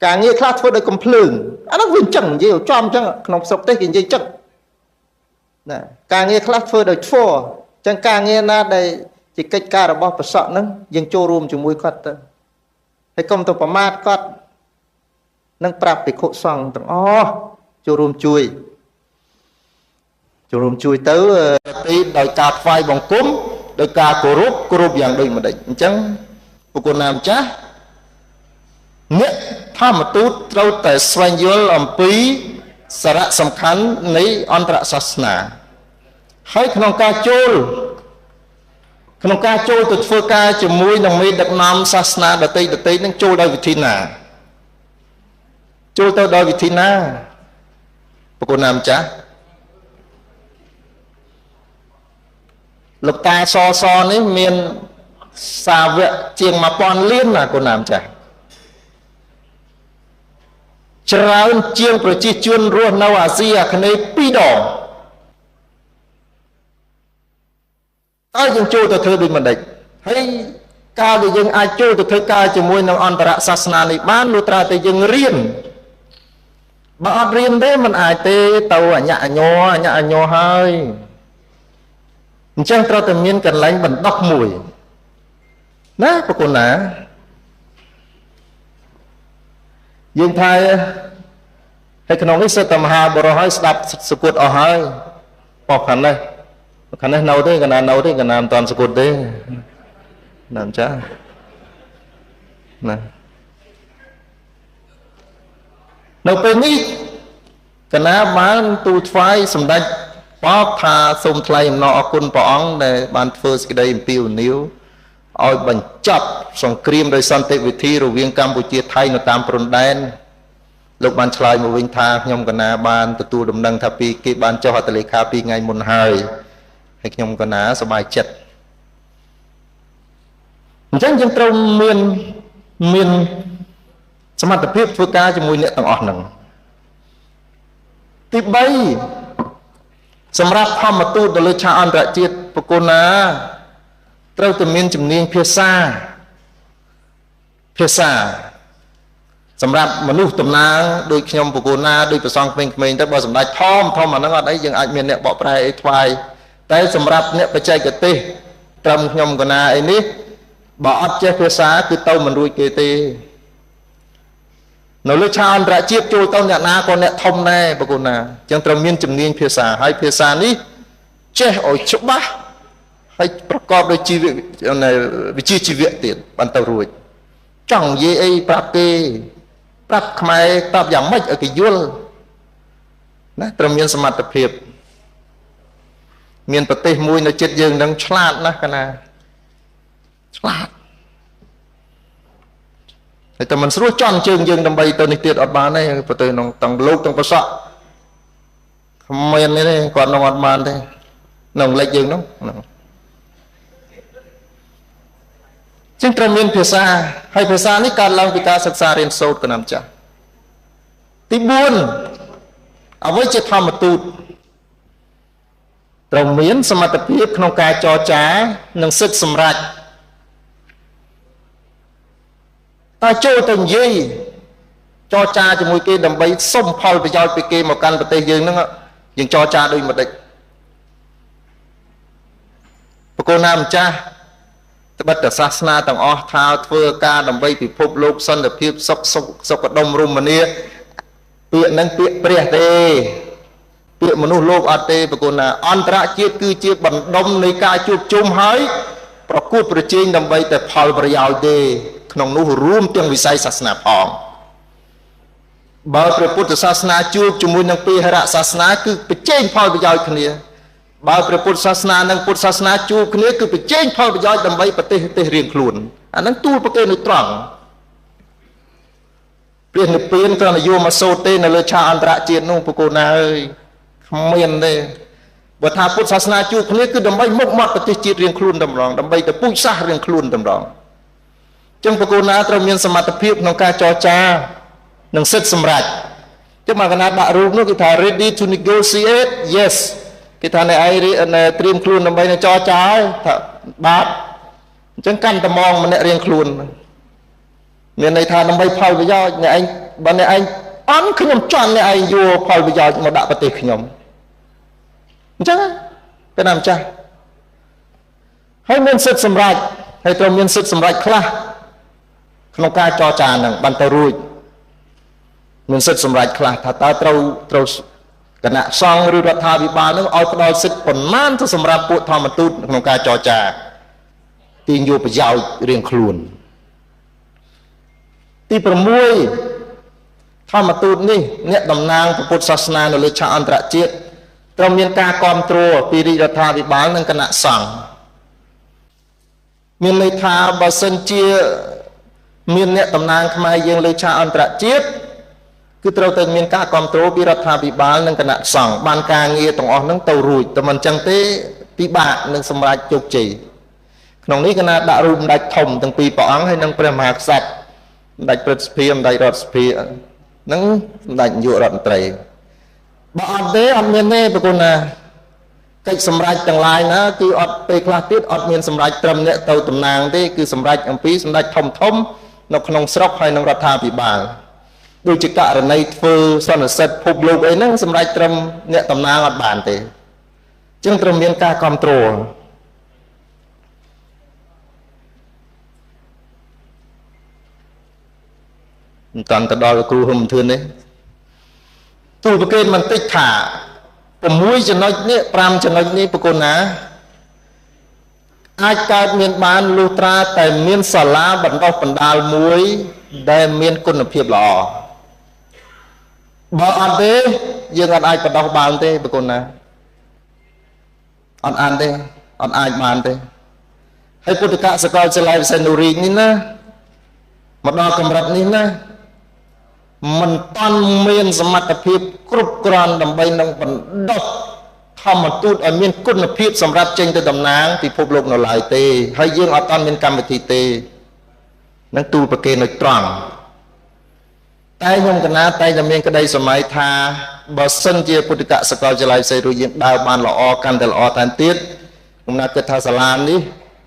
S2: ការងារខ្លះធ្វើដោយកំភ្លើងអានោះវាអញ្ចឹងនិយាយចំអញ្ចឹងក្នុងស្រុកទេសគេនិយាយចឹងណាការងារខ្លះធ្វើដោយធម៌អញ្ចឹងការងារណាដែលជាកិច្ចការរបស់ប្រសក់ហ្នឹងយើងចូលរួមជាមួយគាត់ទៅហើយកុំទៅប្រមាថគាត់នឹងប្រាប់ភិក្ខុសង្ឃទាំងអស់ចូលរួមជួយចូលរួមជួយទៅទីដោយការថ្វាយបង្គំដោយការគោរពគោរពយ៉ាងដូចម្ដេចអញ្ចឹងបុគ្គលណាម្ចាស់អ្នកធម្មទូតត្រូវតែស្វែងយល់អំពីសារៈសំខាន់នៃអន្តរសាសនាហើយក្នុងការចូលទៅធ្វើការជាមួយនឹងមេដឹកនាំសាសនាដទៃដទៃនឹងចូលដោយវិធីណាចូលទៅដោយវិធីណាបុគ្គលណាម្ចាស់លោកតាសសនេះមានសាវកជាង1000លានណាគុណណាម្ចាស់ច្រើនជាងប្រជាជនរស់នៅអាស៊ីអាគ្នេយ៍2ដងតើយើងចូលទៅធ្វើដូចម្ដេចហើយការដែលយើងអាចចូលទៅធ្វើការជាមួយនឹងអន្តរសាសនានេះបានលុះត្រាតែយើងរៀនបើអត់រៀនទេមិនអាចទេទៅអញ្ញអញអញ្ញអញហើយអញ្ចឹងត្រូវតែមានកន្លែងបណ្ដោះមួយណាប្រគុណណាយើងថាហើយក្នុងនេះសិតតែមហាបរិសហើយស្ដាប់សគត់អស់ហើយបោះខាងនេះខាងនេះនៅទេកណានៅទេកណាមិនតាន់សគត់ទេណាម្ចាស់ណានៅពេលនេះកណាបានទូលថ្វាយសម្ដេចបបថាសូមថ្លែងអំណរអគុណព្រះអង្គដែលបានធ្វើសេចក្តីអំពាវនាវឲ្យបញ្ចប់សង្គ្រាមដោយសន្តិវិធីរវាងកម្ពុជាថៃនៅតាមព្រំដែនលោកបានឆ្លើយមកវិញថាខ្ញុំកណាបានទទួលដំណឹងថាពីគេបានចុះហត្ថលេខា2ថ្ងៃមុនហើយហើយខ្ញុំកណាសប្បាយចិត្ត អញ្ចឹងយើងត្រូវមានសមត្ថភាពធ្វើការជាមួយអ្នកទាំងអស់ហ្នឹងទី3សម្រាប់ធម្មទូតទៅលើឆាកអន្តរជាតិប្រគុណណាត្រូវតែមានជំនាញភាសាសម្រាប់មនុស្សតំណាងដូចខ្ញុំប្រគុណណាដូចប្រសងក្មេងៗទៅបើសម្ដេចធំធំអាហ្នឹងអត់អីយើងអាចមានអ្នកបកប្រែអីថ្វាយតែសម្រាប់អ្នកបច្ចេកទេសត្រឹមខ្ញុំកណាអីនេះបើអត់ចេះភាសាគឺទៅមិនរួចគេទេនៅលើឆាកអន្តរជាតិចូលទៅអ្នកណាក៏អ្នកធំដែរប្រគុណណាអញ្ចឹងត្រូវមានជំនាញភាសាហើយភាសានេះចេះឲ្យច្បាស់ហើយប្រកបដោយជីវវិជ្ជាជីវៈទៀតបានទៅរួចចង់និយាយអីប្រាប់គេប្រាប់ខ្មែរប្រាប់យ៉ាងម៉េចឲ្យគេយល់ណាត្រូវមានសមត្ថភាពមានប្រទេសមួយនៅជិតយើងនឹងឆ្លាតណាស់កណាឆ្លាតតែមិនស្រួលជន់ជើងយើងដើម្បីទៅនេះទៀតអត់បានទេប្រទេសក្នុងទាំងលោកទាំងប្រសក់គ្មានទេគាត់នឹងអត់បានទេក្នុងលេខយើងនោះចឹងត្រូវមានភាសាហើយភាសានេះកើតឡើងពីការសិក្សារៀនសូត្រកណាំចាស់ទី4អ្វីជាធម្មទូតត្រូវមានសមត្ថភាពក្នុងការចរចានិងសិទ្ធិសម្រេចតើចូលទៅនិយាយចរចាជាមួយគេដើម្បីសុំផលប្រយោជន៍ពីគេមកកាន់ប្រទេសយើងហ្នឹងយើងចរចាដូចម្ដេចប្រគល់ណាម្ចាស់ត្បិតតែសាសនាទាំងអស់ថាធ្វើការដើម្បីពិភពលោកសន្តិភាពសុខសុខដុមរមនាពាក្យហ្នឹងពាក្យព្រះទេពាក្យមនុស្សលោកអត់ទេប្រគល់ណាអន្តរជាតិគឺជាបណ្ដុំនៃការជួបជុំហើយប្រកួតប្រជែងដើម្បីតែផលប្រយោជន៍ទេក្នុងនោះរួមទាំងវិស័យសាសនាផងបើព្រះពុទ្ធសាសនាជួបជាមួយនឹងពេហរសាសនាគឺប្រជែងផលប្រយោជន៍គ្នាបើព្រះពុទ្ធសាសនានិងពុទ្ធសាសនាជួបគ្នាគឺប្រជែងផលប្រយោជន៍ដើម្បីប្រទេសរៀងខ្លួនអាហ្នឹងទូលប្រគេនៅត្រង់ព្រះនិព្វានគ្រាន់តែយកមកសូត្រទេនៅលើឆាកអន្តរជាតិនោះប្រគល់ណាអើយគ្មានទេបើថាពុទ្ធសាសនាជួបគ្នាគឺដើម្បីមុខមាត់ប្រទេសជាតិរៀងខ្លួនតម្រង់ដើម្បីទៅពូជសាសន៍រៀងខ្លួនតម្រង់ចឹងប្រគល់ណាត្រូវមានសមត្ថភាពក្នុងការចរចានិងសិទ្ធិសម្រេចចឹងមកកណាដាក់រូបនោះគេថា ready to negotiate yes គេថាអ្នកឯងត្រៀមខ្លួនដើម្បីនឹងចរចាហើយថាបាទអញ្ចឹងកាន់ត្មងម្នាក់រៀងខ្លួនមានន័យថាដើម្បីផលប្រយោជន៍អ្នកឯងបើអ្នកឯងអន់ខ្ញុំចន់អ្នកឯងយកផលប្រយោជន៍មកដាក់ប្រទេសខ្ញុំអញ្ចឹងពេលណាម្ចាស់ហើយមានសិទ្ធិសម្រេចហើយត្រូវមានសិទ្ធិសម្រេចខ្លះក្នុងការចរចាហ្នឹងបានទៅរួចមានសិទ្ធិសម្រេចខ្លះថាតើត្រូវគណៈសង្ឃឬរដ្ឋាភិបាលនឹងឲ្យផ្ដល់សិទ្ធិប៉ុន្មានទៅសម្រាប់ពួកធម្មទូតក្នុងការចរចាទាញយកប្រយោជន៍រៀងខ្លួនទី6ធម្មទូតនេះអ្នកតំណាងពុទ្ធសាសនានៅលើឆាកអន្តរជាតិត្រូវមានការគ្រប់គ្រងពីរាជរដ្ឋាភិបាលនិងគណៈសង្ឃមានន័យថាបើសិនជាមានអ្នកតំណាងខ្មែរយើងលើឆាកអន្តរជាតិគឺត្រូវតែមានការគ្រប់គ្រងពីរដ្ឋាភិបាលនិងគណៈសង្ឃបានការងារទាំងអស់ហ្នឹងទៅរួចតែមិនចឹងទេពិបាកនឹងសម្រេចជោគជ័យក្នុងនេះគណៈដាក់រូបសម្ដេចធំទាំងពីរព្រះអង្គហើយនិងព្រះមហាក្សត្រសម្ដេចព្រឹទ្ធសភាសម្ដេចរដ្ឋសភានិងសម្ដេចនាយករដ្ឋមន្ត្រីបើអត់ទេអត់មានទេប្រគុណណាកិច្ចសម្រេចទាំងឡាយណាគឺអត់ពេលខ្លះទៀតអត់មានសម្រេចត្រឹមអ្នកទៅតំណាងទេគឺសម្រេចអំពីសម្ដេចធំធំនៅក្នុងស្រុកហើយនិងរដ្ឋាភិបាលដូចជាករណីធ្វើសន្និសីទភពលោកអីហ្នឹងសម្រេចត្រឹមអ្នកតំណាងអត់បានទេអញ្ចឹងត្រូវមានការគ្រប់គ្រងមិនតាន់ទៅដល់គ្រូហ៊ុំធឿនទេទូលប្រកេនបន្តិចថា6ចំណុចនេះ5ចំណុចនេះប្រគុណណាអាចកើតមានបានលុះត្រាតែមានសាលាបណ្ដុះបណ្ដាលមួយដែលមានគុណភាពល្អបើអត់ទេយើងអត់អាចបណ្ដុះបានទេប្រគុណណាអត់អានទេអត់អាចបានទេហើយពុទ្ធកសកលវិទ្យាល័យវិសេនុរីនេះណាមកដល់កម្រិតនេះណាមិនតាន់មានសមត្ថភាពគ្រប់គ្រាន់ដើម្បីនឹងបណ្ដុះធ ម្មទូតឲ្យមានគុណភាពសម្រាប់ចេញទៅតំណាងពិភពលោកនៅឡើយទេហើយយើងអត់ទាន់មានកម្មវិធីទេនឹងទូលប្រគេននៅត្រង់តែខ្ញុំកណាតែតែមានក្តីសម័យថាបើសិនជាពុទ្ធកសាកលវិទ្យាល័យផ្សេងរួចយើងដើរបានល្អកាន់តែល្អថែមទៀតខ្ញុំណាគិតថាសាលានេះ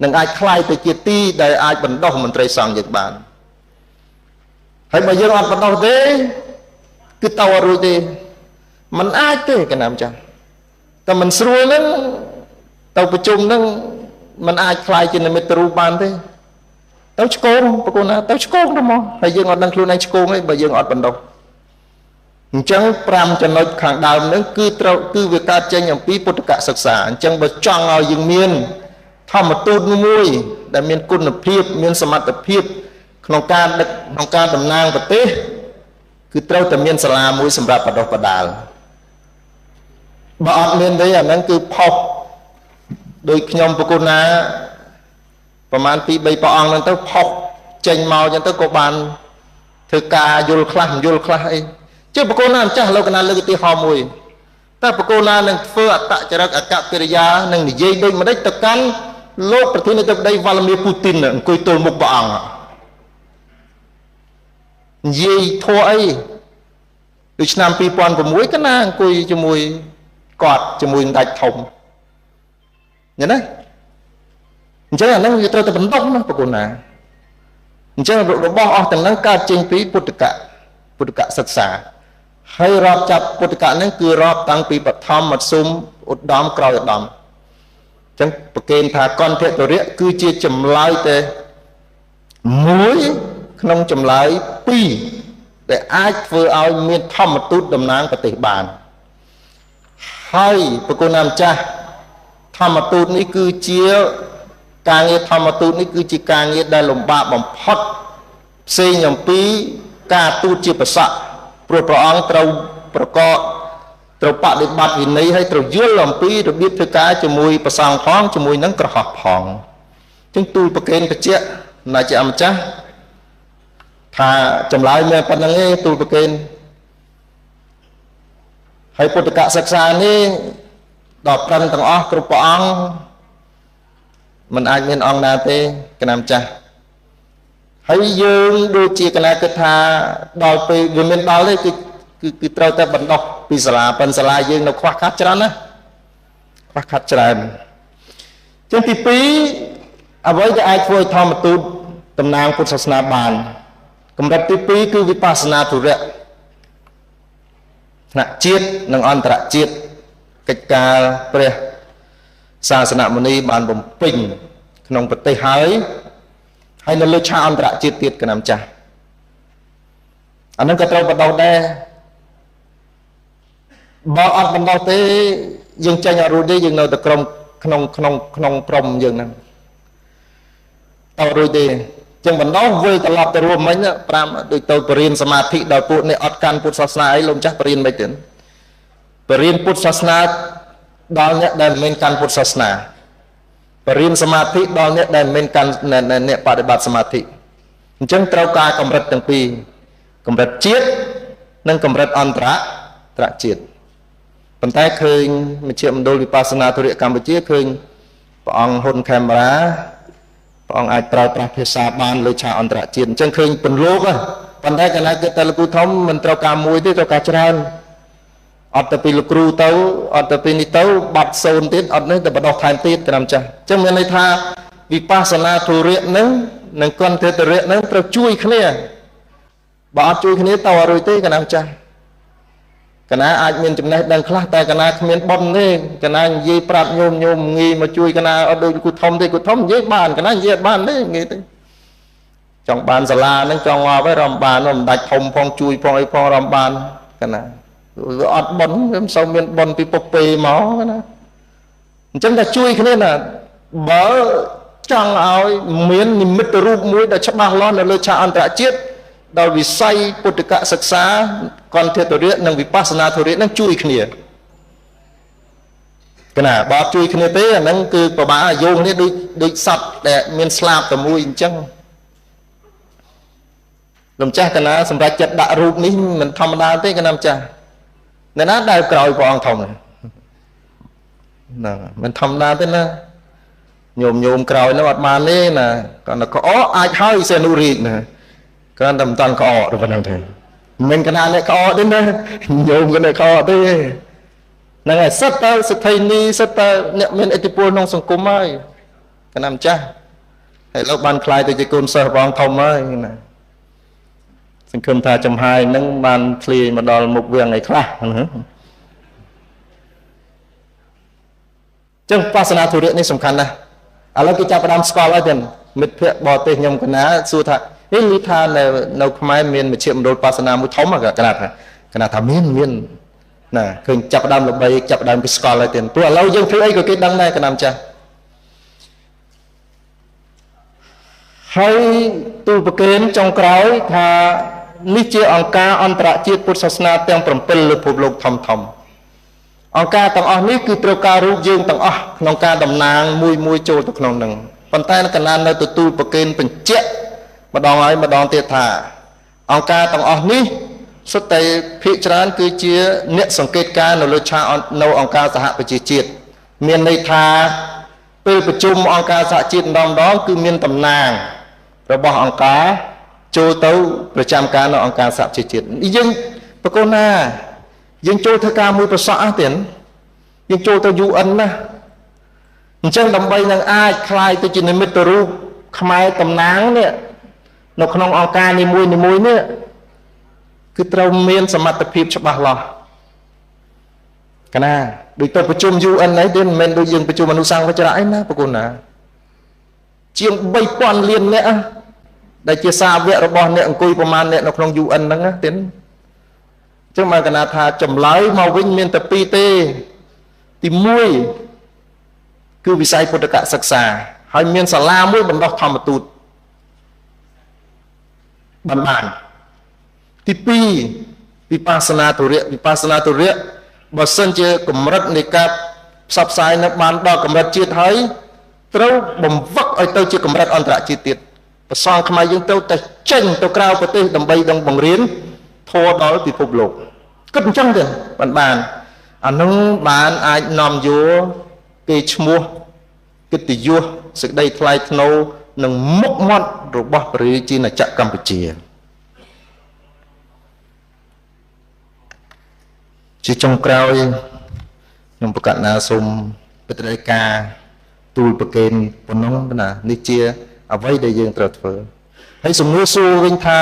S2: នឹងអាចក្លាយទៅជាទីដែលអាចបណ្ដុះមន្ត្រីសង្ឃយើងបានហើយបើយើងអត់បណ្ដុះទេគឺតអត់រួចទេมันអាចទេកណាម្ចាស់តែมันស្រួលហ្នឹងទៅប្រជុំហ្នឹងมันអាចក្លាយជានិមិត្តរូបបានទេទៅឆ្កងប្រគល់ណាទៅឆ្កងទៅមកហើយយើងអត់ដឹងខ្លួនឯងឆ្កងទេបើយើងអត់បណ្ដុះអញ្ចឹង5ចំណុចខាងដើមហ្នឹងគឺត្រូវគឺវាកើតចេញអំពីពុទ្ធកសិក្សាអញ្ចឹងបើចង់ឲ្យយើងមានធម្មទូតមួយដែលមានគុណភាពមានសមត្ថភាពក្នុងការដឹកក្នុងការតំណាងប្រទេសគឺត្រូវតែមានសាលាមួយសម្រាប់បណ្ដុះបណ្ដាលបើអត់មានទេអាហ្នឹងគឺផុសដោយខ្ញុំប្រគុណណាប្រហែល2 3ព្រះអង្គហ្នឹងទៅផុសចេញមកអញ្ចឹងទៅក៏បានធ្វើការយល់ខ្លះមិនយល់ខ្លះអីជឿប្រគុណណាម្ចាស់លោកកណាលើកឧទាហរណ៍មួយតែប្រគុណណានឹងធ្វើអត្តចរិតអកកិរិយានឹងនិយាយដូចម្ដេចទៅកាន់លោកប្រធានាធិបតីវ៉ាឡាមីពូទីនអង្គុយទល់មុខព្រះអង្គនិយាយធัวអីដូចឆ្នាំ2006កណាអង្គុយជាមួយគាត់ជាមួយដាច់ធំញ៉ឹងណាអញ្ចឹងអាហ្នឹងវាត្រូវតែបណ្ដុះណាប្រគុណណាអញ្ចឹងរបស់អស់ទាំងហ្នឹងកើតចេញពីពុទ្ធកសិក្សាហើយរាប់ចាប់ពុទ្ធកហ្នឹងគឺរាប់តាំងពីបឋមមធ្យមឧត្តមក្រោយឧត្តមអញ្ចឹងប្រកេនថាកន្ធទរៈគឺជាចម្លើយតែមួយក្នុងចម្លើយ2ដែលអាចធ្វើឲ្យមានធម្មទូតតំណាងប្រទេសបានហើយប្រគុណម្ចាស់ធម្មទូតនេះគឺជាការងារធម្មទូតនេះគឺជាការងារដែលលំបាកបំផុតផ្សេងអំពីការទូតជាប្រសក់ព្រោះព្រះអង្គត្រូវប្រកបត្រូវបដិបត្តិវិន័យហើយត្រូវយល់អំពីរបៀបធ្វើការជាមួយព្រះសង្ឃផងជាមួយនឹងក្រហោះផងអញ្ចឹងទូលប្រកេនបញ្ជាក់ណាជាអម្ចាស់ថាចម្លើយមានប៉ុណ្្នឹងឯងទូលប្រកេនហើយពុទ្ធកសិក្សានេះដល់ប្រឹងទាំងអស់គ្រប់ព្រះអង្គมันអាចមានអង្គណាទេកណាម្ចាស់ហើយយើងដូចជាកណាគិតថាដល់ពេលវាមានដល់ទេគឺត្រូវតែបណ្ដោះពីសាលាប៉ុន្តែសាលាយើងនៅខ្វះខាតច្រើនណាខ្វះខាតច្រើនចឹងទី2អ្វីដែលអាចធ្វើឲ្យធម្មទូតតំណាងពុទ្ធសាសនាបានកម្រិតទី2គឺវិបស្សនាធុរៈថ្នាក់ជាតិនិងអន្តរជាតិកិច្ចការព្រះសាសនមុនីបានបំពេញក្នុងប្រទេសហើយហើយនៅលើឆាកអន្តរជាតិទៀតកណាម្ចាស់អានឹងក៏ត្រូវបណ្ដោះដែរបើអត់បណ្ដោះទេយើងចេញអត់រួចទេយើងនៅតែក្រុមក្នុងក្នុងក្នុងក្រុមយើងហ្នឹងតរួចទេចឹងបណ្ដោះវិលត្រឡប់ទៅរួមមិញ5ដូចទៅបរៀនសមាធិដល់ពួកនេះអត់កាន់ពុទ្ធសាសនាអីលោកម្ចាស់បរៀនមិនទៀតបរៀនពុទ្ធសាសនាដល់អ្នកដែលមិនកាន់ពុទ្ធសាសនាបរៀនសមាធិដល់អ្នកដែលមិនកាន់អ្នកបដិបត្តិសមាធិអញ្ចឹងត្រូវការកម្រិតទាំងពីរកម្រិតជាតិនិងកម្រិតអន្តរជាតិប៉ុន្តែឃើញមជ្ឈមណ្ឌលវិបស្សនាធុរៈកម្ពុជាឃើញព្រះអង្គហ៊ុនខេមរាព្រះអង្គអាចប្រើប្រាស់ភាសាបានលើឆាកអន្តរជាតិអញ្ចឹងឃើញពន្លកប៉ុន្តែកាលណាគិតតែលោកគ្រូធំមិនត្រូវការមួយទេត្រូវការច្រើនអត់ទៅពីលោកគ្រូទៅអត់ទៅពីនេះទៅបាត់សូន្យទៀតអត់នេះទៅបដោះថែមទៀតក្រាំចាស់អញ្ចឹងមានន័យថាវិបស្សនាធុរៈនឹងនិងកន្ធទរៈនឹងត្រូវជួយគ្នាបើអត់ជួយគ្នាទៅអត់រួចទេក្រាំចាស់កណាអាចមានចំណេះដឹងខ្លះតែកណាគ្មានប៉ុនទេកណានិយាយប្រាប់ញោមញោមងាយមកជួយកណាអត់ដូចគ្រូធំទេគ្រូធំនិយាយបានកណានិយាយអត់បានទេងាយទេចង់បានសាលាហ្នឹងចង់ងាប់ហើយរំបានមិនដាច់ធំផងជួយផងអីផងរំបានកណាវាអត់ប៉ុនវាមិនសូវមានប៉ុនពីពុកពេមកណាអញ្ចឹងតែជួយគ្នាណាបើចង់ឲ្យមាននិមិត្តរូបមួយដែលច្បាស់លាស់នៅលើឆាកអន្តរជាតិដល់វិស័យពុទ្ធកសិក្សាកន្ធទរៈនិងវិបស្សនាធុរៈនឹងជួយគ្នាកណាបើជួយគ្នាទេអាហ្នឹងគឺពិបាកយោងគ្នាដូចសត្វដែលមានស្លាបតែមួយអញ្ចឹងលោកម្ចាស់កណាសម្រាប់ចិត្តដាក់រូបនេះមិនធម្មតាទេកណាម្ចាស់អ្នកណាដែលក្រោយព្រះអង្គធំ ហ្នឹងមិនធម្មតាទេណាញោមញោមក្រោយនោះអត់បានទេណាគាត់តែក្អកអាចហើយសេនុរាជណាគ្រាន់តែមិនតាន់ក្អកទៅប៉ុណ្្នឹងទេមិនកណាអ្នកក្អកទេណាញោមក៏អ្នកក្អកទេហ្នឹងហើយសិតតើសិទ្ធិនីសិតតើអ្នកមានឥទ្ធិពលក្នុងសង្គមហើយកណាម្ចាស់ហើយលោកបានខ្លាយទៅជាកូនសិស្សបងធំហើយណាសង្ឃឹមថាចំហាយនឹងបានធ្លាយមកដល់មុខវាងឯខ្លះណាចឹងបាសនាធុរៈនេះសំខាន់ណាស់ឥឡូវគេចាប់ផ្ដើមស្គាល់ហើយទៀតមិត្តភ័ក្តិបរទេសខ្ញុំកណាសួរថាហេលីថានៅខ្មែរមានមជ្ឈមណ្ឌលបាសនាមួយធំកណាថាកណាថាមានមានណាឃើញចាប់ផ្ដើមល្បីចាប់ផ្ដើមគេស្គាល់ហើយទៀតព្រោះឥឡូវយើងធ្វើអីក៏គេដឹងដែរកណាម្ចាស់ហើយទូលប្រគេនចុងក្រោយថានេះជាអង្គការអន្តរជាតិពុទ្ធសាសនាទាំង7លើពិភពលោកធំធំអង្គការទាំងអស់នេះគឺត្រូវការរូបយើងទាំងអស់ក្នុងការតំណាងមួយមួយចូលទៅក្នុងនឹងប៉ុន្តែកណានៅទទួលប្រគេនបញ្ជាក់ម្ដងហើយម្ដងទៀតថាអង្គការទាំងអស់នេះសុទ្ធតែភាគច្រើនគឺជាអ្នកសង្កេតការនៅលើឆាកនៅអង្គការសហប្រជាជាតិមានន័យថាពេលប្រជុំអង្គការសហជាតិម្ដងម្ដងគឺមានតំណាងរបស់អង្គការចូលទៅប្រចាំការនៅអង្គការសហប្រជាជាតិយើងប្រកូនណាយើងចូលធ្វើការមួយប្រសក់ទៀតយើងចូលទៅ UN ណាអញ្ចឹងដើម្បីនឹងអាចคล้ายទៅជានិមិត្តរូបខ្មែរតំណាងនេះនៅក្នុងអង្គការនីមួយនីមួយនេះគឺត្រូវមានសមត្ថភាពច្បាស់លាស់កណាដូចទៅប្រជុំ UN អីទៀតមិនមែនដូចយើងប្រជុំអនុសង្ឃវចរៈអីណាប្រគុណណាជាង3000លានអ្នកដែលជាសាវករបស់អ្នកអង្គុយប្រមាណអ្នកនៅក្នុង UN ហ្នឹងណាទៀតអញ្ចឹងមកកណាថាចម្លើយមកវិញមានតែពីរទេទី1គឺវិស័យពុទ្ធកសិក្សាហើយមានសាលាមួយបណ្ដោះធម្មទូតបានទី2វិបស្សនាទុរៈវិបស្សនាទុរៈបើសិនជាកម្រិតនៃការផ្សព្វផ្សាយនៅបានដល់កម្រិតជាតិហើយត្រូវបំវឹកឲ្យទៅជាកម្រិតអន្តរជាតិទៀតប្រសងខ្មែរយើងត្រូវតែចេញទៅក្រៅប្រទេសដើម្បីដឹងបង្រៀនធម៌ដល់ពិភពលោកគិតអញ្ចឹងទេបានអានោះបានអាចនាំយកគេឈ្មោះកិត្តិយសសេចក្តីថ្លៃថ្នូរនិងមុខមាត់របស់ព្រះរាជាណាចក្រកម្ពុជាជាចុងក្រោយខ្ញុំប្រកាសណាសូមបដិការទូលប្រគេនប៉ុណ្ណឹងណានេះជាអ្វីដែលយើងត្រូវធ្វើហើយសំណួរសួរវិញថា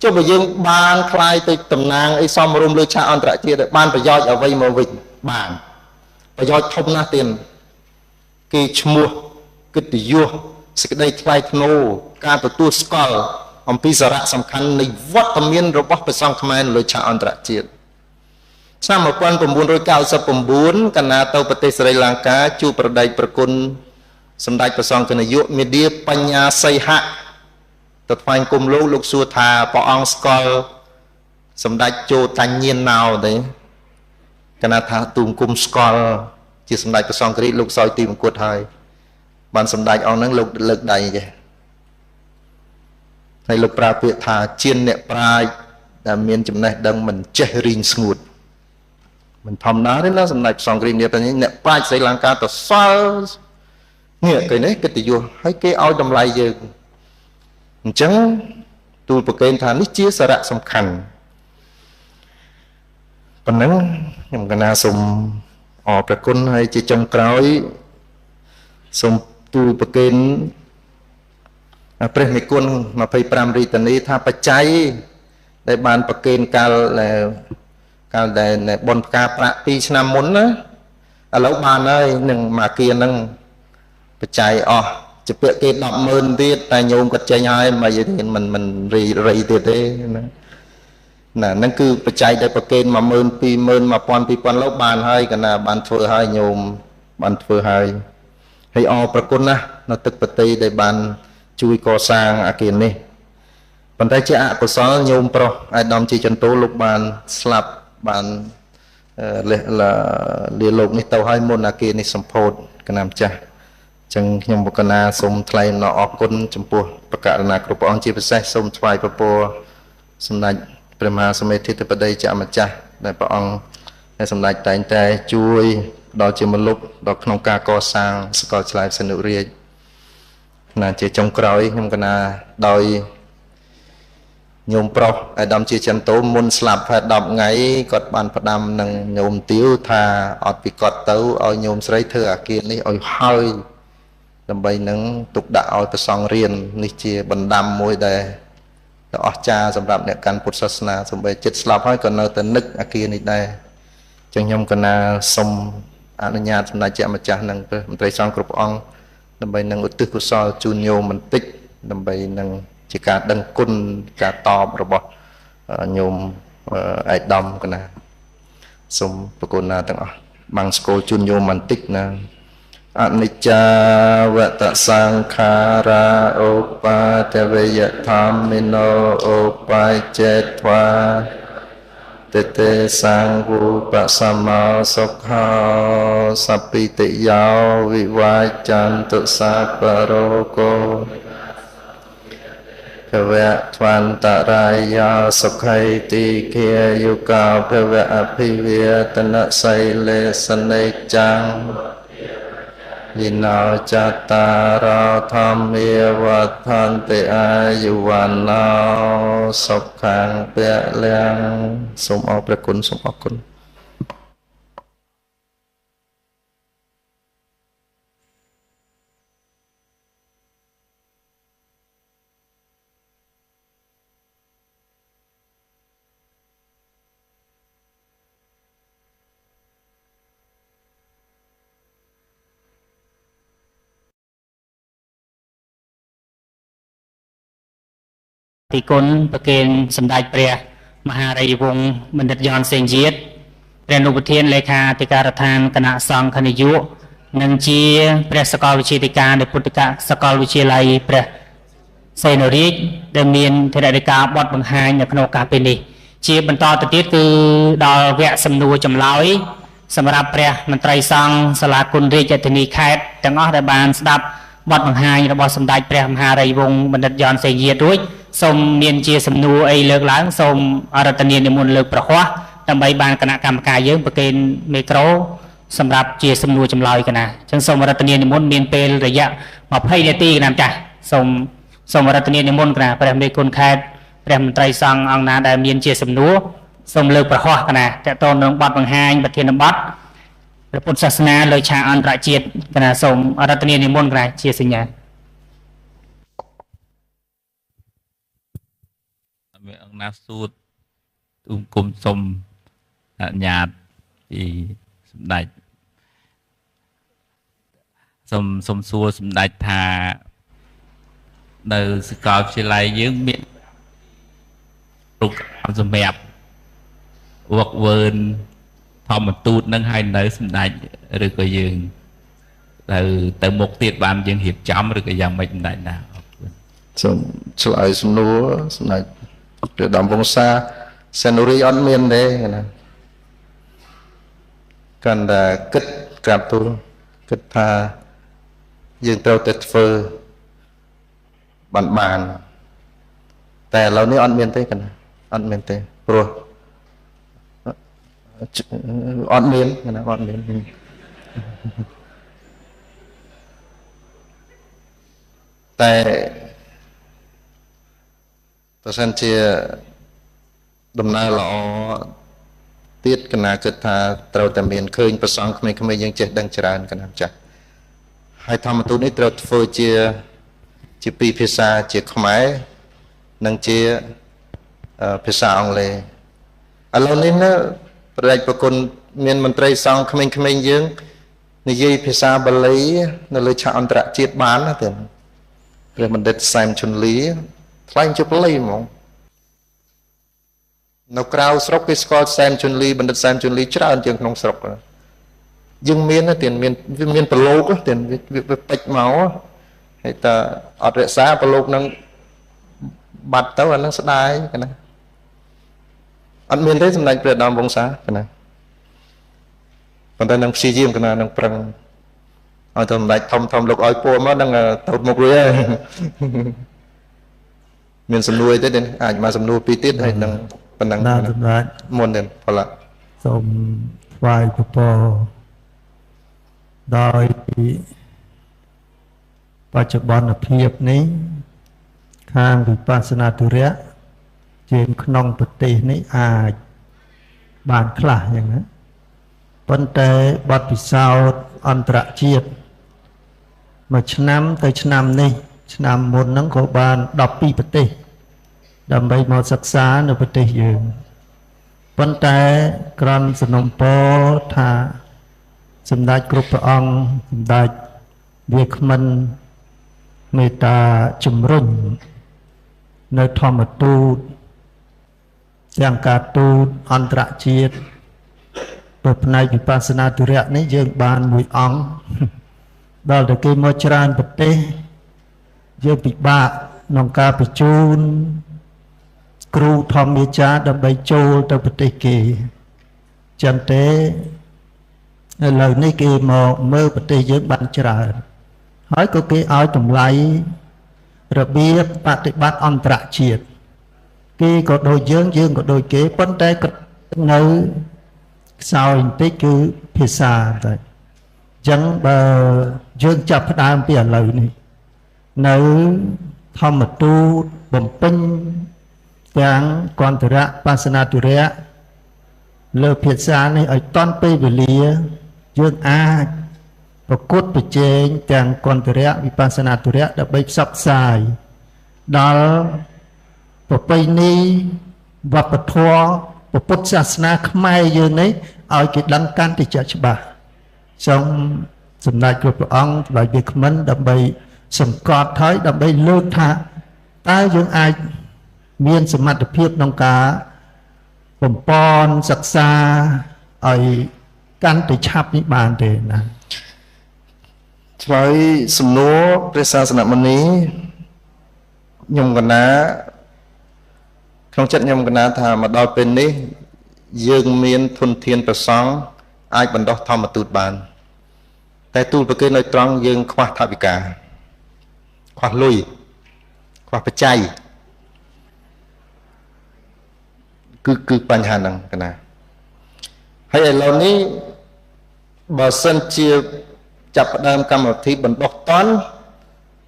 S2: ចុះបើយើងបានคล้ายទៅតំណាងអីសមរម្យលើឆាកអន្តរជាតិបានប្រយោជន៍អ្វីមកវិញបានប្រយោជន៍ធំណាស់ទៀតគេឈ្មោះកិត្តិយសសេចក្តីថ្លៃថ្នូរការទទួលស្គាល់អំពីសារៈសំខាន់នៃវត្តមានរបស់ព្រះសង្ឃខ្មែរនៅលើឆាកអន្តរជាតិឆ្នាំ1999កណាទៅប្រទេសស្រីលង្កាជួបប្រដេចប្រគុណសម្ដេចព្រះសង្ឃនាយកមេដាបញ្ញាសីហៈទៅថ្វាយគុំលោកលោកសួរថាព្រះអង្គស្គាល់សម្ដេចជោតាញៀនណៅទេកណាថាទូមគុំស្គាល់ជាសម្ដេចព្រះសង្ឃរាជលោកសោយទីមង្គតហើយបានសម្ដេចអង្គហ្នឹងលោកលើកដៃចេះហើយលោកប្រើពាក្យថាជាអ្នកប្រាជ្ញដែលមានចំណេះដឹងមិនចេះរីងស្ងួតមិនធម្មតាទេណាសម្ដេចព្រះសង្ឃរាជនេះអ្នកប្រាជ្ញស្រីលង្កាទៅសល់នេះគេនេះកិត្តិយសហើយគេឲ្យតម្លៃយើងអញ្ចឹងទូលប្រគេនថានេះជាសារៈសំខាន់ប៉ុណ្ណឹងខ្ញុំកណាសូមអរព្រះគុណហើយជាចុងក្រោយសូមទូលប្រគេនព្រះមេគុណ25រាជធានីថាបច្ច័យដែលបានប្រគេនកាលដែលបុណ្យផ្កាប្រាក់2ឆ្នាំមុនណាឥឡូវបានហើយនឹងមកគានឹងបច្ច័យអស់ជាពាក្យគេ100,000ទៀតតែញោមគាត់ចេញហើយមិនទៀតមិនរីទៀតទេណាណាហ្នឹងគឺបច្ច័យដែលប្រគេន10000 20000 1000 2000លោកបានហើយកណាបានធ្វើហើយញោមបានធ្វើហើយហើយអរប្រគុណណាស់នៅទឹកប្រទីដែលបានជួយកសាងអាគារនេះប៉ុន្តែជាអកុសលញោមប្រុសអាយដាមជាចន្ទោលោកបានស្លាប់បានលាលោកនេះទៅហើយមុនអាគារនេះសម្ពោធកណាម្ចាស់ចឹងខ្ញុំបកណាសូមថ្លែងអំណរអគុណចំពោះប្រកាសណាគ្រប់ព្រះអង្គជាពិសេសសូមថ្វាយព្រះពរសម្ដេចព្រះមហាសមេធិធិបតីជាម្ចាស់ដែលព្រះអង្គដែលសម្ដេចតែងតែជួយ ដល់ជាមលុបដល់ក្នុងការកសាងសាកលវិទ្យាល័យសនុរាជណាជាចុងក្រោយខ្ញុំកណាដោយញោមប្រុសអាដាមជាចន្ទោមុនស្លាប់ប្រហែល10ថ្ងៃគាត់បានផ្ដាំនឹងញោមទាវថាអត់ពីគាត់ទៅឲ្យញោមស្រីធ្វើអាគារនេះឲ្យហើយដើម្បីនឹងទុកដាក់ឲ្យព្រះសង្ឃរៀននេះជាបណ្ដាំមួយដែលអស្ចារ្យសម្រាប់អ្នកកាន់ពុទ្ធសាសនាសូម្បីចិត្តស្លាប់ហើយក៏នៅតែនឹកអាគារនេះដែរចឹងខ្ញុំកណាសូមអនុញ្ញាតសម្ដេចជាម្ចាស់និងព្រះមន្ត្រីសង្ឃគ្រប់អង្គដើម្បីនឹងឧទ្ទិសកុសលជូនញោមបន្តិចដើម្បីនឹងជាការដឹងគុណការតបរបស់ញោមឯកឧត្តមកណាសូមប្រគុណណាទាំងអស់បាំងស្គាល់ជូនញោមបន្តិចណាអនិច្ចាវតសង្ខារាឧបាទវយធម្មិណោឧបាយចេត្វាតេសង្ឃូបសមោសុខោសពិតិយោវិវាចន្តុសាបរោគោភវៈត្វន្តរាយោសុខៃទីគាយុកោភវៈអភិវេតនសីលេសនិចាំងយិណោចតារោធម្មាវដ្ឋន្តិអាយុវណ្ណោសុខាំពលំសូមអរព្រះគុណសូមអរគុណ
S3: ទីគុណប្រគេនសម្ដេចព្រះមហារាជវង្សបណ្ឌិតយ៉នសេងយាតព្រះអនុប្រធានលេខាធិការដ្ឋានគណៈសង្ឃនាយកនិងជាព្រះសាកលវិទ្យាធិការនៃពុទ្ធិកសាកលវិទ្យាល័យព្រះសីហនុរាជដែលមានធរណការបទបង្ហាញនៅក្នុងឱកាសពេលនេះជាបន្តទៅទៀតគឺដល់វគ្គសំណួរចម្លើយសម្រាប់ព្រះមន្ត្រីសង្ឃសាលាគុណរាជធានីខេត្តទាំងអស់ដែលបានស្ដាប់បទបង្ហាញរបស់សម្ដេចព្រះមហារាជវង្សបណ្ឌិតយ៉នសេងយាតរួចសូមមានជាសំណួរអីលើកឡើងសូមអរតនីនិមន្តលើកប្រហោះដើម្បីបានគណៈកម្មការយើងប្រគេនមីក្រូសម្រាប់ជាសំណួរចម្លើយកណាអញ្ចឹងសូមអរតនីនិមន្តមានពេលរយៈ20នាទីកណាចាស់សូមអរតនីនិមន្តកណាព្រះមេគុណខេត្តព្រះមន្ត្រីសង្ឃអង្គណាដែលមានជាសំណួរសូមលើកប្រហោះកណាតកតនឹងបទបង្ហាញប្រធានបទព្រះពុទ្ធសាសនាលើឆាកអន្តរជាតិកណាសូមអរតនីនិមន្តកណាជាសញ្ញា
S4: មានអង្គណាសួតទូមគុំសុំអនុញ្ញាតពីសម្ដេចសូមសួរសម្ដេចថានៅសាកលវិទ្យាល័យយើងមានរូបសម្រាប់វឹកវើធម្មទូតនឹងហើយនៅសម្ដេចឬក៏យើងទៅមុខទៀតបានយើងរៀបចំឬក៏យ៉ាងម៉េចសម្ដេចណាអរគុណ
S2: សូមឆ្លើយសំណួរសម្ដេចព្រះដំវង្សាសេនុរីអត់មានទេណាកាន់តែគិតក្រាបទូលគិតថាយើងត្រូវតែធ្វើបានតែឥឡូវនេះអត់មានទេកណាអត់មានទេព្រោះអត់មានណាអត់មានតែបើសិនជាដំណើរល្អទៀតកណាគិតថាត្រូវតែមានឃើញព្រះសង្ឃក្មេងៗយើងចេះដឹងច្រើនកណាចាស់ហើយធម្មទូតនេះត្រូវធ្វើជាពីរភាសាជាខ្មែរនិងជាភាសាអង់គ្លេសឥឡូវនេះណាព្រះរាជប្រគុណមានមន្ត្រីសង្ឃក្មេងៗយើងនិយាយភាសាបាលីនៅលើឆាកអន្តរជាតិបានណាទេព្រះបណ្ឌិតសែមជុនលីថ្លែងជាបាលីហ្មងនៅក្រៅស្រុកគេស្គាល់សែមជុនលីបណ្ឌិតសែមជុនលីច្រើនជាងក្នុងស្រុកយើងមានទេមានប្រឡូកទេវាពេចមកហើយតើអត់រក្សាប្រឡូកនឹងបាត់ទៅអានឹងស្ដាយកណាអត់មានទេសម្ដេចព្រះដើមវង្សាកណាប៉ុន្តែនឹងព្យាយាមកណានឹងប្រឹងឲ្យទៅសម្ដេចធំលោកឲ្យពួរមកនឹងទៅមុខរួចហើយមានសំណួរអីទេអាចមកសំណួរពីរទៀតហើយនឹងប៉ុណ្ណឹង
S5: ណាសម្ដេច
S2: មុនទេផល
S5: សូមថ្វាយពរ ដោយបច្ចុប្បន្នភាពនេះខាងវិបស្សនាទុរៈជាងក្នុងប្រទេសនេះអាចបានខ្លះយ៉ាងណាប៉ុន្តែបទពិសោធន៍អន្តរជាតិមួយឆ្នាំទៅឆ្នាំនេះឆ្នាំមុនហ្នឹងក៏បាន12ប្រទេសដើម្បីមកសិក្សានៅប្រទេសយើងប៉ុន្តែក្រំសំណពរថាសម្ដេចគ្រប់ព្រះអង្គសម្ដេចវាគ្មិនមេត្តាជំរុញនៅធម្មទូតទាំងការទូតអន្តរជាតិព្រោះផ្នែកវិបស្សនាទុរៈនេះយើងបានមួយអង្គដល់តែគេមកច្រើនប្រទេសយើងពិបាកក្នុងការបញ្ជូនគ្រូធម្មាចារ្យដើម្បីចូលទៅប្រទេសគេចឹងទេឥឡូវនេះគេមកមើលប្រទេសយើងបានច្រើនហើយក៏គេឲ្យតម្លៃរបៀបបប្រតិបត្តិអន្តរជាតិគេក៏ដូចយើងយើងក៏ដូចគេប៉ុន្តែនៅខ្សោយបន្តិចគឺភាសាតែអញ្ចឹងបើយើងចាប់ផ្ដើមពីឥឡូវនេះនៅធម្មទូតបំពេញទាំងកន្តរៈបាសនាទុរៈលើភាសានេះឲ្យតាន់ពេលវេលាយើងអាចប្រកួតប្រជែងទាំងកន្តរៈវិបស្សនាទុរៈដើម្បីផ្សព្វផ្សាយដល់ប្រពៃណីវប្បធម៌ពុទ្ធសាសនាខ្មែរយើងនេះឲ្យគេដឹងកាន់តែជាក់ច្បាស់សូមសម្ដេចគ្រប់ព្រះអង្គសម្ដេចវាគ្មិនដើម្បីសង្កត់ហើយដើម្បីលើកថាតើយើងអាចមានសមត្ថភាពក្នុងការបំពន់សិក្សាឲ្យកាន់តែឆាប់នេះបានទេណា
S2: ឆ្លើយសំណួរព្រះសាសនមុនីខ្ញុំកណាក្នុងចិត្តខ្ញុំកណាថាមកដល់ពេលនេះយើងមានធនធានប្រសង់អាចបណ្ដោះធម្មទូតបានតែទូលប្រគេននៅត្រង់យើងខ្វះថវិកាខ្វះលុយខ្វះបច្ច័យគឺបញ្ហាហ្នឹងកណាហើយឥឡូវនេះបើសិនជាចាប់ផ្ដើមកម្មវិធីបណ្ដោះតន់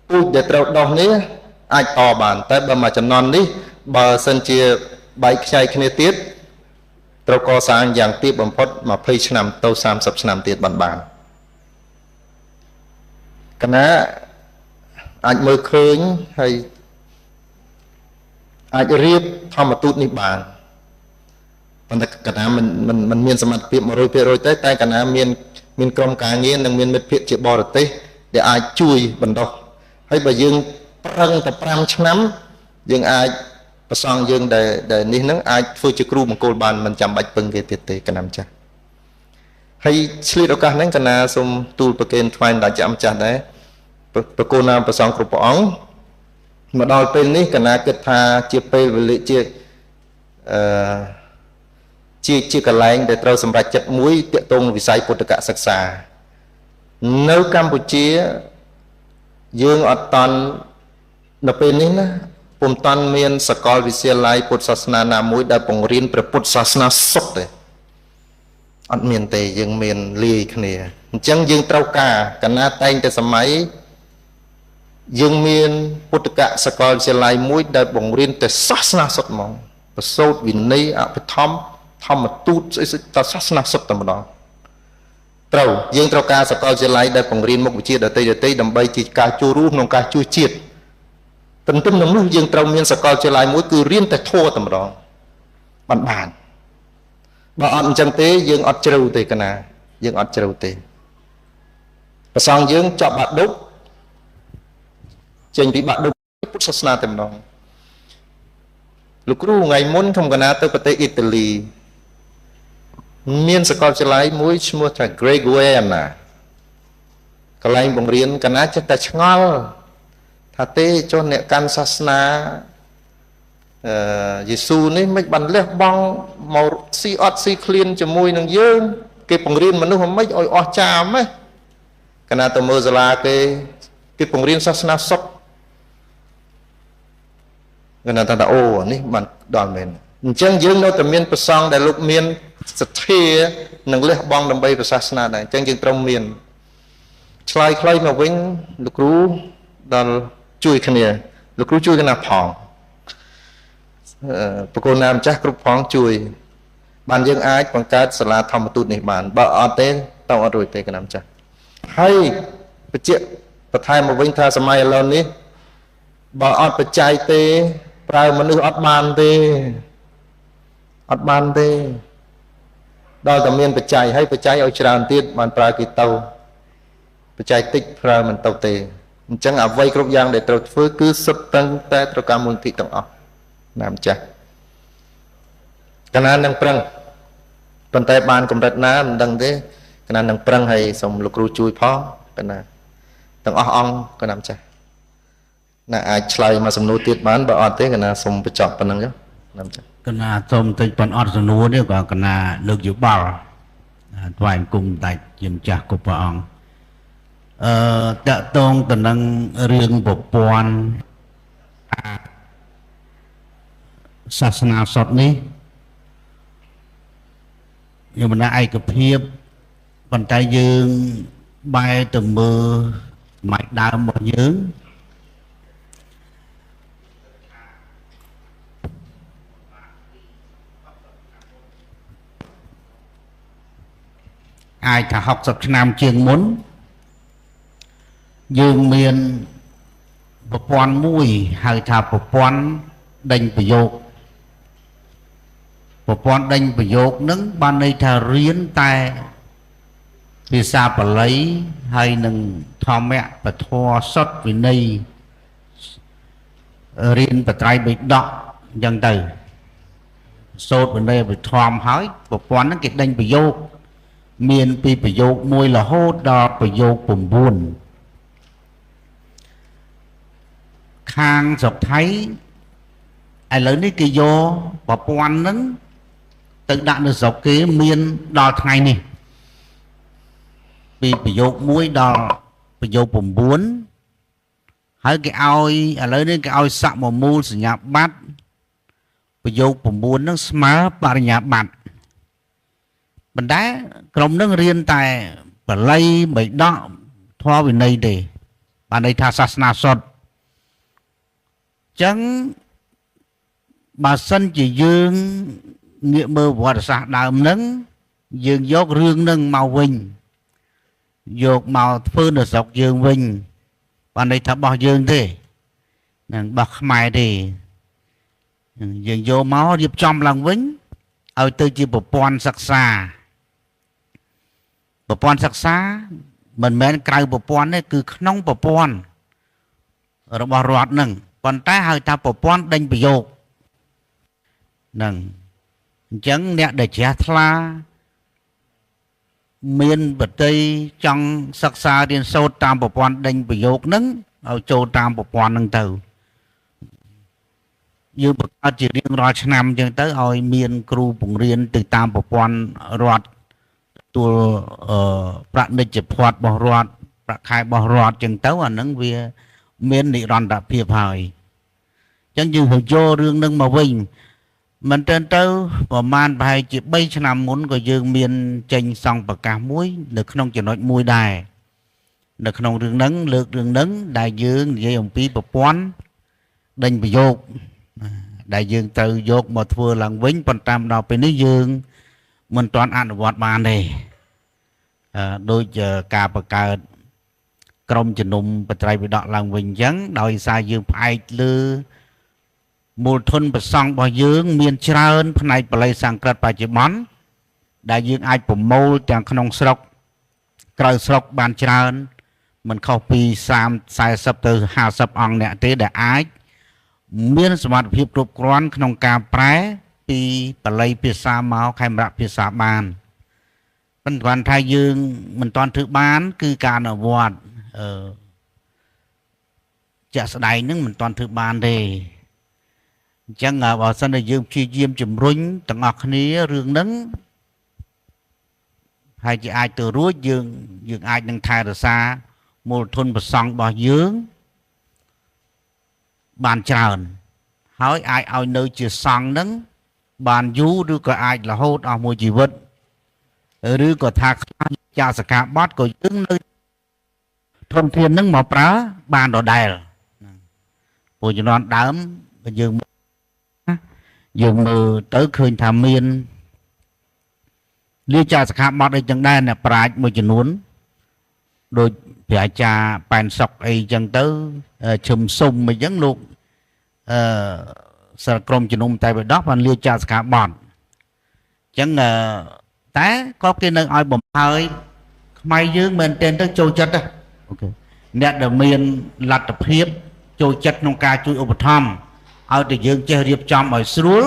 S2: ពូជដែលត្រូវដោះនេះអាចតបានតែបើមួយចំណន់នេះបើសិនជាបែកខ្ចីគ្នាទៀតត្រូវកសាងយ៉ាងទាបបំផុត20ឆ្នាំទៅ30ឆ្នាំទៀតបានកណាអាចមើលឃើញហើយអាចរៀបធម្មទូតនេះបានប៉ុន្តែកណាមិនមានសមត្ថភាព 100% ទេតែកណាមានក្រុមការងារនិងមានមិត្តភ័ក្តិជាបរទេសដែលអាចជួយបណ្ដោះហើយបើយើងប្រឹងតែ5ឆ្នាំយើងអាចប្រសងយើងដែលនេះនឹងអាចធ្វើជាគ្រូមង្គលបានមិនចាំបាច់ពឹងគេទៀតទេកណាម្ចាស់ហើយឆ្លៀតឱកាសហ្នឹងកណាសូមទូលប្រគេនថ្វាយដល់ម្ចាស់ដែរប្រគល់នាមប្រសងគ្រប់ព្រះអង្គមកដល់ពេលនេះកណាគិតថាជាពេលវេលាជាកន្លែងដែលត្រូវសម្រេចចិត្តមួយទាក់ទងវិស័យពុទ្ធកសិក្សានៅកម្ពុជាយើងអត់តន់នៅពេលនេះណាពុំតន់មានសាកលវិទ្យាល័យពុទ្ធសាសនាណាមួយដែលបង្រៀនព្រះពុទ្ធសាសនាសុទ្ធទេអត់មានទេយើងមានលាយគ្នាអញ្ចឹងយើងត្រូវការកណាតែងតែសម័យយើងមានពុទ្ធកសាកលវិទ្យាល័យមួយដែលបង្រៀនតែសាសនាសុទ្ធហ្មងប្រសូតវិន័យអភិធម្មធម្មទូតស្អីៗតែសាសនាសុទ្ធតែម្ដងត្រូវយើងត្រូវការសាកលវិទ្យាល័យដែលបង្រៀនមុខវិជ្ជាដទៃៗដើម្បីជាការចូលរួមក្នុងការជួយជាតិទន្ទឹមនឹងនោះយើងត្រូវមានសាកលវិទ្យាល័យមួយគឺរៀនតែធម៌តែម្ដងបានបើអត់អញ្ចឹងទេយើងអត់ជ្រៅទេកណាយើងអត់ជ្រៅទេប្រសងយើងចប់បាក់ឌុបចេញពីបាក់ឌុបពុទ្ធសាសនាតែម្ដងលោកគ្រូថ្ងៃមុនខ្ញុំកណាទៅប្រទេសអ៊ីតាលីមានសាកលវិទ្យាល័យមួយឈ្មោះថា Gregoriana កន្លែងបង្រៀនកណាចិត្តតែឆ្ងល់ថាទេចុះអ្នកកាន់សាសនាយេស៊ូនេះមិនបានលះបង់មកស៊ីអត់ស៊ីឃ្លានជាមួយនឹងយើងគេបង្រៀនមនុស្សមិនឲ្យអស់ចាមហ៎កណាទៅមើលសាលាគេបង្រៀនសាសនាសុទ្ធកណាថាអូនេះបានដល់មែនអញ្ចឹងយើងនៅតែមានប្រសង់ដែលលោកមានសទ្ធានិងលះបង់ដើម្បីសាសនាដែរអញ្ចឹងយើងត្រូវមាន ឆ្លើយខ្លីមកវិញលោកគ្រូដល់ជួយគ្នាលោកគ្រូជួយកណាផងប្រគល់ណាម្ចាស់គ្រប់ផងជួយបានយើងអាចបង្កើតសាលាធម្មទូតនេះបានបើអត់ទេតើអត់រួចទេកណាម្ចាស់ហើយបញ្ជាក់បន្ថែមមកវិញថាសម័យឥឡូវនេះបើអត់បច្ច័យទេប្រើមនុស្សអត់បានទេអត់បានទេដល់តែមានបច្ច័យហើយបច្ច័យឲ្យច្រើនទៀតបានប្រើគេទៅបច្ច័យតិចប្រើមិនទៅទេអញ្ចឹងអ្វីគ្រប់យ៉ាងដែលត្រូវធ្វើគឺសុទ្ធតែត្រូវការមូលនិធិទាំងអស់ណាម្ចាស់កណានឹងប្រឹងប៉ុន្តែបានកម្រិតណាមិនដឹងទេកណានឹងប្រឹងហើយសូមលោកគ្រូជួយផងកណាទាំងអស់អង្គកណាម្ចាស់ណាអាចឆ្លើយមកសំណួរទៀតបានបើអត់ទេកណាសូមបញ្ចប់ប៉ុណ្្នឹងចុះណាម្ចាស់
S6: កណាសូមតិចប៉ុនអត់សំណួរនេះក៏កណាលើកយោបល់ថ្វាយអង្គមដាច់ជាម្ចាស់គ្រប់ព្រះអង្គតកតងទៅនឹងរឿងប្រព័ន្ធសាសនាសុទ្ធនេះខ្ញុំមិនថាឯកភាពប៉ុន្តែយើងបែរទៅមើលសម័យដើមរបស់យើងអាចថា60ឆ្នាំជាងមុនយើងមានប្រព័ន្ធមួយហៅថាប្រព័ន្ធដេញប្រយោគប្រព័ន្ធដេញប្រយោគនឹងបានន័យថារៀនតែភាសាបាលីហើយនឹងធម្មៈពធសុទ្ធវិន័យរៀនបត្រៃបិដកអញ្ចឹងទៅសូត្រវិន័យវិធម្មហើយប្រព័ន្ធហ្នឹងគេដេញប្រយោគមានពីប្រយោគ1រហូតដល់ប្រយោគ9ខាងស្រុកថៃឥឡូវនេះគេយកប្រព័ន្ធហ្នឹងទៅដាក់នៅស្រុកគេមានដល់ថ្ងៃនេះពីប្រយោគ1ដល់ប្រយោគ9ហើយគេឲ្យឥឡូវនេះគេឲ្យសមមូលសញ្ញាបត្រប្រយោគ9ហ្នឹងស្មើបរិញ្ញាបត្រប៉ុន្តែក្រុមនឹងរៀនតែបាលីបិដកធម៌វិន័យទេបានន័យថាសាសនាសុទ្ធចឹងបើសិនជាយើងងាកមើលប្រវត្តិសាស្ត្រដើមនឹងយើងយករឿងនឹងមកវិញយកមកធ្វើនៅស្រុកយើងវិញបានន័យថារបស់យើងទេនឹងរបស់ខ្មែរទេយើងយកមករៀបចំឡើងវិញឲ្យទៅជាប្រព័ន្ធសិក្សាប្រព័ន្ធសិក្សាមិនមែនក្រៅប្រព័ន្ធទេគឺក្នុងប្រព័ន្ធរបស់រដ្ឋនឹងប៉ុន្តែហៅថាប្រព័ន្ធដេញប្រយោគនឹងអញ្ចឹងអ្នកដែលជ្រះថ្លាមានបតីចង់សិក្សារៀនសូត្រតាមប្រព័ន្ធដេញប្រយោគនឹងឲ្យចូលតាមប្រព័ន្ធនឹងទៅយើងបង្កើតជារៀងរាល់ឆ្នាំអញ្ចឹងទៅឲ្យមានគ្រូបង្រៀនទៅតាមប្រព័ន្ធរដ្ឋទទួលប្រាក់និច្ចភ័ណ្ឌរបស់រដ្ឋប្រាក់ខែរបស់រដ្ឋអញ្ចឹងទៅអានឹងវាមាននិរន្តរភាពហើយអញ្ចឹងយើងយករឿងនឹងមកវិញមែនទែនទៅប្រហែលប្រហែលជា3ឆ្នាំមុនក៏យើងមានចេញសង្ឃប្រកាសមួយនៅក្នុងចំណុចមួយដែរនៅក្នុងរឿងហ្នឹងលើករឿងហ្នឹងដែលយើងនិយាយអំពីប្រព័ន្ធដេញប្រយោគដែលយើងត្រូវយកមកធ្វើឡើងវិញប៉ុន្តែដល់ពេលនេះយើងមិនទាន់អនុវត្តបានទេដូចការបង្កើតក្រុមជំនុំបត្រៃបិដកឡើងវិញអញ្ចឹងដោយសារយើងផ្អែកលើមូលធនប្រសង់របស់យើងមានច្រើនផ្នែកបាលីសំស្ក្រឹតបច្ចុប្បន្នដែលយើងអាចប្រមូលទាំងក្នុងស្រុកក្រៅស្រុកបានច្រើនមិនខុសពី30 40ទៅ50អង្គអ្នកទេដែលអាចមានសមត្ថភាពគ្រប់គ្រាន់ក្នុងការប្រែពីបាលីភាសាមកខេមរៈភាសាបានប៉ុន្តែគាត់ថាយើងមិនទាន់ធ្វើបានគឺការអនុវត្តជាក់ស្ដែងនឹងមិនទាន់ធ្វើបានទេអញ្ចឹងបើសិនតែយើងព្យាយាមជំរុញទាំងអស់គ្នារឿងហ្នឹងហើយជាអាចទៅរួចយើងអាចនឹងថែរក្សាមូលធនប្រសង់របស់យើងបានច្រើនហើយអាចឲ្យនៅជាសង្ឃហ្នឹងបានយូរឬក៏អាចរហូតអស់មួយជីវិតឬក៏ថាខ្លះចាសកាបត់ក៏យើងនៅ ធនធានហ្នឹងមកប្រើបានដដែលព្រោះជំនាន់ដើមយើងមើលទៅឃើញថាមានលាចាសិក្ខាបទអីចឹងដែរអ្នកប្រាជ្ញមួយចំនួនដូចព្រះអាចារ្យប៉ែនសុកអីចឹងទៅឈឹមសុំអីចឹងលោកអឺសិលក្រុមជំនុំតែបដោះបានលាចាសិក្ខាបទចឹងតែក៏គេនៅឲ្យបំហើយខ្មែរយើងមែនទែនទៅចូលចិត្តអូខេអ្នកដែលមានលទ្ធភាពចូលចិត្តក្នុងការជួយឧបត្ថម្ភឲ្យតែយើងចេះរៀបចំឲ្យស្រួល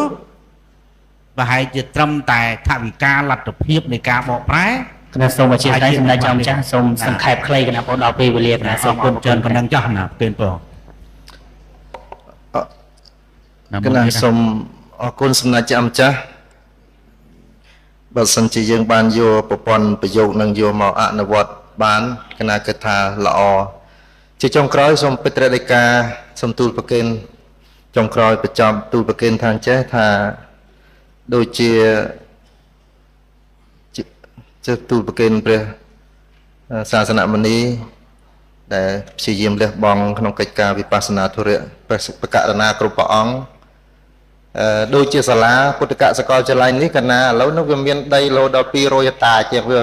S6: ប្រហែលជាត្រឹមតែថវិកាលទ្ធភាពនៃការបកប្រែ
S3: គណៈសូមអធិស្ឋានសម្ដេចចៅម្ចាស់សូមសង្ខេបខ្លីគណៈបងដល់ពេលវេលាគណៈសូម
S6: អរគុណច្រើនប៉ុណ្ណឹងចាស់ណាពេលបង
S2: គណៈសូមអរគុណសម្ដេចចៅម្ចាស់បើសិនជាយើងបានយកប្រព័ន្ធប្រយោគនឹងយកមកអនុវត្តបានគណៈគិតថាល្អជាចុងក្រោយសូមពិត្រិកាសូមទូលប្រគេនចុងក្រោយបញ្ចប់ទូលប្រគេនថាចេះថាដូចជាចេះទូលប្រគេនព្រះសាសនមនីដែលព្យាយាមលះបង់ក្នុងកិច្ចការវិបស្សនាធុរៈព្រះករុណាគ្រប់ព្រះអង្គដូចជាសាលាពុទ្ធកសកលចល័យនេះកណាឥឡូវនោះវាមានដីលោដល់200ហិកតាជាងវា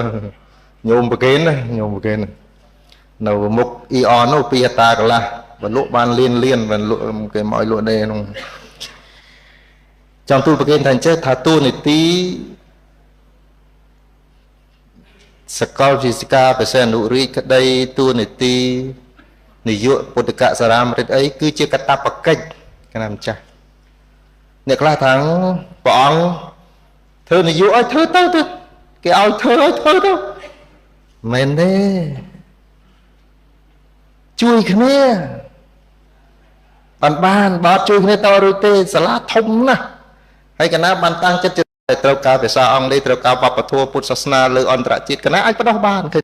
S2: ញោមប្រគេនណាញោមប្រគេននៅមុខអ៊ីអននោះ2ហិកតាកន្លះបើលក់បានលៀនលៀនបើលក់គេមកឲ្យលក់ទេក្នុងចង់ទូលប្រគេនថាអញ្ចេះថាទូនីតិសកលវិទ្យាបសេនុរាជក្តីទូនីតិនាយកពុទ្ធកសារាមរិទ្ធអីគឺជាកតបកិច្ចកណាម្ចាស់អ្នកខ្លះថាព្រះអង្គធ្វើនាយកឲ្យធ្វើទៅទៅគេឲ្យធ្វើឲ្យធ្វើទៅមែនទេជួយគ្នាបានបានបើជួយគ្នាតរួចទេសាលាធំណាស់ហើយកណាបានតាំងចិត្តត្រូវការភាសាអង់គ្លេសត្រូវការវប្បធម៌ពុទ្ធសាសនាលើអន្តរជាតិកណាអាចបដោះបានគឺ